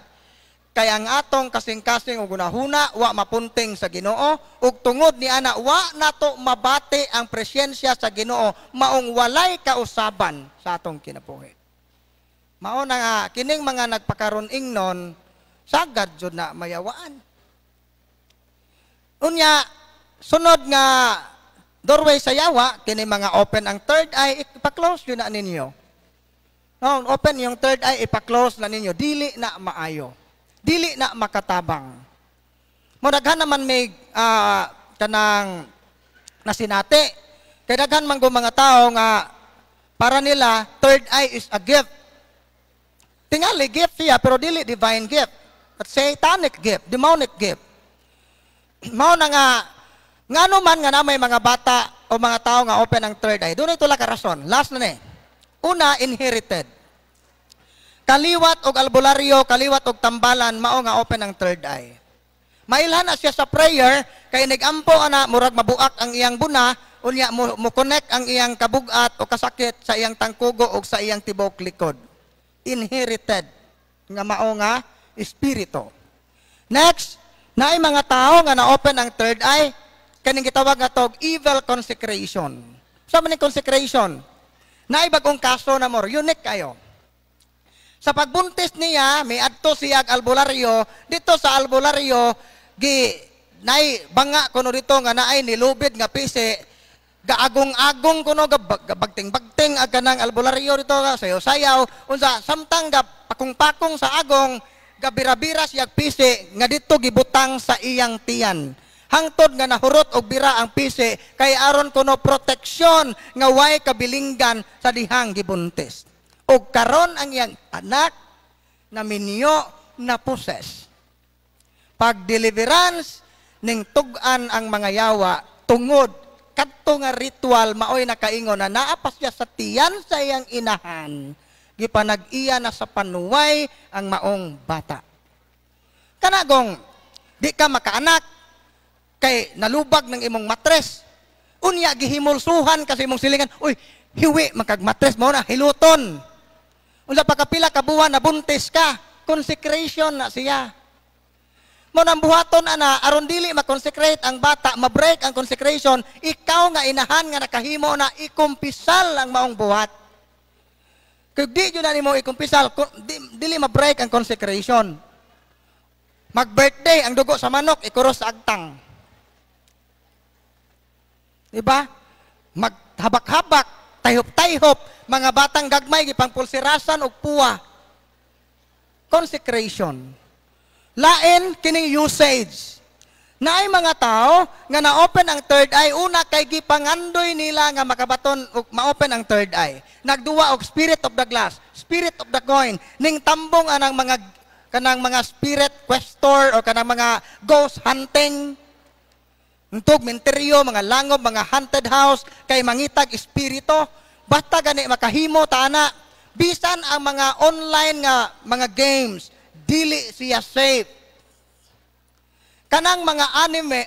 Kay ang atong kasing-kasing ug hunahuna wa mapunting sa Ginoo, ug tungod ni ana wa nato mabati ang presensya sa Ginoo, maong walay kausaban sa atong kinabuhi. Mao na nga kining mga nagpakaron ingnon, sagad jud na mayawaan. Unya, sunod nga doorway sa yawa, kini mga open ang third eye, ipa-close yun na ninyo. No, open yung third eye, ipa-close na ninyo. Dili na maayo. Dili na makatabang. Mo daghan naman may kanang nasinati. Kay daghan man go mga tao nga para nila third eye is a gift. Tingali gift siya, pero dili divine gift. At satanic gift, demonic gift. Mao na nga ngano man nga na may mga bata o mga tao nga open ang third eye. Doon ito lang ka rason. Last na ni. Una, inherited. Kaliwat og albularyo, kaliwat og tambalan, mao nga open ang third eye. Mailhan na siya sa prayer, kay nigampo ana, murag mabuak ang iyang buna, unya mo connect ang iyang kabugat o kasakit sa iyang tangkugo o sa iyang tibok likod. Inherited nga mao nga espiritu. Next, naay mga tao nga na-open ang third eye, kaning gitawag nga tog evil consecration. Sa man consecration? Naay bagong kaso na more unique kayo. Sa pagbuntis niya, may adto siya ag albularyo, dito sa albularyo gi nay banga kuno dito nga naay nilubid nga pisi, gaagong-agong kuno, gabagting-bagting ag kanang albularyo dito sayaw-sayaw unsa, samtang ga pakong-pakong sa agong, gabira-bira siya pisi nga dito gibutang sa iyang tiyan hangtod nga nahurot og bira ang pisi, kay aron kuno proteksyon nga way kabilinggan sa dihang gibuntis. Og karon ang iyang anak na minyo na possess. Pag deliverance ning tug-an ang mga yawa tungod kadto nga ritual, maoy nakaingon na naa pa siya sa tiyan sa iyang inahan, gipanag-iya na sa panuway ang maong bata. Kanagong di ka makaanak kay nalubag ng imong matres. Unya gihimulsuhan kasi imong silingan, "Uy, hiwi makag matres mo na hiluton." Unsa pa kapila ka buwan nabuntis ka, consecration na siya. Mo nang buhaton ana aron dili ma-consecrate ang bata, ma-break ang consecration, ikaw nga inahan nga nakahimo na, ikumpisal ang maong buhat. Kung di jud na nimo ikumpisal, dili ma-break ang consecration. Mag-birthday, ang dugo sa manok ikuros sa agtang. Diba? Maghabak-habak, tayhop-tayhop, mga batang gagmay gipangpulsirasan og puwa. Consecration. Lain kining usage. Naay mga tao nga na-open ang third eye, una kay gipangandoy nila nga makabaton og ma-open ang third eye. Nagduwa og spirit of the glass, spirit of the coin, ning tambong anang mga kanang mga spirit questor o kanang mga ghost hunting. Ntog menteryo, mga langob, mga haunted house, kay mangitag espiritu. Basta gani makahimo ta ana. Bisan ang mga online nga mga games, dili siya safe. Kanang mga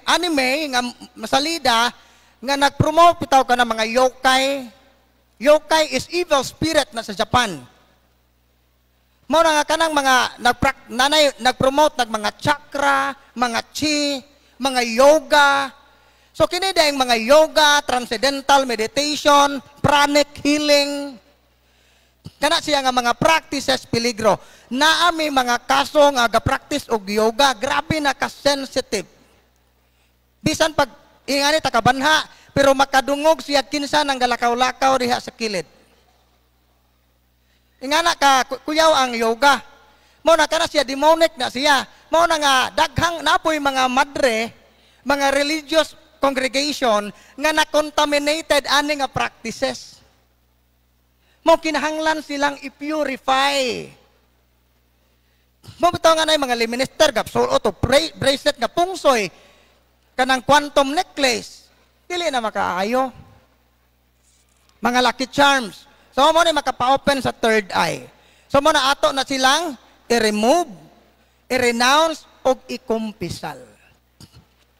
anime nga masalida nga nagpromote bitaw ka ng mga yokai. Yokai is evil spirit na sa Japan. Mao na nga kanang mga nanay nagpromote nag mga chakra, mga chi, mga yoga. So kini dayang mga yoga, transcendental meditation, pranic healing. Kana siya nga mga practices, peligro. Naa may mga kaso nga ga-practice og yoga, grabe na ka-sensitive. Bisan pag ingani ta kabanha, pero makadungog siya kinsa nang galakaw-lakaw diha sa kilid. Ingana ka kuyaw ang yoga. Mao na kana siya, demonic na siya. Mao na nga daghang napoy mga madre, mga religious congregation nga na-contaminated ani nga practices. Mao kinahanglan silang i-purify. Mao bitaw nga nay mga minister gap suot og bracelet nga pungsoy, kanang quantum necklace, dili na makaayo. Mga lucky charms. So mo ni makapa-open sa third eye. So mo na ato na silang i-remove, i-renounce og ikumpisal.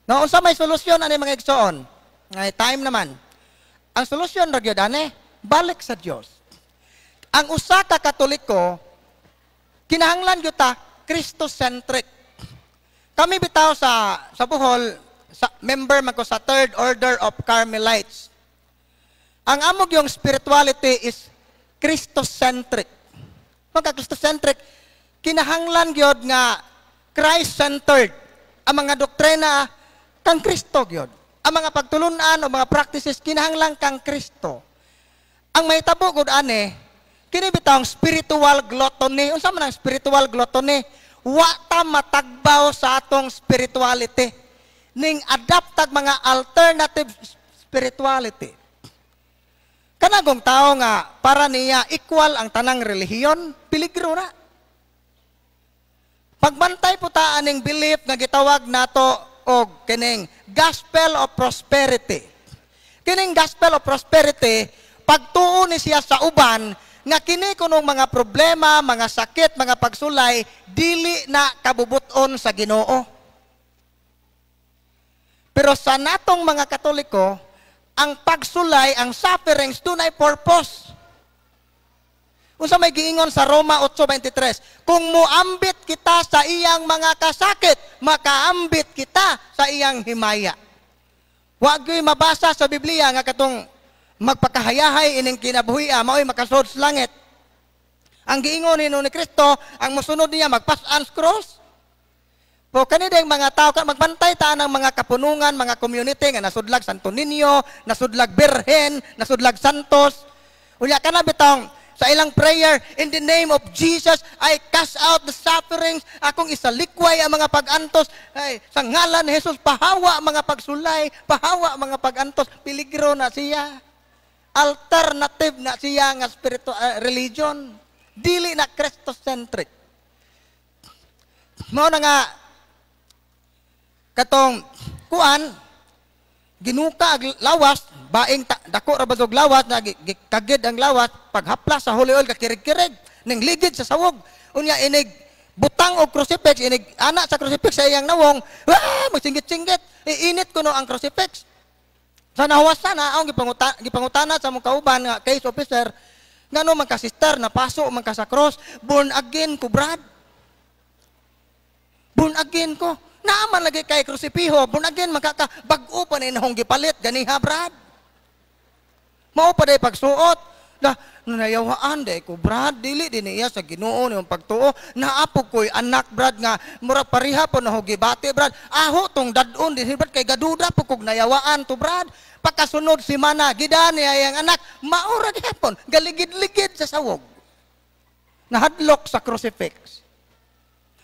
No, unsa may solusyon ani, mga igsoon? Ngay time naman. Ang solusyon ra gyud ani, balik sa Dios. Ang usa ka Katoliko, kinahanglan gyud ta Christocentric. Kami bitaw sa Bohol, sa member man ko sa Third Order of Carmelites. Ang amog yung spirituality is Christocentric. Pagka Christocentric, kinahanglan gyud nga Christ-centered. Ang mga doktrina kang Kristo gyud. Ang mga pagtulunan o mga practices, kinahanglan kang Kristo. Ang mahitabo gud ane, kini bitawng spiritual gluttony. Unsa man ang spiritual gluttony? Wa ta matagbaw sa atong spirituality. Ning adapt tag mga alternative spirituality. Kanagong tao nga para niya equal ang tanang relihiyon, peligro na. Pagbantay po ta aning belief nga gitawag nato og kining gospel of prosperity. Kining gospel of prosperity, pagtuo ni siya sa uban nga kini kunong mga problema, mga sakit, mga pagsulay, dili na kabubuton sa Ginoo. Pero sa natong mga Katoliko, ang pagsulay, ang sufferings, dunay purpose. Unsa may giingon sa Roma 8:23? Kung muambit kita sa iyang mga kasakit, makaambit kita sa iyang himaya. Wa gyud mabasa sa Biblia nga katong magpakahayahay ining kinabuhia mao'y makasud sa langit. Ang giingon ni Kristo, ang mosunod niya magpas-an sa cross. Po kani ding mga tao ka magbantay ta ng mga kapunungan, mga community nga nasudlag Santo Niño, nasudlag Birhen, nasudlag Santos. Unya kana bitong sa ilang prayer, "In the name of Jesus, I cast out the sufferings, akong isalikway ang mga pag-antos. Ay, sa ngalan ni Jesus, pahawa ang mga pagsulay, pahawa ang mga pag-antos." Peligro na siya. Alternative na siya nga spiritual religion. Dili na Christocentric. Mao na nga katong kuan, ginuka ang lawas, baing ta, dako ra ba og lawas na kagid ang lawas, paghaplas sa holy oil, kakirig-kirig ning ligid sa sawog. Unya inig butang og crucifix, inig ana sa crucifix sa iyang nawong, ah, magsinggit-singgit, iinit kuno ang crucifix. Sa nahuwasan na ang gipangutana sa mong kauban nga case officer, "Ngano man ka, sister, napaso man ka sa cross?" "Born again ko, brad. Born again ko." "Naaman lagi kay krusipiho, born again man ka, bag-o pa na inahong gipalit ganiha, brad. Mao pa day pagsuot." "Da, nayawaan day ko, brad, dili din niya sa Ginoo niyong pagtuo. Naapog ko'y anak, brad, nga murag pareha po na gibati, brad. Aho tong dadon din, brad, kay gaduda po kog nayawaan to, brad." Pagkasunod si mana, gida niya yang anak, maura gihapon, galigid-ligid sa sawog. Nahadlok sa crucifix.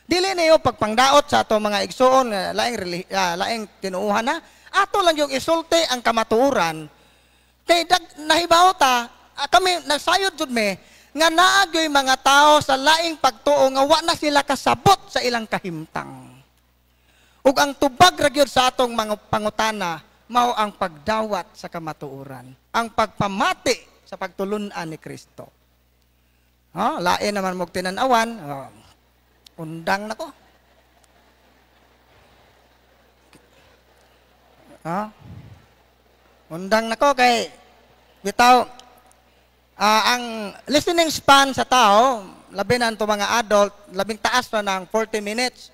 Dili niyo pagpangdaot sa ato mga igsuon nga laing tinuuhan na. Ato lang yung isulti ang kamatuoran. Kay dag, nahibaw ta, kami nasayod jud me nga naa gyoy mga tao sa laing pagtuo nga wa na sila kasabot sa ilang kahimtang. Ug ang tubag ra gyud sa atong mga pangutana mao ang pagdawat sa kamatuoran, ang pagpamati sa pagtulun-an ni Kristo. Ha, lain naman mo tinan-awan, oh, undang nako. Ha? Undang nako kay bitaw ang listening span sa tao, labi na ang mga adult, labing taas na ng 40 minutes.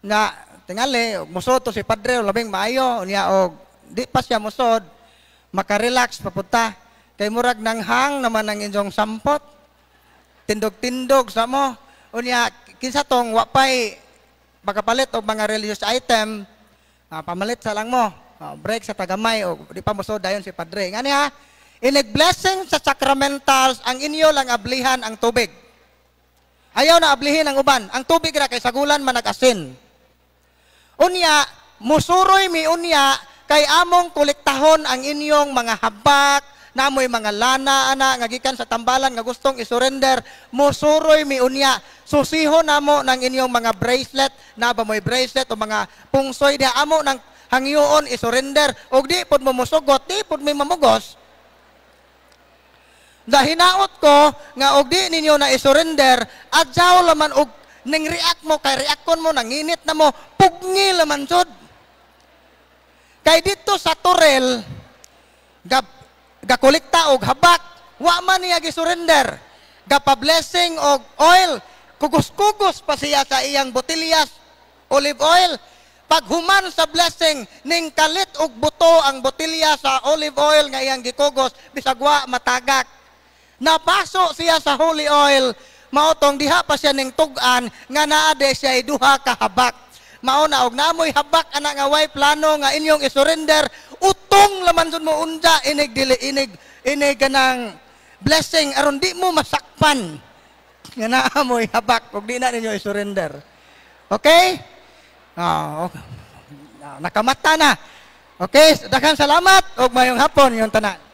Na tingali musod to si padre, labing maayo niya, og di pa siya musod, makarelax papunta kay murag nang hang naman ang inyong sampot, tindog-tindog sa mo. Unya kinsa tong wa pay makapalit og mga religious item. Ah, pamalit sa lang mo. Ah, break sa tagamay o di pa mo dayon si padre. Ngani ha, inig blessing sa sacramentals, ang inyo lang ablihan ang tubig. Ayaw na ablihin ang uban. Ang tubig ra kay sagulan man nag-asin. Unya, musuroy mi unya kay among kolektahon ang inyong mga habak, namoy mga lana ana nga gikan sa tambalan nga gustong isurrender, musuroy mi unya. Susihon namo ng inyong mga bracelet, na ba mo'y bracelet o mga pungsoy diha amo nang hangyoon isurrender. Og di pod mo musugot, di pod mi mamugos. Dahinaot ko nga og di ninyo na isurrender, adyaw laman og ning react mo kay reacton mo nanginit na mo, pugni laman jud. Kay dito sa Torel, gakolekta og habak, wa man niya gisurrender. Gapa-blessing og oil, kugos-kugos pa siya sa iyang botilyas, olive oil. Paghuman sa blessing, ning kalit og buto ang botilya sa olive oil nga iyang gikugos, bisag wa matagak. Napaso siya sa holy oil, mao tong diha pa siya ning tug-an nga naa de siya duha ka habak. Mao na og namoy habak ana nga way plano nga inyong isurrender, utong laman jud mo unja inig dili inig inig kanang blessing aron di mo masakpan nga naa moy habak ug di na ninyo isurrender. Okay? Ah, okay. Nakamata na. Okay, daghang salamat ug mayong hapon yung tanan.